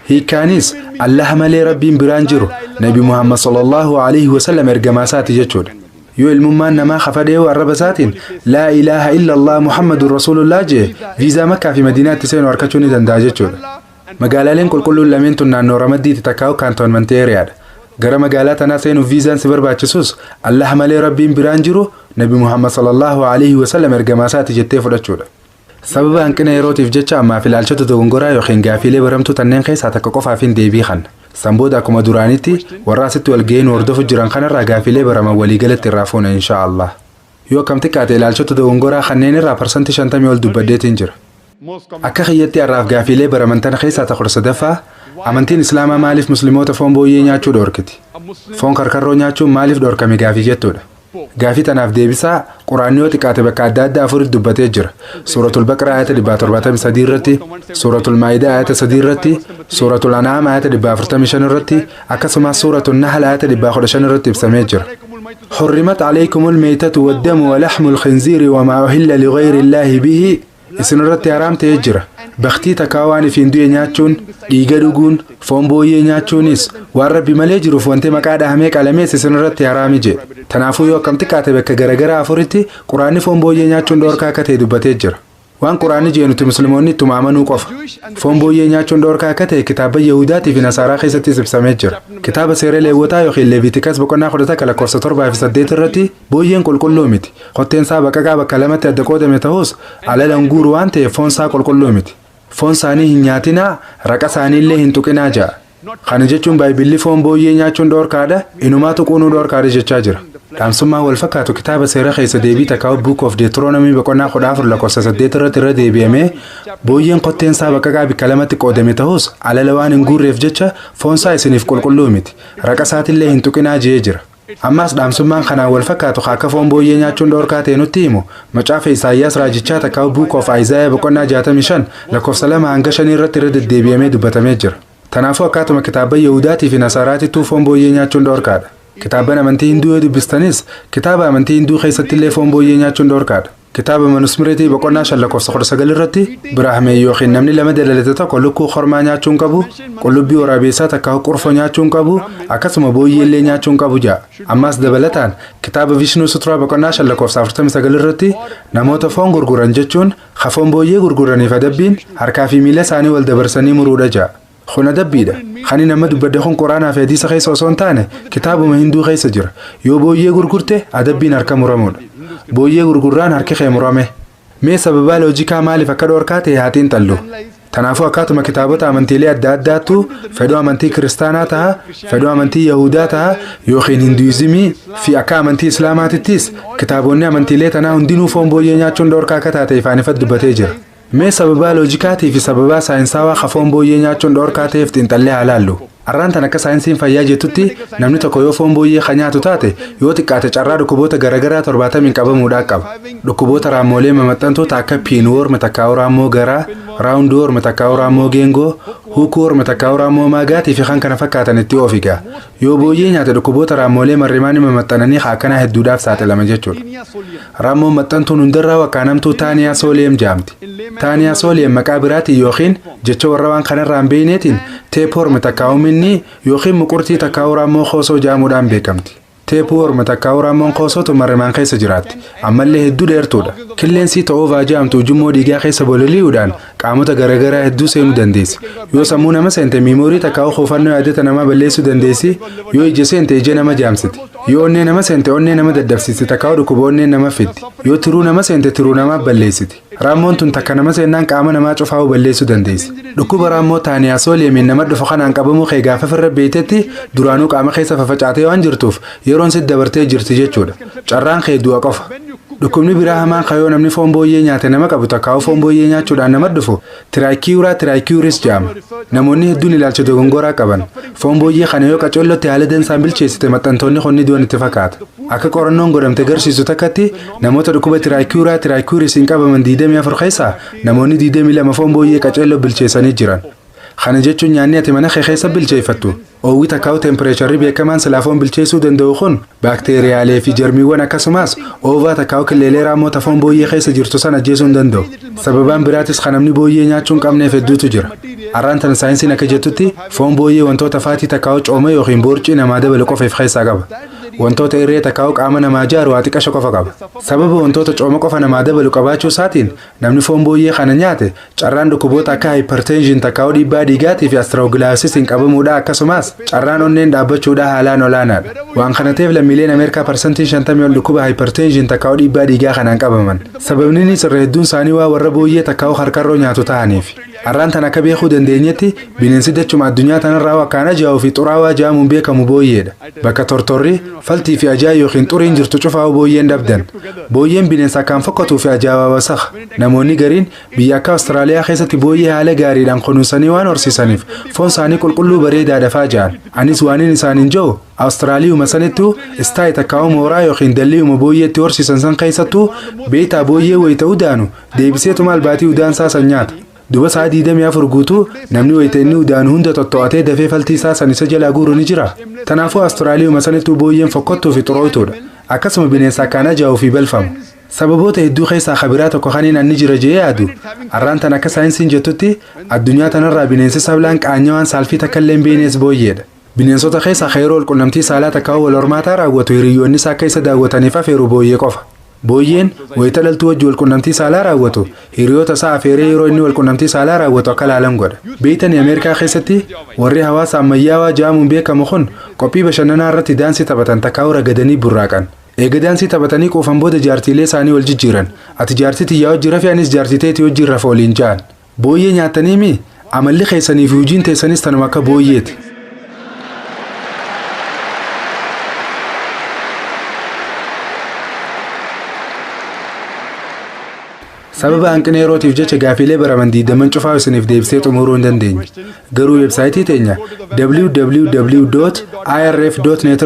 Hiikkaanis Allah malee rabbiin biraan jiru, Nabi Muhammad sallallahu alaihi wasallam ergamaa isaati jechuudha. Yoo ilmummaan namaa kafadhee arraba isaatiin "Laa ilaaha illallah Muhammadun Rasuulullah" jee, viizaa Makkaa fi Madiinaatti seenu harkachuu ni danda'a jechuudha. Magaalaaleen qulqulluun lameen tun naannoo ramaddiiti takkaa'u cantonment areadha. Gara magaalaa tanaa seenuuf viizaan si barbaachisus Allah malee rabbiin biraan jiru, Nabi Muhammad sallallahu alaihi wasallam ergamaa isaati jettee fudhachuudha. Sababa hanqina yerootiif jecha ammaaf ilaalchota dogongoraa yookiin gaafiilee baramtuu tanneen keessaa takka qofaaf hin deebii kanna. San booda akkuma duraanitti warra asitti wal ga'een hordofu jiran kanarraa gaafiilee baraman waliigalatti irraa fuuna, insha Allah. Yoo akkam xiqqaate ilaalchota dogongoraa kanneen irraa 50% ol dubbaddeetiin jira. Akka kiyyatti har'aaf gaafiilee baraman tana keessaa ta 13ffaa, amantiin Islaamaa maaliif Musliimoota foon booyyee nyaachuu dhoorkiti? Foon karkarroo nyaachuun maaliif dhoorkame gaafii jettuudha. Gaafii tanaaf deebisaa Quraanni yoo xiqqaate bakka adda addaa afuritti dubbatee jira. Suuratul Baqraa ayata 773 irratti, Suuratul Maayidaa ayata 3 irratti, Suuratul Anaam ayata 455 irratti, akkasumas Suuratul Nahl ayata 115 irratti ibsamee jira. حرمت عليكم الميتة والدم ولحم الخنزير وما أهل لغير الله به. Isin irratti haraam ta'ee jira. Baktii takkaa waan ifiin du'e nyaachuun, dhiiga dhuguun, foon booyyee nyaachuunis, waan rabbi malee jiruuf wanti maqaa dhahamee qalamees isin irratti haraami jedhe. Tanaafuu yoo akkam xiqqaate bakka garagaraa afuritti Quraanni foon booyyee nyaachuun dhoorkaa akka ta'e dubbatee jira. Waan Quraanni jee nuti Musliimoonni ittuma amanuu qofa. Foon booyyee nyaachuun dhoorkaa akka ta'e kitaaba Yahudaatii fi Nasaaraa keessattis ibsamee jira. Kitaaba seera Leewwotaa yookiin Leviitikas boqonnaa 11 lakkoofsa 7 fi 8 irratti booyyeen qulqulluu miti. Kotteen isaa baqaqaa bakka lamatti adda qoodame ta'us alala hin guuru waan ta'eef foon isaa qulqulluu miti. Foon isaanii hin nyaatinaa, raqa isaaniillee hin tuqinaa ja'a. Kana jechuun Baayibilli foon booyyee nyaachuun dhoorkaadha, inumaa tuquunuu dhoorkaadha jechaa jira. Dhaamsummaan wal fakkaatu kitaaba seera keessa deebii takkaa Book of Deuteronomy boqonnaa 14 lakkoofsa 8 irratti irra deebi'amee booyyeen kotteen isaa baqaqaa bikka lamatti qoodame ta'us alala waan hin guurreef jecha foon isaa isiniif qulqulluu miti. Raqa isaatillee hin tuqinaa jee jira. Ammas dhaamsummaan kanaan wal fakkaatu akka foon booyyee nyaachuun dhoorkaa ta'e nutti himu macaafa Isaayyaas raajichaa takkaa Book of Isaiah boqonnaa 65 lakkoofsa 2 hanga 5 irratti irra deddeebi'amee dubbatamee jira. Kanaafuu akkaatuma kitaaba Yahudaatii fi Nasaaraatittuu foon booyyee nyaachuun dhoorkaadha. Kitaaban amantii Hinduu yoo dubbistanis, kitaaba amantii Hinduu keessattillee foon booyyee nyaachuun dhoorkaadha. Kitaaba Manusmireetii boqonnaa 5 lakkoofsa 19 irratti Biraahmee yookiin namni lama dalalate tokko lukkuu kormaa nyaachuun qabu, qullubbii waraabeessaa takka qurfoo nyaachuun qabu, akkasuma booyyeellee nyaachuun qabu ja'a. Ammas dabalataan kitaaba Vishnuu Suturaa boqonnaa 5 lakkoofsa 49 irratti namoota foon gurguran jechuun foon booyyee gurguraniif adabbiin harkaa fi miila isaanii wal dabarsanii muruudha ja'a. Kun adabbiidha. Kan nama dubbadde kun Quraanaa fi hadiisa keessa osoo hin taane kitaabuma Hinduu keessa jira. Yoo booyyee gurgurte adabbiin harka muramuudha. Booyyee gurgurraan harki kee murame. Mee sababaa loojikaa maaliif akka dhoorkaa ta'e haa xiinxallu. Kanaafuu akkaatuma kitaabota amantiilee adda addaattu, fedhuu amantii Kiristaanaa taha, fedhuu amantii Yahudaa taha yookiin Hinduizimii fi akka amantii Islaamaatittis, kitaabonni amantiilee tanaa hundinuu foon booyyee nyaachuun dhoorkaa akka taate ifaan ifatti dubbatee jira. Mee sababaa loojikaatii fi sababaa saayinsaawaa ka foon booyyee nyaachuun dhoorkaa ta'eef xiinxallee haa laallu. Arraan tan akka saayinsiin fayyaa jettutti namni tokko yoo foon booyyee ka nyaatu taate, yoo xiqqaate carraa dhukkuboota garaagaraa 70n qabamuudhaa qaba. Dhukkuboota raammoolee mamaxxantoota akka pinworm takkaa'u raammoo garaa, roundworm takkaa'u raammoo geengoo, hookworm takkaa'u raammoo maagaatii fi kan kana fakkaatan itti oofiga. Yoo booyyee nyaate dhukkuboota raammoolee marrimaanii mamaxxananii akkanaa hedduudhaaf saaxilama jechuudha. Raammoon maxxantuun hundarraa wakkaanamtuu Taenia solium jaamti. Taenia solium maqaa biraatiin yookiin jecha warra waan kanarraa hin beekneetiin tapeworm takkaa'u minni yookiin muqurtii takkaa'u raammoo koosoo jaamuudhaan beekamti. Tapeworm takkaa'u raammoon koosootu marrimaan keessa jiraatti. Ammallee hedduu dheertuudha. Qilleensii ta'oovaa jaamtu ujummoo dhiigaa keessa bololi'uudhaan qaamota garaagaraa hedduu seenuu dandeessi. Yoo sammuu nama seente memory takkaa'u kuufannoo yaadata namaa balleessuu dandeessi. Yoo ija seente ija nama jaamsiti. Yoo onnee nama seente onnee nama daddabsiisti takkaa'u dhukkuba onnee nama fiddi. Yoo tiruu nama seente tiruu namaa balleessiti. Raammoon tun takka nama seennaan qaama namaa cufaa'uu balleessuu dandeessi. Dhukkuba raammoo Taenia soliumiin nama dhufu kanaan qabamuu kee gaafa firra beektetti duraanuu qaama keessa fafacaatee waan jirtuuf yeroon sitti dabartee jirti jechuudha. Carraan kee du'a qofa. Dhukkubni biraa hamaan kayoo namni foon booyyee nyaate nama qabu takkaa'u foon booyyee nyaachuudhaan nama dhufu Trichiura trichiuris jedhama. Namoonni hedduun ilaalcha dogongoraa qaban. Foon booyyee kana yoo qacollotti haala dansaan bilcheessite maxxantoonni kun ni du'an itti fakkaata. Akka qorannoon godhamte garsiisu takkatti namoota dhukkuba Trichiura trichiurisiin qabaman 24 keessaa namoonni 22 foon booyyee qacalloo bilcheessanii jiran. Kana jechuun nyaanni ati mana kee keessa bilcheeffattu oowwi takkaa'u temperature beekamaan silaa foon bilcheessuu danda'u kun baakteeriyaalee fi jarmiiwwan akkasumas oovaa takkaa'u killeelee raammoota foon booyyee keessa jirtu sana ajjeesuu hin danda'u. Sababaan biraatis kan namni booyyee nyaachuu hin qabneef hedduutu jira. Har'aan tana saayinsiin akka jettutti foon booyyee wantoota faatii takkaa'u cooma yookiin boorcii namaa dabalu qofa of keessaa qaba. Wantoota irree takkaa'u qaama namaa ijaaru waa xiqqasho qofa qaba. Sababa wantoota cooma qofa namaa dabalu qabaachuu isaatiin namni foon booyyee kana nyaate carraan dhukkuboota akka hypertension takkaa'u dhiibbaa dhiigaatii fi atherosclerosisiin qabamuudha, akkasumas carraan onneen dhaabbachuudha haalaan olaanaadha. Waan kana ta'eef lammiileen Ameerikaa 50% ol dhukkuba hypertension takkaa'u dhiibbaa dhiigaa kanaan qabaman. Sababni innis irra hedduun isaanii waa warra booyyee takkaa'u harkarroo nyaatu ta'aniif. Har'aan tan akka beekuu dandeenyetti bineensi dachuma addunyaa tanarraa akkaan ajaa'uu fi xuraawaa jaamuun beekamu booyyeedha. Bakka tortorri, faltii fi ajaa yookiin xuriin jirtu cufaa'u booyyeen dhabdan. Booyyeen bineensa akkaan fokkatuu fi ajaa'aa wasakha. Namoonni gariin biyya akka Awustiraaliyaa keessatti booyyee haala gaariidhaan kunuunsanii waan horsiisaniif foon isaanii qulqulluu bareedaadha faa ja'an. Anis waanin isaaniin jiru, Awustiraaliyuma sanittuu istaayi takkaa'u mooraa yookiin dalliiyuma booyyeetti horsiisan san keessattuu beektaa booyyee wayita udaanu deebiseetuma albaatii udaansaa san nyaata. Duba sa'a 24 guutuu namni wayita inni udaanu hunda tottoo'atee dafee faltii isaa san isa jalaa guuru ni jira. Kanaafuu Awustiraaliyuma sanittuu booyyeen fokkottuu fi xurooytuudha. Akkasuma bineensa akkaan ajaa'uu fi balfamu. Sababoota hedduu keessaa kabiraa tokko kaniin anni jira jee yaadu, har'aan tan akka saayinsiin jettutti addunyaa tanarraa bineensi sablaan qaanyawaan saalfii takka illee hin beeknes booyyeedha. Bineensota keessaa yeroo walqunnamtii saalaa takka wal hormaataa raawwatu hiriyoonni isaa akka isa daawwataniif afeeru booyyee qofa. Booyyeen wayita dhaltuu wajji walqunnamtii saalaa raawwatu hiriyoota isaa afeeree yeroo inni walqunnamtii saalaa raawwatu akka laalan godha. Beeytanii, Ameerikaa keessatti warri hawaasa ammayyaawaa jaamuun beekamu kun qophii bashannanaa irratti daansii taphatan takkaa'u ragadanii burraaqan. Eega daansii taphatanii quufan booda jaartiilee isaanii wal jijjiiran. Ati jaartii tiyyaa wajji rafi, anis jaartii teetii wajjin rafa waliin ja'an. Booyyee nyaatanii mi? Amalli keessanii fi hojiin teessanis tanuma akka booyyeeti. Sababa hanqina yerootiif jecha gaafiilee baraman diidaman cufaa isiniif deebisee xumuruu hin dandeenye. Garuu weebsaayitii teenya www.irf.net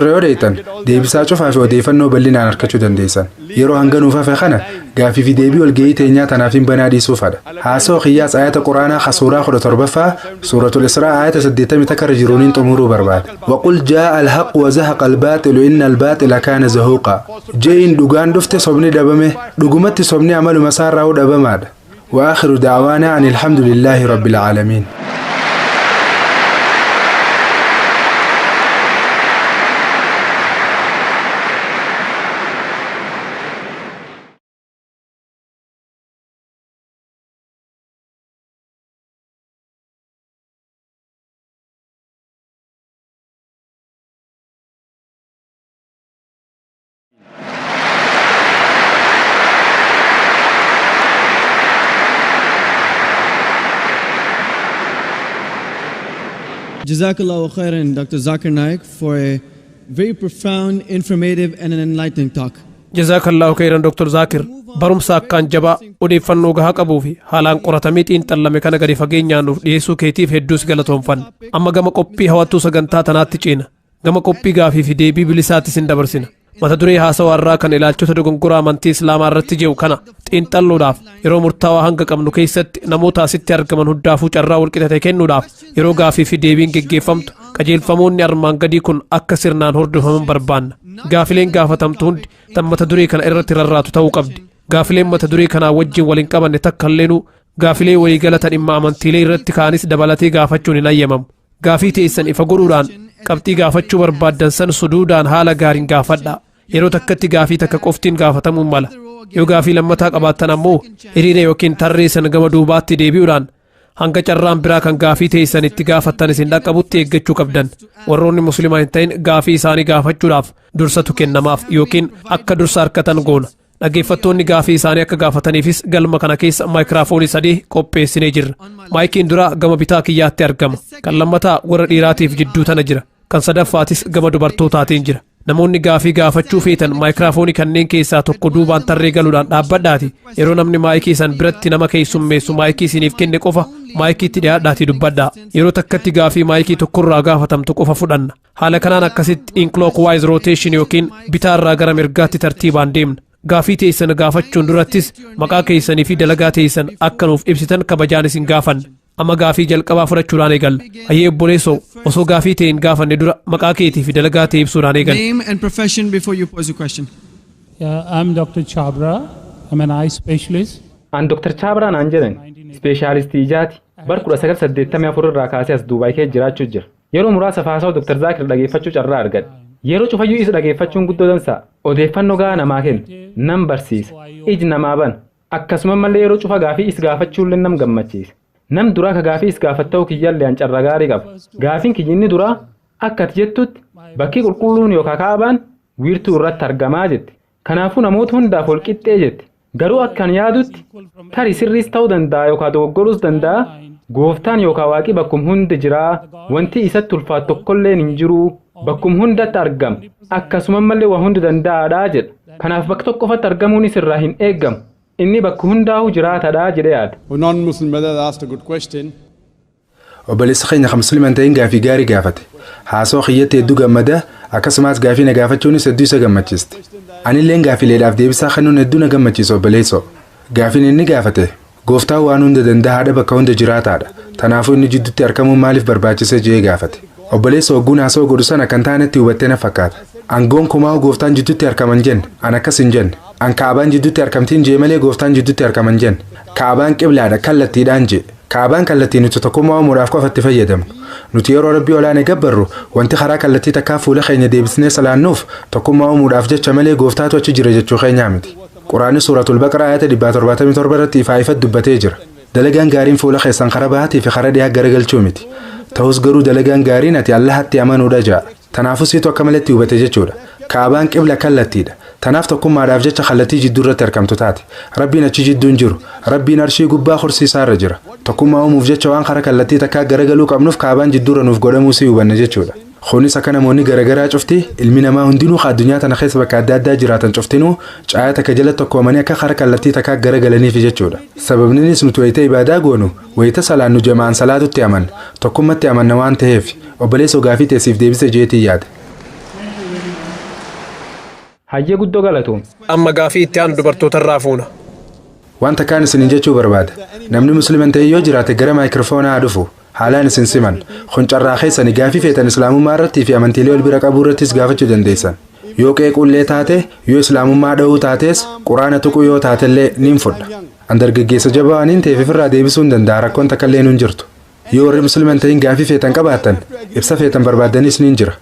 irra yoo deeytan deebisaa cufaa fi odeeffannoo bal'inaan argachuu dandeessan. Yeroo hanganuuf hafe kana gaafii fi deebii walgahii teenyaa tanaaf hin banaa dhiisuufadha. Haasoo kiyyaas ayata Quraanaa suuraa 17ffaa, Suuratul Israa, ayata 81 irra jiruuniin xumuruu barbaada. وقل جاء الحق وزهق الباطل إن الباطل كان زهوقا. Je'iin, dhugaan dhufte, sobni dhabame, dhugumatti sobni amaluma isaarraa dhabamaadha. وآخر دعوانا أن الحمد لله رب العالمين. Jazakallah khairan, Dr. Zakir Naik, for a very profound, informative, and an enlightening talk. Jazaakallaahu khayran, Dr. Zaakir. Barumsa akkaan jabaa, odeeffannoo gahaa qabuu fi haalaan qoratamee xiinxallame kana gadi fageenyaan nuuf dhiyeessuu keetiif hedduus galatoonfanna. Amma gama qophii hawattuu sagantaa tanaatti ceena. Gama qophii gaafii fi deebii bilisaattis hin dabarsina. Mata duree haasawaa irraa kan ilaalchota dogongoraa amantii Islaamaa irratti jiru kana xiinxalluudhaaf yeroo murtaawaa hanga qabnu keessatti namoota asitti argaman hundaafuu carraa walqixa kennuudhaaf, yeroo gaafii fi deebiin geggeeffamtu qajeelfamoonni armaan gadii kun akka sirnaan hordofaman barbaanna. Gaafileen gaafatamtu hundi tan mata duree kana irratti rarraatu ta'uu qabdi. Gaafileen mata duree kanaa wajjin waliin qabanne takka illeenuu, gaafilee waliigala dhimma amantiilee irratti kaanis dabalatee, gaafachuun hin ayyamamu. Gaafii teessan ifa godhuudhaan qabxii gaafachuu barbaaddan san suduudaan haala gaariin gaafadha. Yeroo takkatti gaafii takka qoftiin gaafatamuun mala. Yoo gaafii lammataa qabaattan ammoo hiriira yookiin tarree san gama duubaatti deebi'uudhaan hanga carraan biraa kan gaafii teessan itti gaafattan isin dhaqqabutti eeggachuu qabdan. Warroonni Muslimaa hin ta'in gaafii isaanii gaafachuudhaaf dursatu kennamaaf yookiin akka dursa harkatan goona. Dhaggeeffattoonni gaafii isaanii akka gaafataniifis galma kana keessa maayikiraafoonii sadii qopheessinee jirra. Maayikiin duraa gama bitaa kiyyaatti argama. Kan lammataa warra dhiiraatiif jidduu tana jira. Kan sadaffaatis gama dubartootaatiin jira. Namoonni gaafii gaafachuu feetan maayikiraafoonii kanneen keessaa tokko duubaan tarree galuudhaan dhaabbadhaati. Yeroo namni maayikii san biratti nama keessummeessu maayikii isiniif kenne qofa maayikiitti dhiyaadhaatii dubbadhaa. Yeroo takkatti gaafii maayikii tokkorraa gaafatamtu qofa fudhanna. Haala kanaan akkasitti in clockwise rotation yookiin bitaarraa gara mirgaatti tartiibaan deemna. Gaafii teessan gaafachuun durattis maqaa keessanii fi dalagaa teessan akka nuuf ibsitan kabajaan isin gaafanna. Amma gaafii jalqabaa fudhachuudhaan eegalla. Hayyee obboleessoo, osoo gaafii ta'e hin gaafanne dura maqaa keetii fi dalagaa ta'e ibsuudhaan eegalla. Name and profession before you pose a question. Yeah, I'm Dr. Chabra. I'm an eye specialist. An Dr. Chaabraa naan jedhan, ispeeshaalistii ijaati. Bar 1984 irraa kaasee as Duubaay keessa jiraachuu jira. Yeroo muraasa haasawa Dr. Zaakir dhageeffachuu carraa argadhe. Yeroo cufayyuu isa dhageeffachuun guddoo dansa. Odeeffannoo gahaa namaa kenna. Nam barsiisa. Iji namaa bana. Akkasuma mallee yeroo cufa gaafii is gaafachuullee nam gammachiisa. Nam duraa ka gaafii is gaafatta'u kiyyaallee an carra gaarii qaba. Gaafiin kiyyinni duraa akka ati jettutti bakki qulqulluun yookaan Kaabaan wiirtuu irratti argamaa jette. Kanaafuu namoota hundaaf wal qixxee jette. Garuu akkan yaadutti tarii sirriis ta'uu danda'a yookaan dogoggoruus danda'a. Gooftaan yookaan Waaqi bakkum hundi jiraa, wanti isatti ulfaatu tokkolleen hin jiru, bakkum hundatti argama. Akkasuma mallee waa hundi danda'aadhaa jedha. Kanaaf bakka tokko qofatti argamuun isirraa hin eeggamu. Inni bakka hundaa'u jiraatadhaa jedhee yaada. A non-Muslim brother asked a good question. Obboleessi keenya kan Musliima ta'in gaafii gaarii gaafate. Haasoo kiyyatti hedduu gammada, akkasumas gaafii na gaafachuunis hedduu isa gammachiiste. Anilleen gaafiileedhaaf deebisaa kennuun hedduu na gammachiisa, obboleessoo. Gaafiin inni gaafate, gooftaan waan hunda danda'aadha, bakka hunda jiraataadha. Kanaafuu inni jidduutti argamuun maaliif barbaachise jee gaafate. Obboleessa, hogguun haasoo godhu sana kan taanetti hubattee na fakkaata. Angoon kumaa gooftaan jidduutti argaman jenne, an akkas hin jenne. An Kaabaan jidduutti argamtiin jee malee gooftaan jidduutti argaman jenne. Kaabaan qiblaadha, kallattiidhaan jee. Kaabaan kallattii nuti tokkummaa uumuudhaaf qofa itti fayyadamnu. Nuti yeroo Rabbii olaanee gabbarru wanti karaa kallattii takkaa fuula keenya deebisnee salaannuuf tokkummaa uumuudhaaf jecha malee gooftaatu achi jira jechuu keenyaa miti. Quraanni Suuratul Baqaraa ayata 777 irratti ifaa ifatti dubbatee jira. Dalagaan gaariin fuula keessan karaa bahaatii fi karaa dhiyaa garagalchuu miti. Ta'us garuu dalagaan gaariin ati Allahatti amanuudha ja'a. Tanaafuu siitu akka malatti hubate jechuudha. Kaabaan qibla kallattiidha. Tanaaf tokkummaadhaaf jecha kallattii jidduu irratti argamtu taate. Rabbiin achi jidduun jiru. Rabbiin arshii gubbaa horsiisaa irra jira. Tokkummaa uumuuf jecha waan karaa kallattii takkaa garagaluu qabnuuf Kaabaan jidduurra nuuf godhamuu si hubanne jechuudha. Kunis akka namoonni garagaraa cufti, ilmi namaa hundinuu addunyaa tana keessa bakka adda addaa jiraatan cuftinuu caayaa takka jala tokkoomanii akka karaa kallattii takkaa garagalaniif jechuudha. Sababninis nuti wayita ibaadaa goonu, wayita salaannu, jamaan salaatutti amanna. Tokkummatti amanna waan ta'eef. Obboleessa, gaafii teessiif deebise jeetii yaada. Hayyee, guddoo galatoom. Amma gaafii itti aanu dubartootarraa fuuna. Wanta kaan isinin jechuu barbaada. Namni Musliima ta'e yoo jiraate gara maayikiroofoonaa haa dhufu. Haalaan isin siman. Kun carraa keessanii gaafii feetan Islaamummaa irrattii fi amantiilee wal bira qabuu irrattis gaafachuu dandeessan. Yoo qeequllee taate, yoo Islaamummaa dha'uu taates, Quraana tuquu yoo taatellee niin fudha. An dargaggeessa jabaa waaniin ta'eef ofirraa deebisuu hin danda'a, rakkoon takka illee nun jirtu. Yoo warri Musliima hin ta'in gaafii feetan qabaattan, ibsa feetan barbaaddanis niin jira.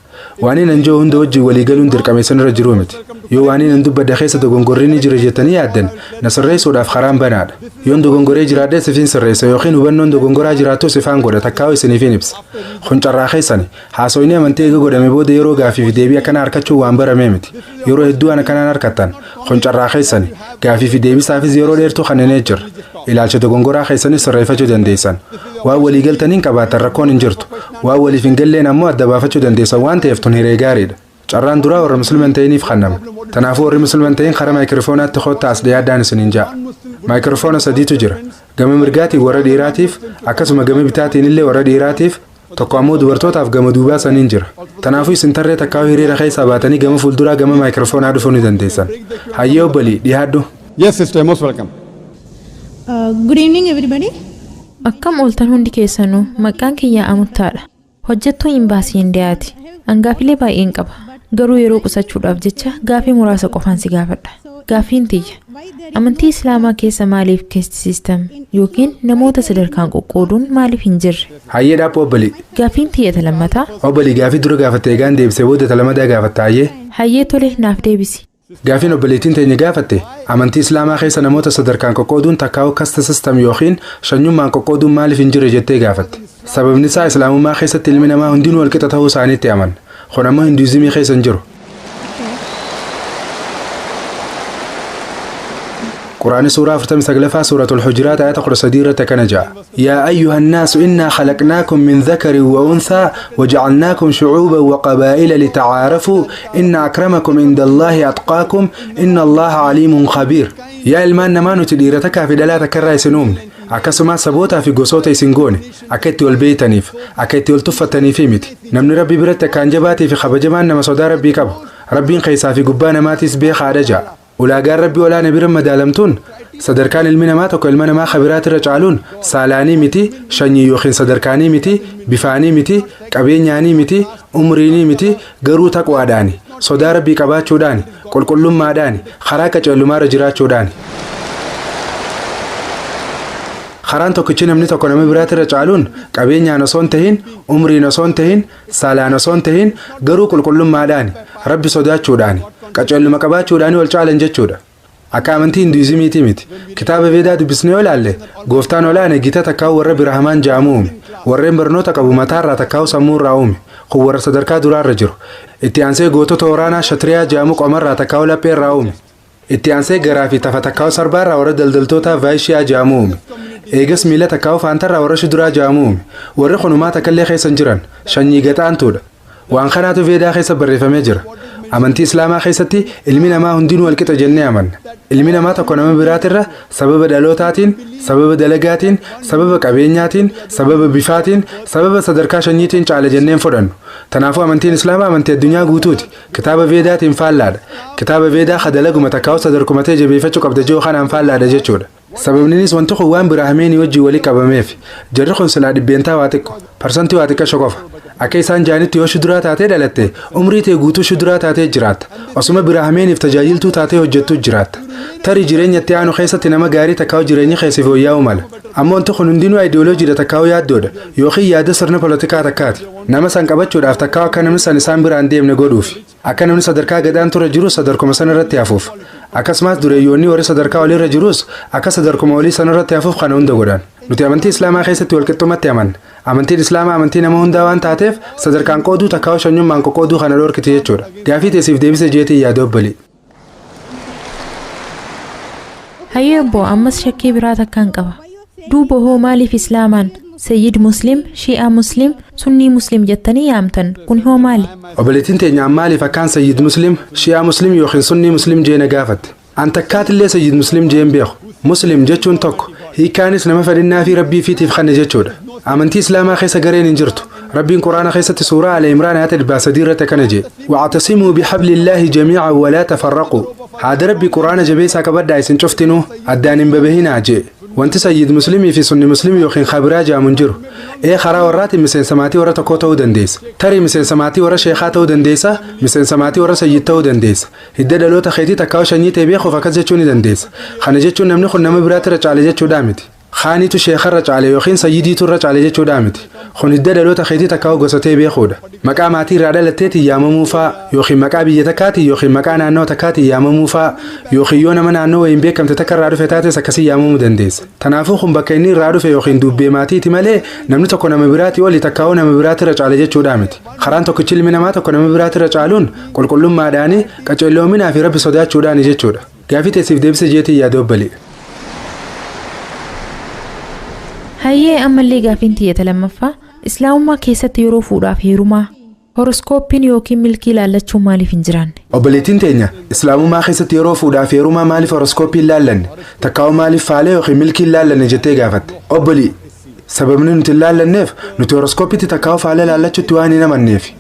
Waan inni jiru hunda wajjin walii galuun dirqama isin irra jiruu miti. Yoo waan inni dubbadde keessa dogongorri ni jira jettanii yaaddan, na sirreessuudhaaf karaan banaadha. Yoon dogongoree jiraadhe sifiin sirreessa yookiin hubannoon dogongoraa jiraattu sifaan godha, takkaa'u isiniifin ibsa. Kun carraa keessani. Haasoyni amantii eega godhame booda yeroo gaafii fi deebii akkana harkachuun waan baramee miti. Yeroo hedduu waan akkanaan harkattan. Kun carraa keessani. Gaafii fi deebisaafis yeroo dheertuu kanneenee jira. Ilaalcha dogongoraa keessanis sirreeffachuu dandeessan. Waan walii galtaniin qabaatan rakkoon hin jirtu. Waan waliif hin galleen ammoo adda baafachuu dandeessan waan ta'eef tun hiree gaariidha. Carraan duraa warra Musliima hin ta'iniif kennama. Kanaafuu warri Musliima hin ta'in karaa maayikiroofonaatti kottaa as dhiyaadhaan isiniin ja'a. Maayikiroofoona sadiitu jira. Gama mirgaatiin warra dhiiraatiif, akkasuma gama bitaatiin illee warra dhiiraatiif, tokko ammoo dubartootaaf gama duubaa saniin jira. Kanaafuu isin tarree takkaa'uu hiriira keessaa baatanii gama fuulduraa gama maayikiroofoonaa dhufuu ni dandeessan. Hayyee obbolii, dhiyaadhu. Yes, sister, most welcome. Good evening, everybody. Akkam ooltan hundi keessanuu? Maqaan kiyya Amuttaadha. Hojjettuu imbaasii Indiyaati. An gaafilee baay'een qaba. Garuu yeroo qusachuudhaaf jecha gaafii muraasa qofaan si gaafadha. Gaafiin tiyya. Amantii Islaamaa keessa maaliif caste system yookiin namoota sadarkaan qoqqooduun maaliif hin jirre? Hayyee dhaabbu, obbolii. Gaafiin tiyya ta lammataa. Obbolii, gaafii dura gaafatte egaan deebisee booda talamadaa gaafatta, hayyee. Hayyee, tole, naaf deebisi. Gaafiin obboleettiin teenya gaafatte, amantii Islaamaa keessa namoota sadarkaan qoqqooduun takkaa'u caste system yookiin shanyummaan qoqqooduun maaliif hin jirre jettee gaafatte. Sababni isaa Islaamummaa keessatti ilmi namaa hundinuu walqixa ta'uu isaaniitti amana. Kun ammoo Hinduuzimii keessa hin jiru. Quraanni suuraa 49ffaa Suuratul Hujuraat ayata 13 irratti akkana ja'a. Yaa ayyuha nnaasu innaa khalaqnaakum min dhakarin wa unthaa wajacalnaakum shucuuban wa qabaa'ila litacaarafuu inna akramakum inda Allaahi atqaakum inna Allaaha caliimun khabiir. Yaa ilmaan namaa, nuti dhiira takkaa fi dhalaa takkarraa isin uumne, akkasumas sabootaa fi gosoota isin goone akka itti wal beeytaniif, akka itti wal tuffattaniifi miti. Namni Rabbi biratti akkaan jabaatii fi kabajamaan nama sodaa Rabbii qabu. Rabbiin keessaa fi gubbaa namaatiis beekaadha ja'a. Ulaagaan Rabbii olaana bira madaalamtuun, sadarkaan ilmi namaa tokko ilma namaa kabiraatirra caaluun, saalaanii miti, shanyii yookiin sadarkaanii miti, bifaanii miti, qabeenyaanii miti, umriinii miti, garuu taqwaadhaani, sodaa Rabbii qabaachuudhaani, qulqullummaadhaani, karaa qaceellumaarra jiraachuudhaani. Karaan tokkichi namni tokko nama biraatirra caaluun qabeenyaan osoo hin tahin, umriin osoo hin tahin, saalaan osoo hin tahin, garuu qulqullummaadhaani, Rabbi sodaachuudhaani, qaceelluma qabaachuudhaani wal caalan jechuudha. Akka amantii Hinduuzimiitii miti. Kitaaba Veedaa dubbisnee yoo ilaalle, gooftaan olaane gita takkaa'u warra Birahamaan ja'amu uume. Warreen barnoota qabu mataarraa takkaa'u sammuurraa uume. Kun warra sadarkaa duraarra jiru. Itti aansee gootota waraanaa Shatriyaa ja'amu qomarraa takkaa'u lapheerraa uume. Itti aansee garaa fi tafa takkaa'u sarbaarraa warra daldaltoota Vaayishiyaa ja'amu uume. Eegas miila takkaa'u faantarraa warra Shuduraa ja'amu uume. Warri kunumaa takkallee keessa hin jiran. Shanyii gaxaantuudha. Waan kanaatu Veedaa keessa barreeffamee jira. Amantii Islaamaa keessatti ilmi namaa hundinuu walqixa jennee amanna. Ilmi namaa tokko nama biraatirra sababa dhalootaatiin, sababa dalagaatiin, sababa qabeenyaatiin, sababa bifaatiin, sababa sadarkaa shanyiitiin caala jenneen fudhannu. Kanaafuu amantiin Islaamaa amantii addunyaa guutuuti. Kitaaba Veedaatiin faallaadha. Kitaaba Veedaa ka dalaguma takkaa'u sadarkumatee jabeeffachuu qabda jiru kanaan faallaadha jechuudha. Sababninis wanti kun waan Birahameenii wajjin walii qabameef. Jarri kun silaa dhibbeentaa waa xiqqo, parsantii waa xiqqasho qofa. Akka isaan jaanitti yoo shuduraa taatee dhalatte, umrii tee guutuu shuduraa taatee jiraatta. Osuma Biraahameeniif tajaajiltuu taatee hojjettuu jiraatta. Tarii jireenya itti aanu keessatti nama gaarii takkaa'u jireenyi keessiif fooyya'uu mala. Ammoo wanti kun hundinuu aayidiyooloojiidha takkaa'u yaaddoodha yookiin yaada sirna polotikaa takkaati. Nama san qabachuudhaaf takkaa'u akka namni san isaan biraan deemne godhuufi. Akka namni sadarkaa gadaan ture jirus sadarkuma sana irratti hafuuf. Akkasumas dureeyyoonni warri sadarkaa oliirra jirus akka sadarkuma olii sana irratti hafuuf kana hunda godhan. Nuti amantii Islaamaa keessatti walqixxumatti amanna. Amantiin Islaamaa amantii nama hundaa waan taateef, sadarkaan qooduu takkaa'u shanyummaan qoqqooduu kana dhorkiti jechuudha. Gaafii teessiif deebise jeetii yaada, obbali. Hayyee obbo, ammas shakkii biraa takkaan qaba. Duuba hoo maaliif Islaamaan Sayyid Muslim, Shi'aa Muslim, Sunnii Muslim jettanii yaamtan? Kun hoo maali? Obboleettiin teenya maaliif akkaan Sayyid Muslim, Shi'aa Muslim yookiin Sunnii Muslim jeena gaafatte. An takkaatillee Sayyid Muslim jeen beeku. Muslim jechuun tokko, hiikaanis nama fedhinnaa fi Rabbii fiitiif kanne jechuudha. Amantii Islaamaa keessa gareen hin jirtu. Rabbiin Quraana keessatti suuraa Ala Imraan ayata 300 irratti akkana jee: "واعتصموا بحبل الله جميعا ولا تفرقوا." Haada Rabbi Quraana jabeessaa qabadhaa, isin cuftinuu addaan hin babahinaa jee. Wanti Sayyid Muslimii fi Sunni Muslim yookiin kabiraa jaamu hin jiru. Ee, karaa warraatiin miseensa maatii warra tokkoo ta'uu dandeessa. Tarii miseensa maatii warra sheekaa ta'uu dandeessa, miseensa maatii warra sayyid ta'uu dandeessa. Hidda dhaloota keetii takkaa'u shanyii ta'e beekuuf akkas jechuu ni dandeessa. Kana jechuun namni kun nama biraatti irra caale jechuudhaa miti. Kaaniitu sheekarra caale yookiin sayyidiitu irra caale jechuudhaa miti. Kun hidda dhaloota keetii takkaa'u gosa ta'e beekuudha. Maqaa maatii irraa dhalatteetiin yaamamuu faa, yookiin maqaa biyya takkaatiin yookiin maqaa naannoo takkaatiin yaamamuu faa, yookiin yoo nama naannoo wayiin beekamte takka irraa dhufe taates akkasii yaamamuu dandeessa. Kanaafuu kun bakka inni irraa dhufe yookiin dubbee maatiiti malee namni tokko nama biraatii oli takkaa'u nama biraatti irra caale jechuudhaa miti. Karaan tokkichi ilmi namaa tokko nama biraatti irra caaluun qulqullummaadhaani, qaceelloominaa fi Rabbi sodaachuudhaani jechuudha. Gaafii teessiif deebise jeetii yaada, obbali. Hayyee, ammallee gaafiin tiyyata lammaffaa: Islaamummaa keessatti yeroo fuudhaaf heerumaa horoskooppiin yookiin milkii ilaallachuun maaliif hin jiraanne? Obboleettiin teenya Islaamummaa keessatti yeroo fuudhaaf heerumaa maaliif horoskooppiin laallanne, takkaa'u maaliif faalee yookiin milkiin laallanne jettee gaafatte. Obbolii, sababni nuti hin laallanneef nuti horoskooppiitti takkaa'u faalee laallachuutti waan hin amanneef.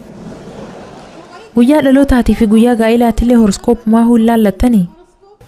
Guyyaa dhalootaatii fi guyyaa gaa'ilaattillee horoskooppumaa hin laallattanii?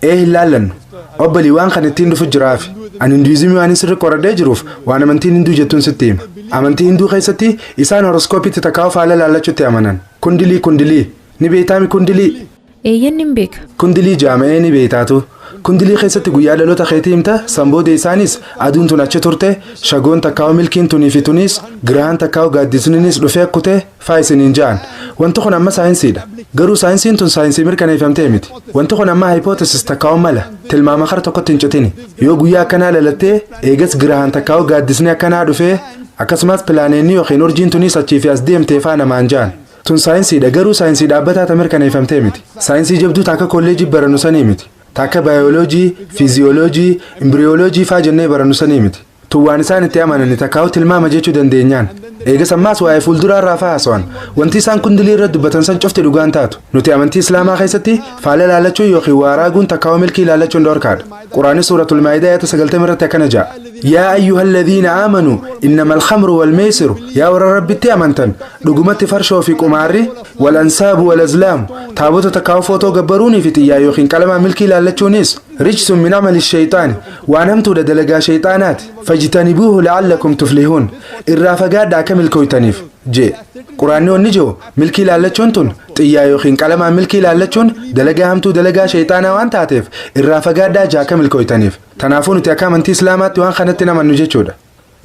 Ee, hin laallannu. Obbolii, waan kan ittiin dhufu jiraafi. Ani Hinduuzimii waan sirri qoradhee jiruuf waan amantiin Hinduu jettuun sitti hima. Amantii Hinduu keessatti isaan horoskooppiitti takkaa'u faala laallachuutti amanan. Kundilii, kundilii. Ni beektaami kundilii? Eeyyan, nin beeka. Kundilii jaama'ee ni beektaatu. Kundilii keessatti guyyaa dhaloota keetii himta. San booda isaanis aduun tun achi turte, shagoon takkaa'u milkiin tunii fi tuniis, girahan takkaa'u gaaddisninis dhufee akkute faa isiniin ja'an. Wanti kun amma saayinsiidha. Garuu saayinsiin tun saayinsii mirkaneeffamtee miti. Wanti kun amma hypothesis takkaa'u mala tilmaama kara tokkotti hin citini. Yoo guyyaa akkanaa dhalattee, eegas girahan takkaa'u gaaddisni akkanaa dhufee, akkasumas pilaaneenni yookiin urjiin tuniis achii fi as deemtee faa namaan ja'an. Tun saayinsiidha, garuu saayinsii dhaabbataa ta mirkaneeffamtee miti. Saayinsii jabduu akka kolleejii barannu sanii miti. Takka baayoloojii, fiiziyooloojii, imbriyooloojii faa jennee barannu sanii miti. Tun waan isaan itti amanani takkaa'u tilmaama jechuu dandeenyaan. Eegas ammaas waa'ee fuulduraa irraa faa haasa'an. Wanti isaan kundilii irra dubbatan san cufti dhugaan taatu. Nuti amantii Islaamaa keessatti faala ilaalachuun yookiin waa raaguun takkaa'u milkii ilaalachuun dhorkaadha. Quraanni suuratul Maa'idaa ayata 90 irratti akkana ja'a. Yaa ayyuhalladhiina aamanuu innamal khamru wal meesiru, yaa warra Rabbitti amantan dhugumatti farshoo fi qumaarri, wal ansaabu wal azlaamu, taabota takkaa'u footoo gabbaruunii fi xiyyaa yookiin qalamaa milkii ilaallachuunis rijsun min amali shayxaani, waan hamtuudha dalagaa shayxaanaati, fajtanibuuhu la'allakum tuflihuun, irraa fagaadhaa akka milkooytaniif jee. Quraanni onni jiru milkii ilaallachuun tun xiyyaa yookiin qalamaan milkii ilaallachuun dalagaa hamtuu dalagaa shayxaanaa waan taateef irraa fagaadhaa jaa akka milkooytaniif. Tanaafuu nuti akka amantii Islaamaatti waan kanatti namannu jechuudha.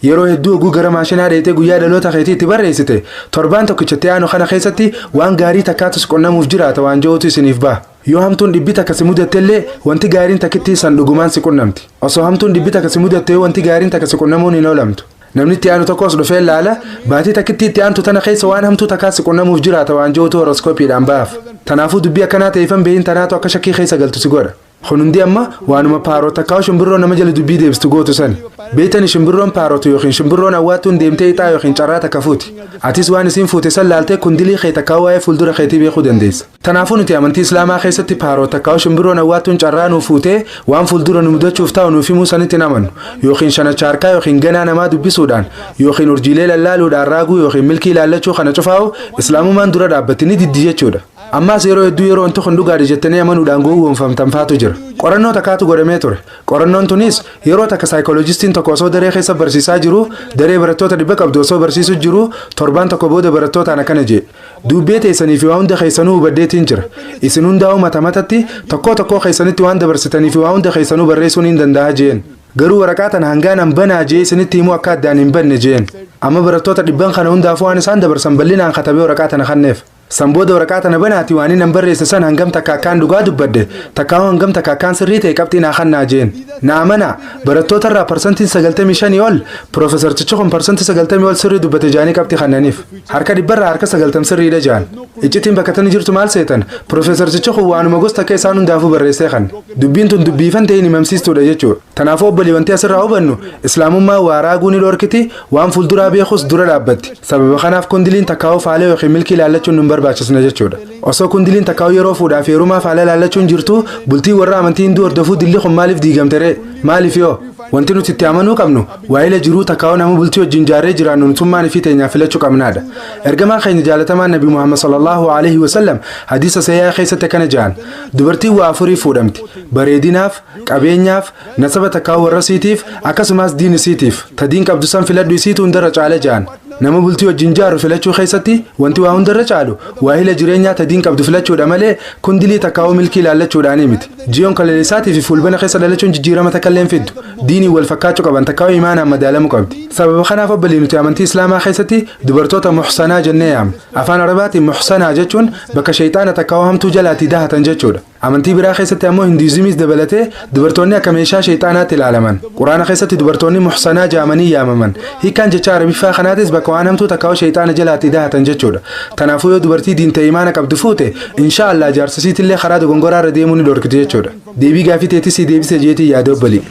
Yeroo hedduu oguu gara maashinaa dheetee guyyaa dhaloota keetii itti barreessite torbaan tokkichatti aanu kana keessatti waan gaarii takkaatus qonnamuuf jiraata waan jiruutu isiniif ba'a. Yoo hamtuun dhibbi takka si mudattellee wanti gaariin takkittii san dhugumaan si qunnamti. Osoo hamtuun dhibbi takka si mudatte wanti gaariin takka si qunnamuun hin oolamtu. Namni itti aanu tokkos dhufee laala baatii takkittii itti aantu tana keessa waan hamtuu takkaa si qunnamuuf jiraata waan jiruutu horoskoopiidhaan ba'aaf. Tanaafuu dubbii akkanaa ta'eefan beeyin tanaatu akka shakkii keessa galtu si godha. Kun hundi amma waanuma paarota takkaa shimbirroo nama jala dubbii deebistu gootu sani. Beeytani shimbirroon paarotu yookiin shimbirroon awwaattuun deemtee ixaa yookiin carraa takka fuuti. Atis waan isiin fuute san laaltee kundilii kee takkaa waa'ee fuuldura keetii beekuu dandeessa. Tanaafuu nuti amantii Islaamaa keessatti paarota takkaa shimbirroon awwaattuun carraa nuu fuutee waan fuuldura nu mudachuuf taa'u nuuf himuu sanitti namannu. Yookiin shanacha harkaa yookiin ganaa namaa dubbisuudhaan yookiin urjiilee lallaaluudhaan raaguu yookiin milkii ilaallachuu kana cufaa'u Islaamummaan dura dhaabbatti ni diddi jechuudha. Ammaas yeroo hedduu yeroo wanti kun dhugaadha jettanii amanuudhaan gowwoomfamtan faatu jira. Qorannoo takkaatu godhamee ture. Qorannoon tunis yeroo takka saayikooloojistiin tokko osoo daree keessa barsiisaa jiru, daree barattoota 100 qabdu osoo barsiisu jiru, torbaan tokko booda barattootaan akkana jee. Dubbee teessanii fi waa hunda keessanuu hubaddeetiin jira. Isin hundaa'uu mata matatti tokkoo tokkoo keessanitti waan dabarsitanii fi waa hunda keessanuu barreessuun hin danda'a jeen. Garuu waraqaa tana hangaan an banaa jee isinitti himuu akka addaan hin banne jeen. Amma barattoota 100 kana hundaafuu waan isaan dabarsan bal'inaan katabee waraqaa tana kanneef. San booda waraqaa tana banaati waan inni barreesse san hangam takka akkaan dhugaa dubbadde takkaa hangam takka akkaan sirrii ta'e qabxii naa kannaa jeen. Na amanaa barattoota irraa 95% ol piroofeesartichi kun 90% ol sirrii dubbate jaanii qabxii kannaniif. Harka 100 irraa harka 90 sirriidha jaan. Iccitiin bakka tani jirtu maal seetan piroofeesartichi kun waanuma gosa takka isaan hundaafuu barreessee kan. Dubbiin tun dubbiifan ta'een himamsiistuudha jechuudha. Tanaafuu obbolii wanti asirraa hubannu Islaamummaa waa raaguu ni dhorkiti waan fuulduraa beekus dura dhaabbatti. Sababa kanaaf kundiliin takkaa'uu faalee yookiin milkii ilaallachuun nun barbaachisna jechuudha. Osoo kundiliin takkaa'uu yeroo fuudhaaf heerumaa faala ilaallachuun jirtu bultii warra amantii hinduu hordofuu dilli kun maaliif diigamte ree? Maaliif yoo? Wanti nuti itti amanuu qabnu waa'ila jiruu takkaa'uu nama bultii wajjin jaarree jiraannu nutummaan fi teenyaaf filachuu qabnaadha. Ergamaan keenya jaalatamaan Nabi Muhammad sallallahu alaihi wasallam hadiisa sahihaa keessatti akkana jedhan. Dubartiin waa afurii fuudhamti. Bareedinaaf, qabeenyaaf, nasaba takkaa'uu warra siitiif akkasumas diin isiitiif. Ta diin qabdu san filadhu isiitu hundarra caala jedhan. Nama bultii wajjin jaaru filachuu keessatti wanti waa hundarra caalu waa'ila jireenyaa ta diin qabdu filachuudha malee kundilii takkaa'uu milkii ilaallachuudhaanii miti. Jiyoon kaleessaatii fi fuulbana keessa dhalachuun jijjiirama takka illee hin fiddu. Diiniin wal fakkaachuu qaban takkaa'uu imaanaan madaalamuu qabdi. Sababa kanaaf obbolii nuti amantii Islaamaa keessatti dubartoota muhsanaa jennee yaamna. Afaan Arabaatiin muhsanaa jechuun bakka shayxaana takkaa'uu hamtuu jalaatii dahatan jechuudha. Amantii biraa keessatti ammoo Hinduuzimiis dabalatee dubartoonni akka meeshaa shayxaanaatti ilaalaman. Quraana keessatti dubartoonni muhsanaa jaamanii yaamaman. Hiikkaan jecha Arabiffaa kanaatis bakka waan hamtuu takkaa'uu shayxaana jalaatii dahatan jechuudha. Kanaafuu yoo dubartii diin ta'e imaana qabdu fuute insha Allah jaarsisiitillee karaa dogongoraa irra deemuu ni dhorkiti jechuudha. Deebii gaafii teetis si deebise jeetii yaada obbolii.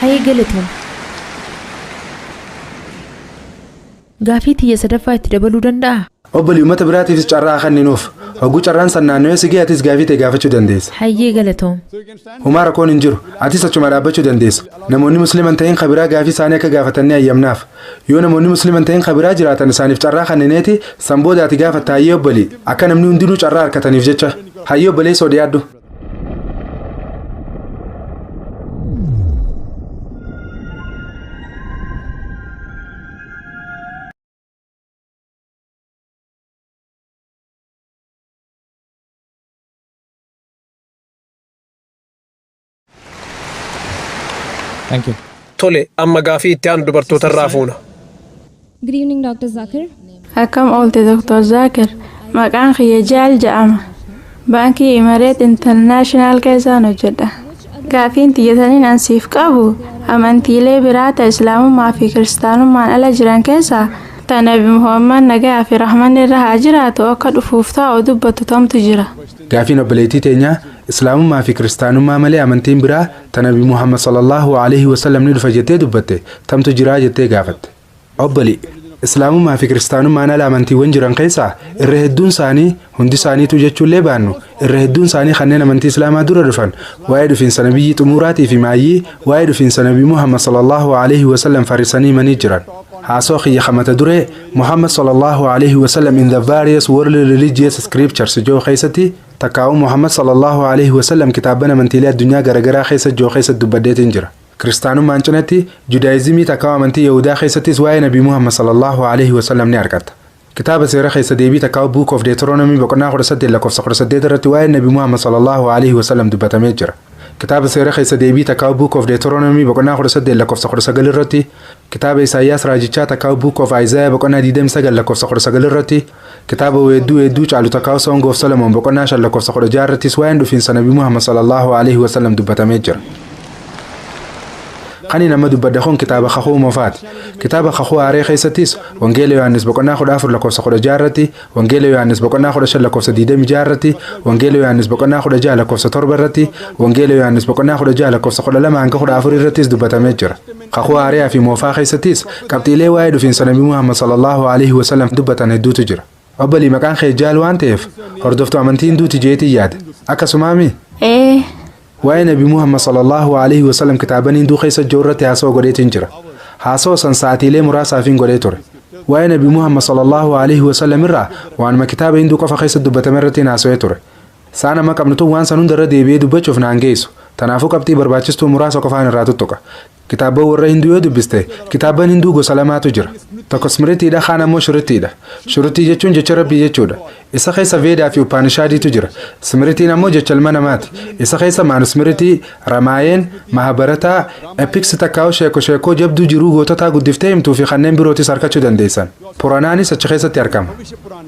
Hayee galatoom. Gaafii tiyya sadaffaa itti dabaluu danda'aa? Obbolii uummata biraatiifis carraa kenninuuf. Hogguu carraan san naannoo si ga'e atis gaafii ta'e gaafachuu dandeessa. Hayyee galatoom. Homaa rakkoon hin jiru. Atis achuma dhaabbachuu dandeessa. Namoonni musliman ta'in kabiraa gaafii isaanii akka gaafatan ni hayyamnaaf. Yoo namoonni musliman ta'in kabiraa jiraatan isaaniif carraa kennineeti san booda ati gaafatta hayyee obbolii. Akka namni hundinuu carraa harkataniif jecha. Hayyee obboleessoo dhiyaadhu. Thank you. Tole, amma gaafii itti aanu dubartoota irraa fuuna. Good evening, Dr. Zakir. Akkam oolte Dr. Zaakir? Maqaan kiyya Jaal jedhama. Baankii Imareet Intarnaashinaal keessaan hojjedha. Gaafiin tiyyataniin an siif qabu amantiilee biraa ta Islaamummaa fi Kiristaanummaan ala jiran keessaa ta Nabi Muhammad nagaa fi rahmanni irra haa jiraatu akka dhufuuf taa'u dubbatu tamtu jira. Gaafiin obboleettii teenyaa Islaamummaa fi kiristaanummaa malee amantiin biraa ta Nabi Muhammad sallallahu alaihi wasallam ni dhufa jettee dubbatte tamtu jiraa jettee gaafatte. Obbali, Islaamummaa fi kiristaanummaan ala amantiiwwan jiran keessaa irra hedduun isaanii, hundi isaaniitu jechuullee baannu, irra hedduun isaanii kanneen amantii Islaamaa dura dhufan waa'ee dhufiinsa nabiyyi xumuraatii fi maayyii waa'ee dhufiinsa Nabi Muhammad sallallahu alaihi wasallam farisanii himanii jiran. Haasoo kiyya mata duree Muhammad sallallahu alaihi wasallam in the various world religious scriptures joo keessatti, takkaa'uu Muhammad sallallahu alaihi wasallam kitaabban amantiilee addunyaa garaagaraa keessa joo keessatti dubbaddeetiin jira. Kiristaanummaan cinatti Judaayizimii takkaa'uu amantii Yahudaa keessattis waa'ee Nabi Muhammad sallallahu alaihi wasallam ni argatta. Kitaaba seera keessa deebii takkaa'uu Book of Deuteronomy boqonnaa 18 lakkoofsa 18 irratti waa'ee Nabi Muhammad sallallahu alaihi wasallam dubbatamee jira. Kitaaba seera keessa deebii takkaa'uu Book of Deuteronomy boqonnaa 18 lakkoofsa 19 irratti, kitaaba Isaayyaas raajichaa takkaa'uu Book of Isaiah boqonnaa 29 lakkoofsa 19 irratti, kitaaba weedduu weedduu caalu takkaa'uu Song of Solomon boqonnaa 5 lakkoofsa 16 irrattis waa'een dhufiinsa Nabi Muhammad sallallahu alaihi wasallam dubbatamee jira. Kan nama dubbadde kun kitaaba Kakuu Moofaati. Kitaaba Kakuu Haaree keessattis Wangeela Yohaannis boqonnaa 14 lakkoofsa 16 irratti, Wangeela Yohaannis boqonnaa 15 lakkoofsa 26 irratti, Wangeela Yohaannis boqonnaa 16 lakkoofsa 7 irratti, Wangeela Yohaannis boqonnaa 16 lakkoofsa 12 hanga 14 irrattis dubbatamee jira. Kakuu Haaree fi Moofaa keessattis qabxiilee waa'ee dhufiinsa Nabi Muhammad sallallahu alaihi wasallam dubbatan hedduutu jira. Obbolii, maqaan kee Jaal waan ta'eef hordoftuu amantii Hinduuti jeetii yaade. Akkasumaami? Ee. Waa'ee Nabi Muhammad sallallahu alaihi wasallam kitaaban Hinduu keessa jiru irratti haasawaa godheetiin jira. Haasawaa san sa'aatiilee muraasaaf godhee ture. Waa'ee Nabi Muhammad sallallahu alaihi wasallam irraa waanuma kitaaba Hinduu qofa keessa dubbatame irratti haasawee ture. Sa'aan amma qabnu tun waan san hundarra deebi'ee dubbachuuf naan geessu. Kanaafuu qabxii barbaachistuu muraasa qofaan irraa tuttuqa. Kitaabban warra Hinduu yoo dubbiste, kitaabban Hinduu gosa lamaatu jira. Tokko Smritiidha, kaan ammoo Shuritiidha. Shuritii jechuun jecha Rabbii jechuudha. Isa keessa Veedaa fi Upanishaadiitu jira. Smritiin ammoo jecha ilma namaati. Isa keessa Maanusmiritii, Ramaayeen, Mahabarataa, Epics takkaa'u sheeko sheekoo jabduu jiruu goototaa guddiftee himtuu fi kanneen birootis argachuu dandeessan. Puranaanis achi keessatti argama.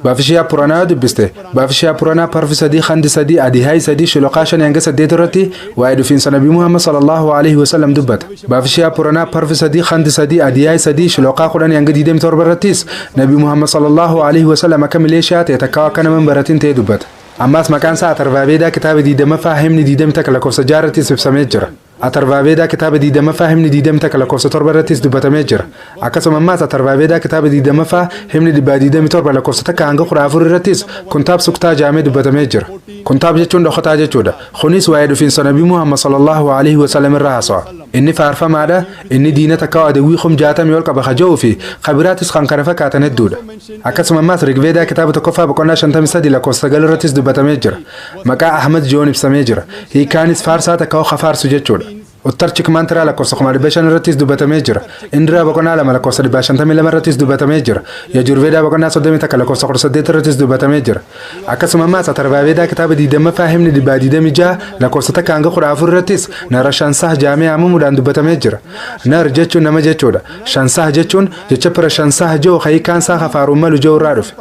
Baafishiyaa Puranaa yoo dubbiste, Baafishiyaa Puranaa parvi 3, khandi 3, adihaay 3, shiloqaa 5 hanga 8 irratti waa'ee dhufiinsa Nabi Muhammad sallallahu alaihi wasallam dubbata. Baafishiyaa Puranaa parvi 3, khandi 3, adihaay 3, shiloqaa 10 hanga 27 irrattis Nabi Muhammad sallallahu alaihi wasallam akka mileeshiyaa ta'e takkaa akka nama hin baratin ta'e dubbata. Ammaas maqaan isaa Atarvaabeedaa kitaaba 20ffaa himni 21 lakkoofsa 6 irrattis ibsamee jira. Atarvaabeedaa kitaaba 20ffaa himni 21 lakkoofsa 7 irrattis dubbatamee jira. Akkasuma ammaas Atarvaabeedaa kitaaba 20ffaa himni 127 lakkoofsa 1 hanga 14 irrattis Kuntaab Suktaa jaamee dubbatamee jira. Kuntaab jechuun dhokataa jechuudha. Kunis waa'ee dhufiinsa Nabi Muhammad sallallahu alaihi wasallam irraa haasawa. Inni faarfamaadha, inni diina takka adawwii 60,000 ol qaba kaja'uu fi kabiraatis kan kana fakkaatan hedduudha. Akkasuma ammaas Rigveedaa kitaaba tokkoffaa boqonnaa 53 lakkoofsa 9 irrattis dubbatamee jira. Maqaa Ahmad Joon ibsamee jira. Hiikaanis faarsaa takka faarsu jechuudha. Uttar Chikmaantiraa lakkoofsa 500,000 irrattis dubbatamee jira. Indiraa boqonnaa 2 lakkoofsa 152 irrattis dubbatamee jira. Yajurveedaa boqonnaa 31 lakkoofsa 18 irrattis dubbatamee jira. Akkasuma ammaas Atarvaaveedaa kitaaba 20ffaa himni 126 lakkoofsa 1 hanga 14 irrattis Nara Shansah jaamee amamuudhaan dubbatamee jira. Nar jechuun nama jechuudha. Shansah jechuun jecha Pira Shansah ji'u hiikaan isaa kafaaruun malu ji'u irraa dhufe.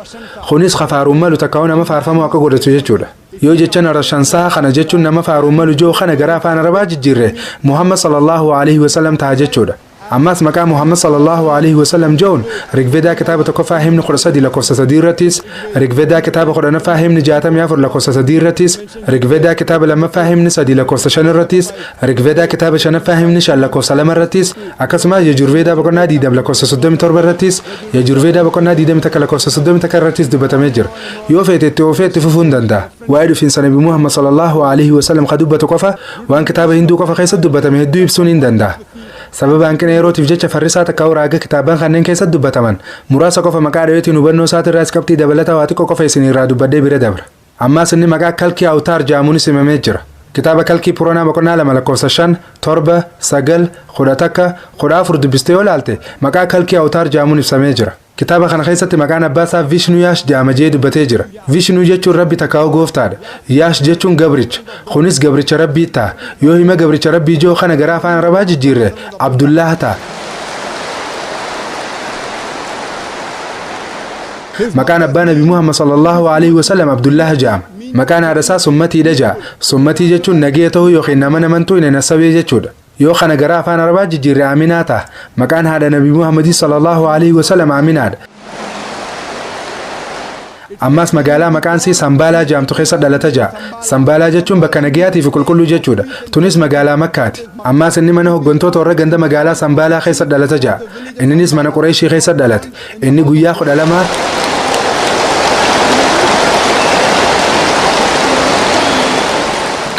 Kunis kafaaruun malu takkaa'u nama faarfamuu akka godhatu jechuudha. Yoo jecha Nara Shansaa kana jechuun nama faaruun malu ji'u kana gara afaan Arabaa jijjiirre, Muhammad sallallahu alaihi wasallam ta'a jechuudha. Ammas maqaa Muhammad sallallahu alaihi wasallam ji'uun Rigveedaa kitaaba tokkoffaa himni 13 lakkoofsa 3 irrattis, Rigveedaa kitaaba 10ffaa himni 64 lakkoofsa 3 irrattis, Rigveedaa kitaaba lammaffaa himni 3 lakkoofsa 5 irrattis, Rigveedaa kitaaba shanaffaa himni 5 lakkoofsa 2 irrattis, akkasumas Yajurveedaa boqonnaa 20 lakkoofsa 37 irrattis, Yajurveedaa boqonnaa 21 lakkoofsa 31 irrattis dubbatamee jira. Yoo feete itti oofee itti fufuu hin danda'a. Waa'ee dhufiinsa Nabi Muhammad sallallahu alaihi wasallam ka dubbatu qofa waan kitaaba Hinduu qofa keessatti dubbatame hedduu ibsuun hin danda'a. Sababa hanqina yerootiif jecha farrisaa takka raaga kitaaban kanneen keessatti dubbataman muraasa qofa maqaa dhaweetiin hubannoo isaatirraas qabxii dabalataa waa xiqqoo qofa isin irraa dubbadhee bira dabra. Ammaas inni maqaa Kalkii Awtaar jaamuunis himamee jira. Kitaaba Kalkii Puranaa boqonnaa 2 lakkoofsa 5, 7, 9, 11, 14 dubbistee yoo laalte maqaa Kalkii Awtaar jaamuun ibsamee jira. Kitaaba kana keessatti maqaan abbaa isaa Vishnu Yaash jaama jee dubbatee jira. Vishnu jechuun Rabbi takkaa'u gooftaadha. Yaash jechuun gabricha. Kunis gabricha Rabbii ta'a. Yoo hima gabricha Rabbii jiru kana gara afaan Arabaa jijjiirre Abdullah ta'a. Maqaan abbaa Nabi Muhammad sallallahu alaihi wasallam Abdullah jedhama. Maqaan haadha isaa Summatiidha jedha. Summatii jechuun nagee ta'uu yookiin nama namantuu hin nasabee jechuudha. Yoo kana gara afaan Arabaa jijjiirre Aminaa ta'a. Maqaan haadha Nabi Muhammadii sallallahu alaihi wasallam Aminaadha. Ammas magaalaa maqaan isii Sambaalaa jedhamtu keessa dhalata ja'a. Sambaalaa jechuun bakka nagayaatii fi qulqulluu jechuudha. Tunis magaalaa Makkaati. Ammas inni mana hooggantoota warra ganda magaalaa Sambaalaa keessa dhalata ja'a. Inninis mana Qureeshii keessa dhalate. Inni guyyaa 12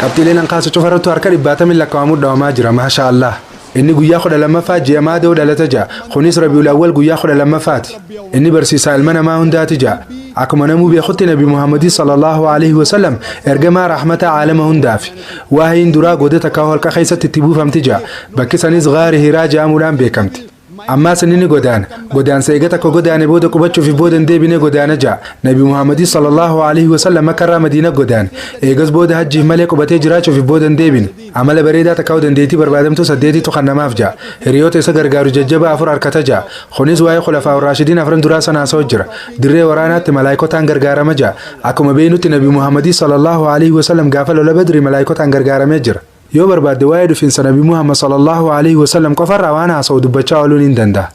Qabxiileen hanqaasa cufarrattu harka 100 lakkaa'amuun dhawamaa jira, maasha Allah. Inni guyyaa 12ffaa ji'a Maadoo dhalata ja'a. Kunis Rabiul Awwal guyyaa 12ffaati. Inni barsiisaa ilma namaa hundaati ja'a. Akkuma namuu beekutti Nabi Muhammadii sallallahu alaihi wasallam ergamaa rahmata aalama hundaafi. Waahiin duraa goda takka holqa keessatti itti buufamti ja'a. Bakki sanis gaari Hiraa jedhamuudhaan beekamti. Ammaas inni ni godaana. Godaansa eega takka godaane booda qubachuuf booda hin deebine godaana ja'a. Nabi Muhammadii sallallahu alaihi wasallam Makka irraa Madiina godaane. Eegas booda hajjiif malee qubatee jiraachuuf booda hin deebine. Amala bareedaa takkaa'u dandeettii barbaadamtuu saddeetitu kannamaaf ja'a. Hiriyoota isa gargaaru jajjabaa afur harkata ja'a. Kunis waa'ee khulafaa raashidiin afran duraa sana haasa'u jira. Dirree waraanaatti malaayikotaan gargaarama ja'a. Akkuma beeknutti Nabi Muhammadii sallallahu alaihi wasallam gaafa lola Badri malaayikotaan gargaaramee jira. Yoo barbaadde waa'ee dhufiinsa Nabi Muhammad sallallahu alaihi wasallam qofarraa waan haasa'u dubbachaa ooluun hin danda'a.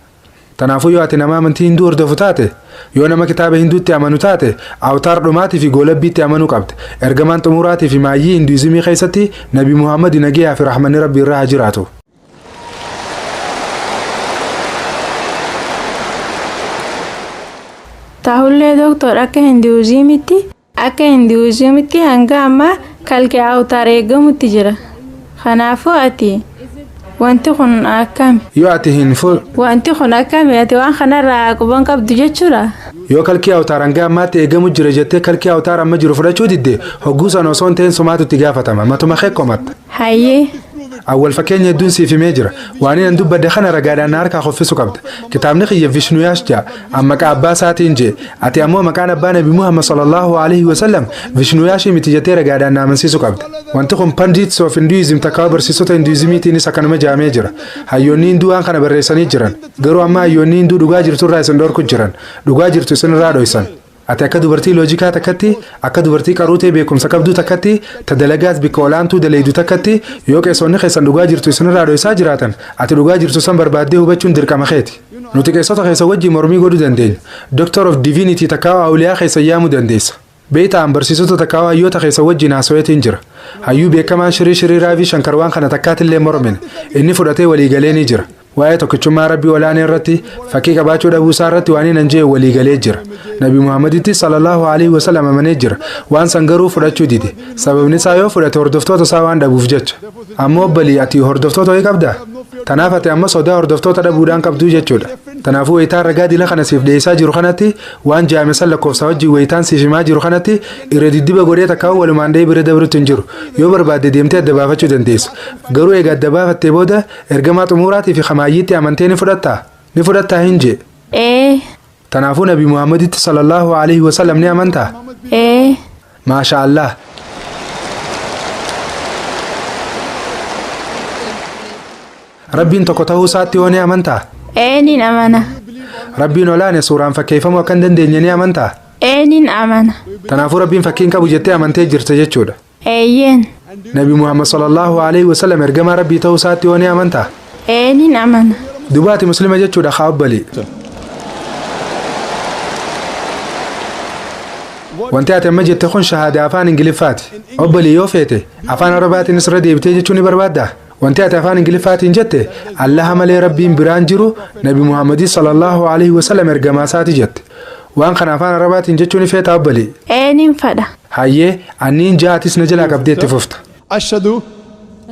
Kanaafuu yoo ati nama amantii Hinduu hordofu taate, yoo nama kitaaba Hinduutti amanu taate, awtaar dhumaatii fi goolabbiitti amanuu qabda. Ergamaan xumuraatii fi maayyii Hinduizimii keessatti Nabi Muhammad nagayaa fi rahmanni Rabbii irraa haa jiraatu. Tahullee doktor, akka Hinduuzimitti hanga ammaa kalqee awtaar eegamutti jira. Kanaafuu ati wanti kun akkami? Yoo ati hin Wanti kun akkami? Ati waan kanarraa quban qabdu jechuudha? Yoo kalkii awtaar hanga ammaatti eegamu jira jettee kalkii awtaar amma jiru fudhachuu didde, hogguu sana osoo hin ta'in sumaatu itti gaafatama. Matuma kee komatta. Hayyee. Awwal fakkeenya hedduun siif himee jira. Waan inni dubbadde kana ragaadhaan na harkaa koffisu qabda. Kitaabni kiyya Vishnuyash ja'a. An maqaa abbaa isaatiin jee. Ati ammoo maqaan abbaa Nabi Muhammad sallallahu alaihi wasallam Vishnuyaashii miti jettee ragaadhaan na amansiisu qabda. Wanti kun Pandits of Hinduism takkaa barsiisota Hinduizimiitiinis akkanuma jaamee jira. Hayyoonni Hinduu waan kana barreessanii jiran. Garuu amma hayyoonni Hinduu dhugaa jirturraa isin dhorku jiran. Dhugaa jirtu isin irraa dhoysan. Ati akka dubartii loojikaa takkatti, akka dubartii qaruutee beekumsa qabduu takkatti, ta dalagaas bikka olaantuu daleeydu takkatti, yoo qeessonni keessan dhugaa jirtu isinirraa dhoysaa jiraatan, ati dhugaa jirtu san barbaaddee hubachuun dirqama keeti. Nuti qeessota keessa wajjin mormii godhuu dandeenya. Doctor of Divinity takkaa awliyaa keessa yaamuu dandeessa. Beeytaan barsiisota takkaa hayyoota keessa wajjin haasaweetiin jira. Hayyuu beekamaan Shirii Shirii Raavii Shankar waan kana takkaatillee mormine. Inni fudhatee walii galee ni jira. Waa'ee tokkichummaa Rabbii olaanee irratti fakkii qabaachuu dhabuu isaa irratti waan inni jee walii galee jira. Nabi Muhammaditti sallallahu alaihi wasallam amanee jira. Waan san garuu fudhachuu dide. Sababni isaa yoo fudhate hordoftoota isaa waan dhabuuf jecha. Ammoo obbolii, ati hordoftoota wayii qabdaa? Tanaaf ati amma sodaa hordoftoota dhabuudhaan qabduu jechuudha. Tanaafuu wayitaan ragaa dila kana siif dhiyeessaa jiru kanatti, waan jaame san lakkoofsa wajjin wayitaan siif himaa jiru kanatti, irra diddiba godhee takkaa walumaan dhahee bira dabrutti hin jiru. Yoo barbaadde deemtee adda baafachuu dandeessa. Garuu egaa adda baafattee booda ergamaa xumuraatii fi kamaayyiitti amantee ni fudhattaa? Ni fudhattaa hin jee? Ee. Tanaafuu Nabi Muhammaditti sallallahu alaihi wasallam ni amantaa? Ee. Maasha Allah. Rabbiin tokko ta'uu isaatti hoo ni amantaa? Ee, nin amana. Rabbiin olaane suuraan fakkeeffamuu akka hin dandeenye ni amantaa? Ee, nin amana. Tanaafuu Rabbiin fakkiin qabu jettee amantee jirta jechuudha. Eeyyeen. Nabi Muhammad sallallahu alaihi wasallam ergamaa Rabbii ta'uu isaatti hoo ni amantaa? Ee, nin amana. Duuba ati muslima jechuudha haa obbalii. Wanti ati amma jette kun shahaadaa afaan Ingiliffaati. Obbolii, yoo feete afaan Arabaatiinis irra deebitee jechuu ni barbaaddaa? Wanti ati afaan Ingiliffaatiin jette Allaha malee Rabbiin biraan jiru, Nabi Muhammadii sallallahu alaihi wasallam ergamaa isaati jette. Waan kana afaan Arabaatiin jechuu ni feetaa, obbolii? Ee, nin fedha. Hayyee, anniin ja'atis na jalaa qabdee itti fufta. أشهد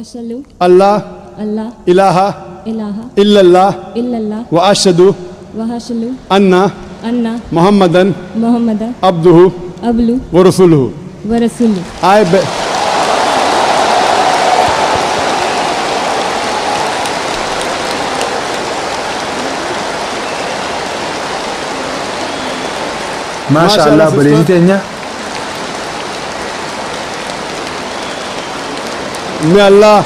أشهد أن لا أن لا إله إله إلا الله إلا الله وأشهد وأشهد أن أن محمدا محمدا عبده عبده ورسوله. ورسوله. I be Maasha Allah, obboleettii teenya. May Allah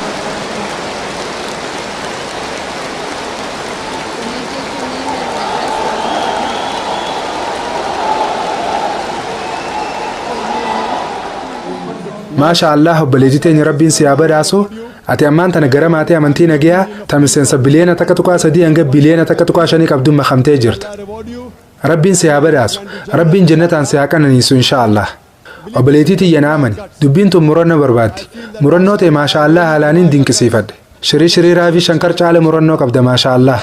Maasha Allah, obboleettii teenya, Rabbiin si haa badhaasu. Ati ammaan tana gara maatii amantii nagayaa ta miseensa 1.3 biliyoona hanga 1.5 biliyoonii qabduun makamtee jirta. Rabbiin si haa badhaasu. Rabbiin jannataan si haa qananiisu insha Allah. Obboleettii tiyya na amani. Dubbiin tun murannoo barbaaddi. Murannoo ta'e maasha Allah haalaaniin dinqisiifadhe. Shirii Shirii Raavii Shankar caala murannoo qabda maasha Allah.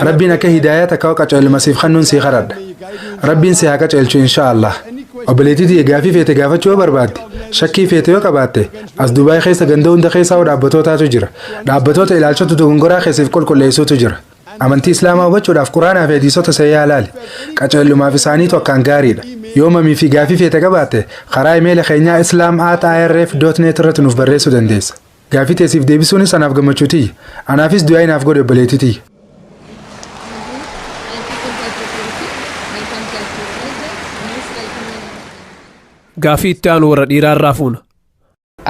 Rabbiin akka hidaayaa takka qaceelma siif kennuun sii kadhadha. Rabbiin si haa qaceelchu insha Allah. Obboleettii tiyya gaafii feete gaafachuu yoo barbaadde, shakkii feete yoo qabaatte, as Dubaay keessa ganda hunda keessaa dhaabbatootaatu jira. Dhaabbatoota ilaalchota dogongoraa keessiif qulqulleessuutu jira. Amantii Islaamaa hubachuudhaaf Quraanaa fi hadiisota sayyaa ilaali. Qaceellumaaf isaaniitu akkaan gaariidha. Yoo mamii fi gaafii feete qabaatte, karaa imeela keenyaa islam@irf.net irratti nuuf barreessuu dandeessa. Gaafii teessiif deebisuunis anaaf gammachuu tiyya. Anaafis du'aa inaaf godhe obboleettii tiyya. Gaafii itti aanu warra dhiiraa irraa fuuna.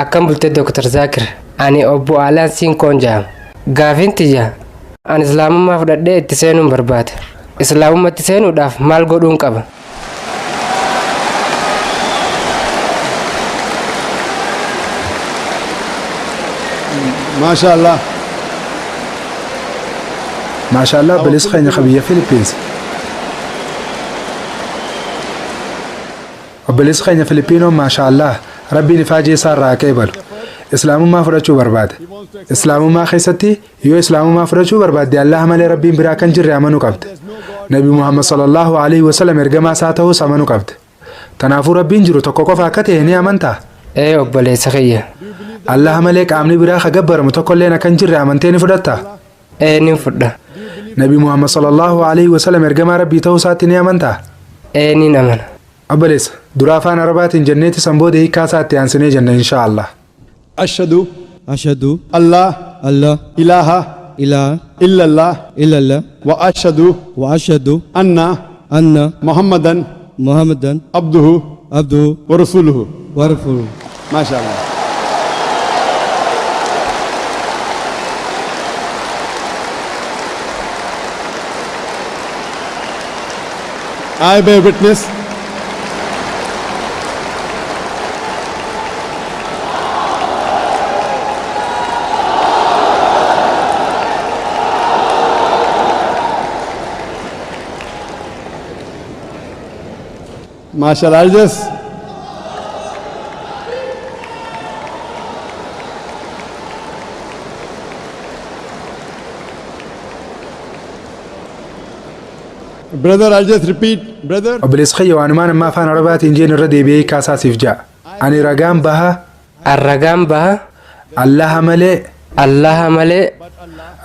Akkam bulte Dr. Zaakir, ani obbo Alaan Siinkoon jedhama. Gaafiin tiyya, ani islaamummaa fudhadhee itti seenuun barbaada. Islaamummaatti seenuudhaaf maal godhuun qaba? Maasha Allah. Maasha Allah obboleessi keenya kan biyya Filipiins. Obboleessi keenya Filipiinoon maasha Allah rabbiin ifaajee isaa irraa haa qeebalu. Islaamummaa fudhachuu barbaade. Islaamummaa keessatti yoo islaamummaa fudhachuu barbaadde Allah malee rabbiin biraa kan jirre amanuu qabde. Nabi Muhammad sallallahu alaihi wasallam ergamaa isaa ta'uus amanuu qabde. Kanaafuu rabbiin jiru tokko qofa akka ta'e ni amantaa? Ee obboleessa kiyya. Allah malee qaamni biraa ka gabbaramu tokkolleen akka hin jirre amantee ni fudhattaa? Ee nin fudha. Nabi Muhammad sallallahu alaihi wasallam ergamaa rabbii ta'uu isaatti ni amantaa? Ee nin amana. Obboleessa dura afaan Arabaatiin jenneeti san booda hiikkaa isaatti aansinee jenna insha Allah. Ashhadu Ashhadu Allah Allah ilaha ilaha illallah illallah wa ashhadu wa ashhadu anna anna Muhammadan Muhammadan abduhu abduhu wa rasuluhu wa rasuluhu. Maasha Allah. I bear witness Mashallah, I'll just Brother, I'll just repeat, brother. Obboleessi kiyya waanumaan amma afaan Arabaatiin jeen irra deebi'ee hiikkaa isaa siif ja'a. Ani ragaan baha. Ragaan baha. Allaha malee. Allaha malee.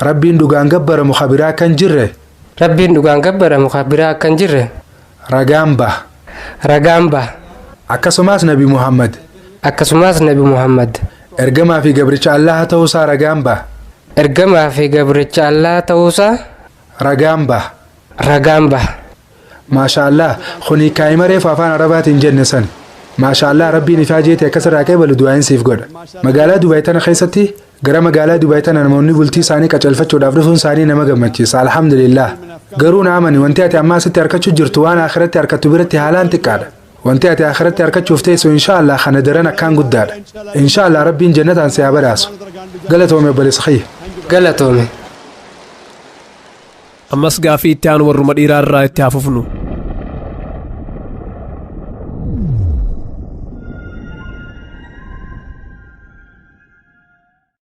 Rabbiin dhugaan gabbaramu ka biraa kan jirre. Rabbiin dhugaan gabbaramu ka biraa kan jirre. Ragaan baha. Ragaan baha. Akkasumas Nabi Muhammad. Akkasumas Nabi Muhammad. Ergamaa fi gabricha Allaha ta'uusaa ragaan baha. Ergamaa fi gabricha Allaha ta'uusaa. Ragaan baha. Ragaan baha. Maasha Allah kuni kaa'ima reefu afaan Arabaatiin jenne san. Maasha Allah rabbiin ifaa jeete akkasirraa qeebalu du'aayin siif godha. Magaalaa Dubaay tana keessatti gara magaalaa Dubaay tana namoonni bultii isaanii qaceelfachuudhaaf dhufuun isaanii nama gammachiisa. Alhamdulillah. Garuu na amani wanti ati ammaa asitti harkachuu jirtu waan akhiratti harkattu biratti haalaan xiqqaadha. Wanti ati akhiratti harkachuuf teessu insha Allah kana daran akkaan guddaadha. Insha Allah rabbiin jannataan si haa badhaasu. Galatoome obboleessa kiyya. Galatoome. Ammas gaafii itti aanu warruma dhiiraa irraa itti haa fufnu.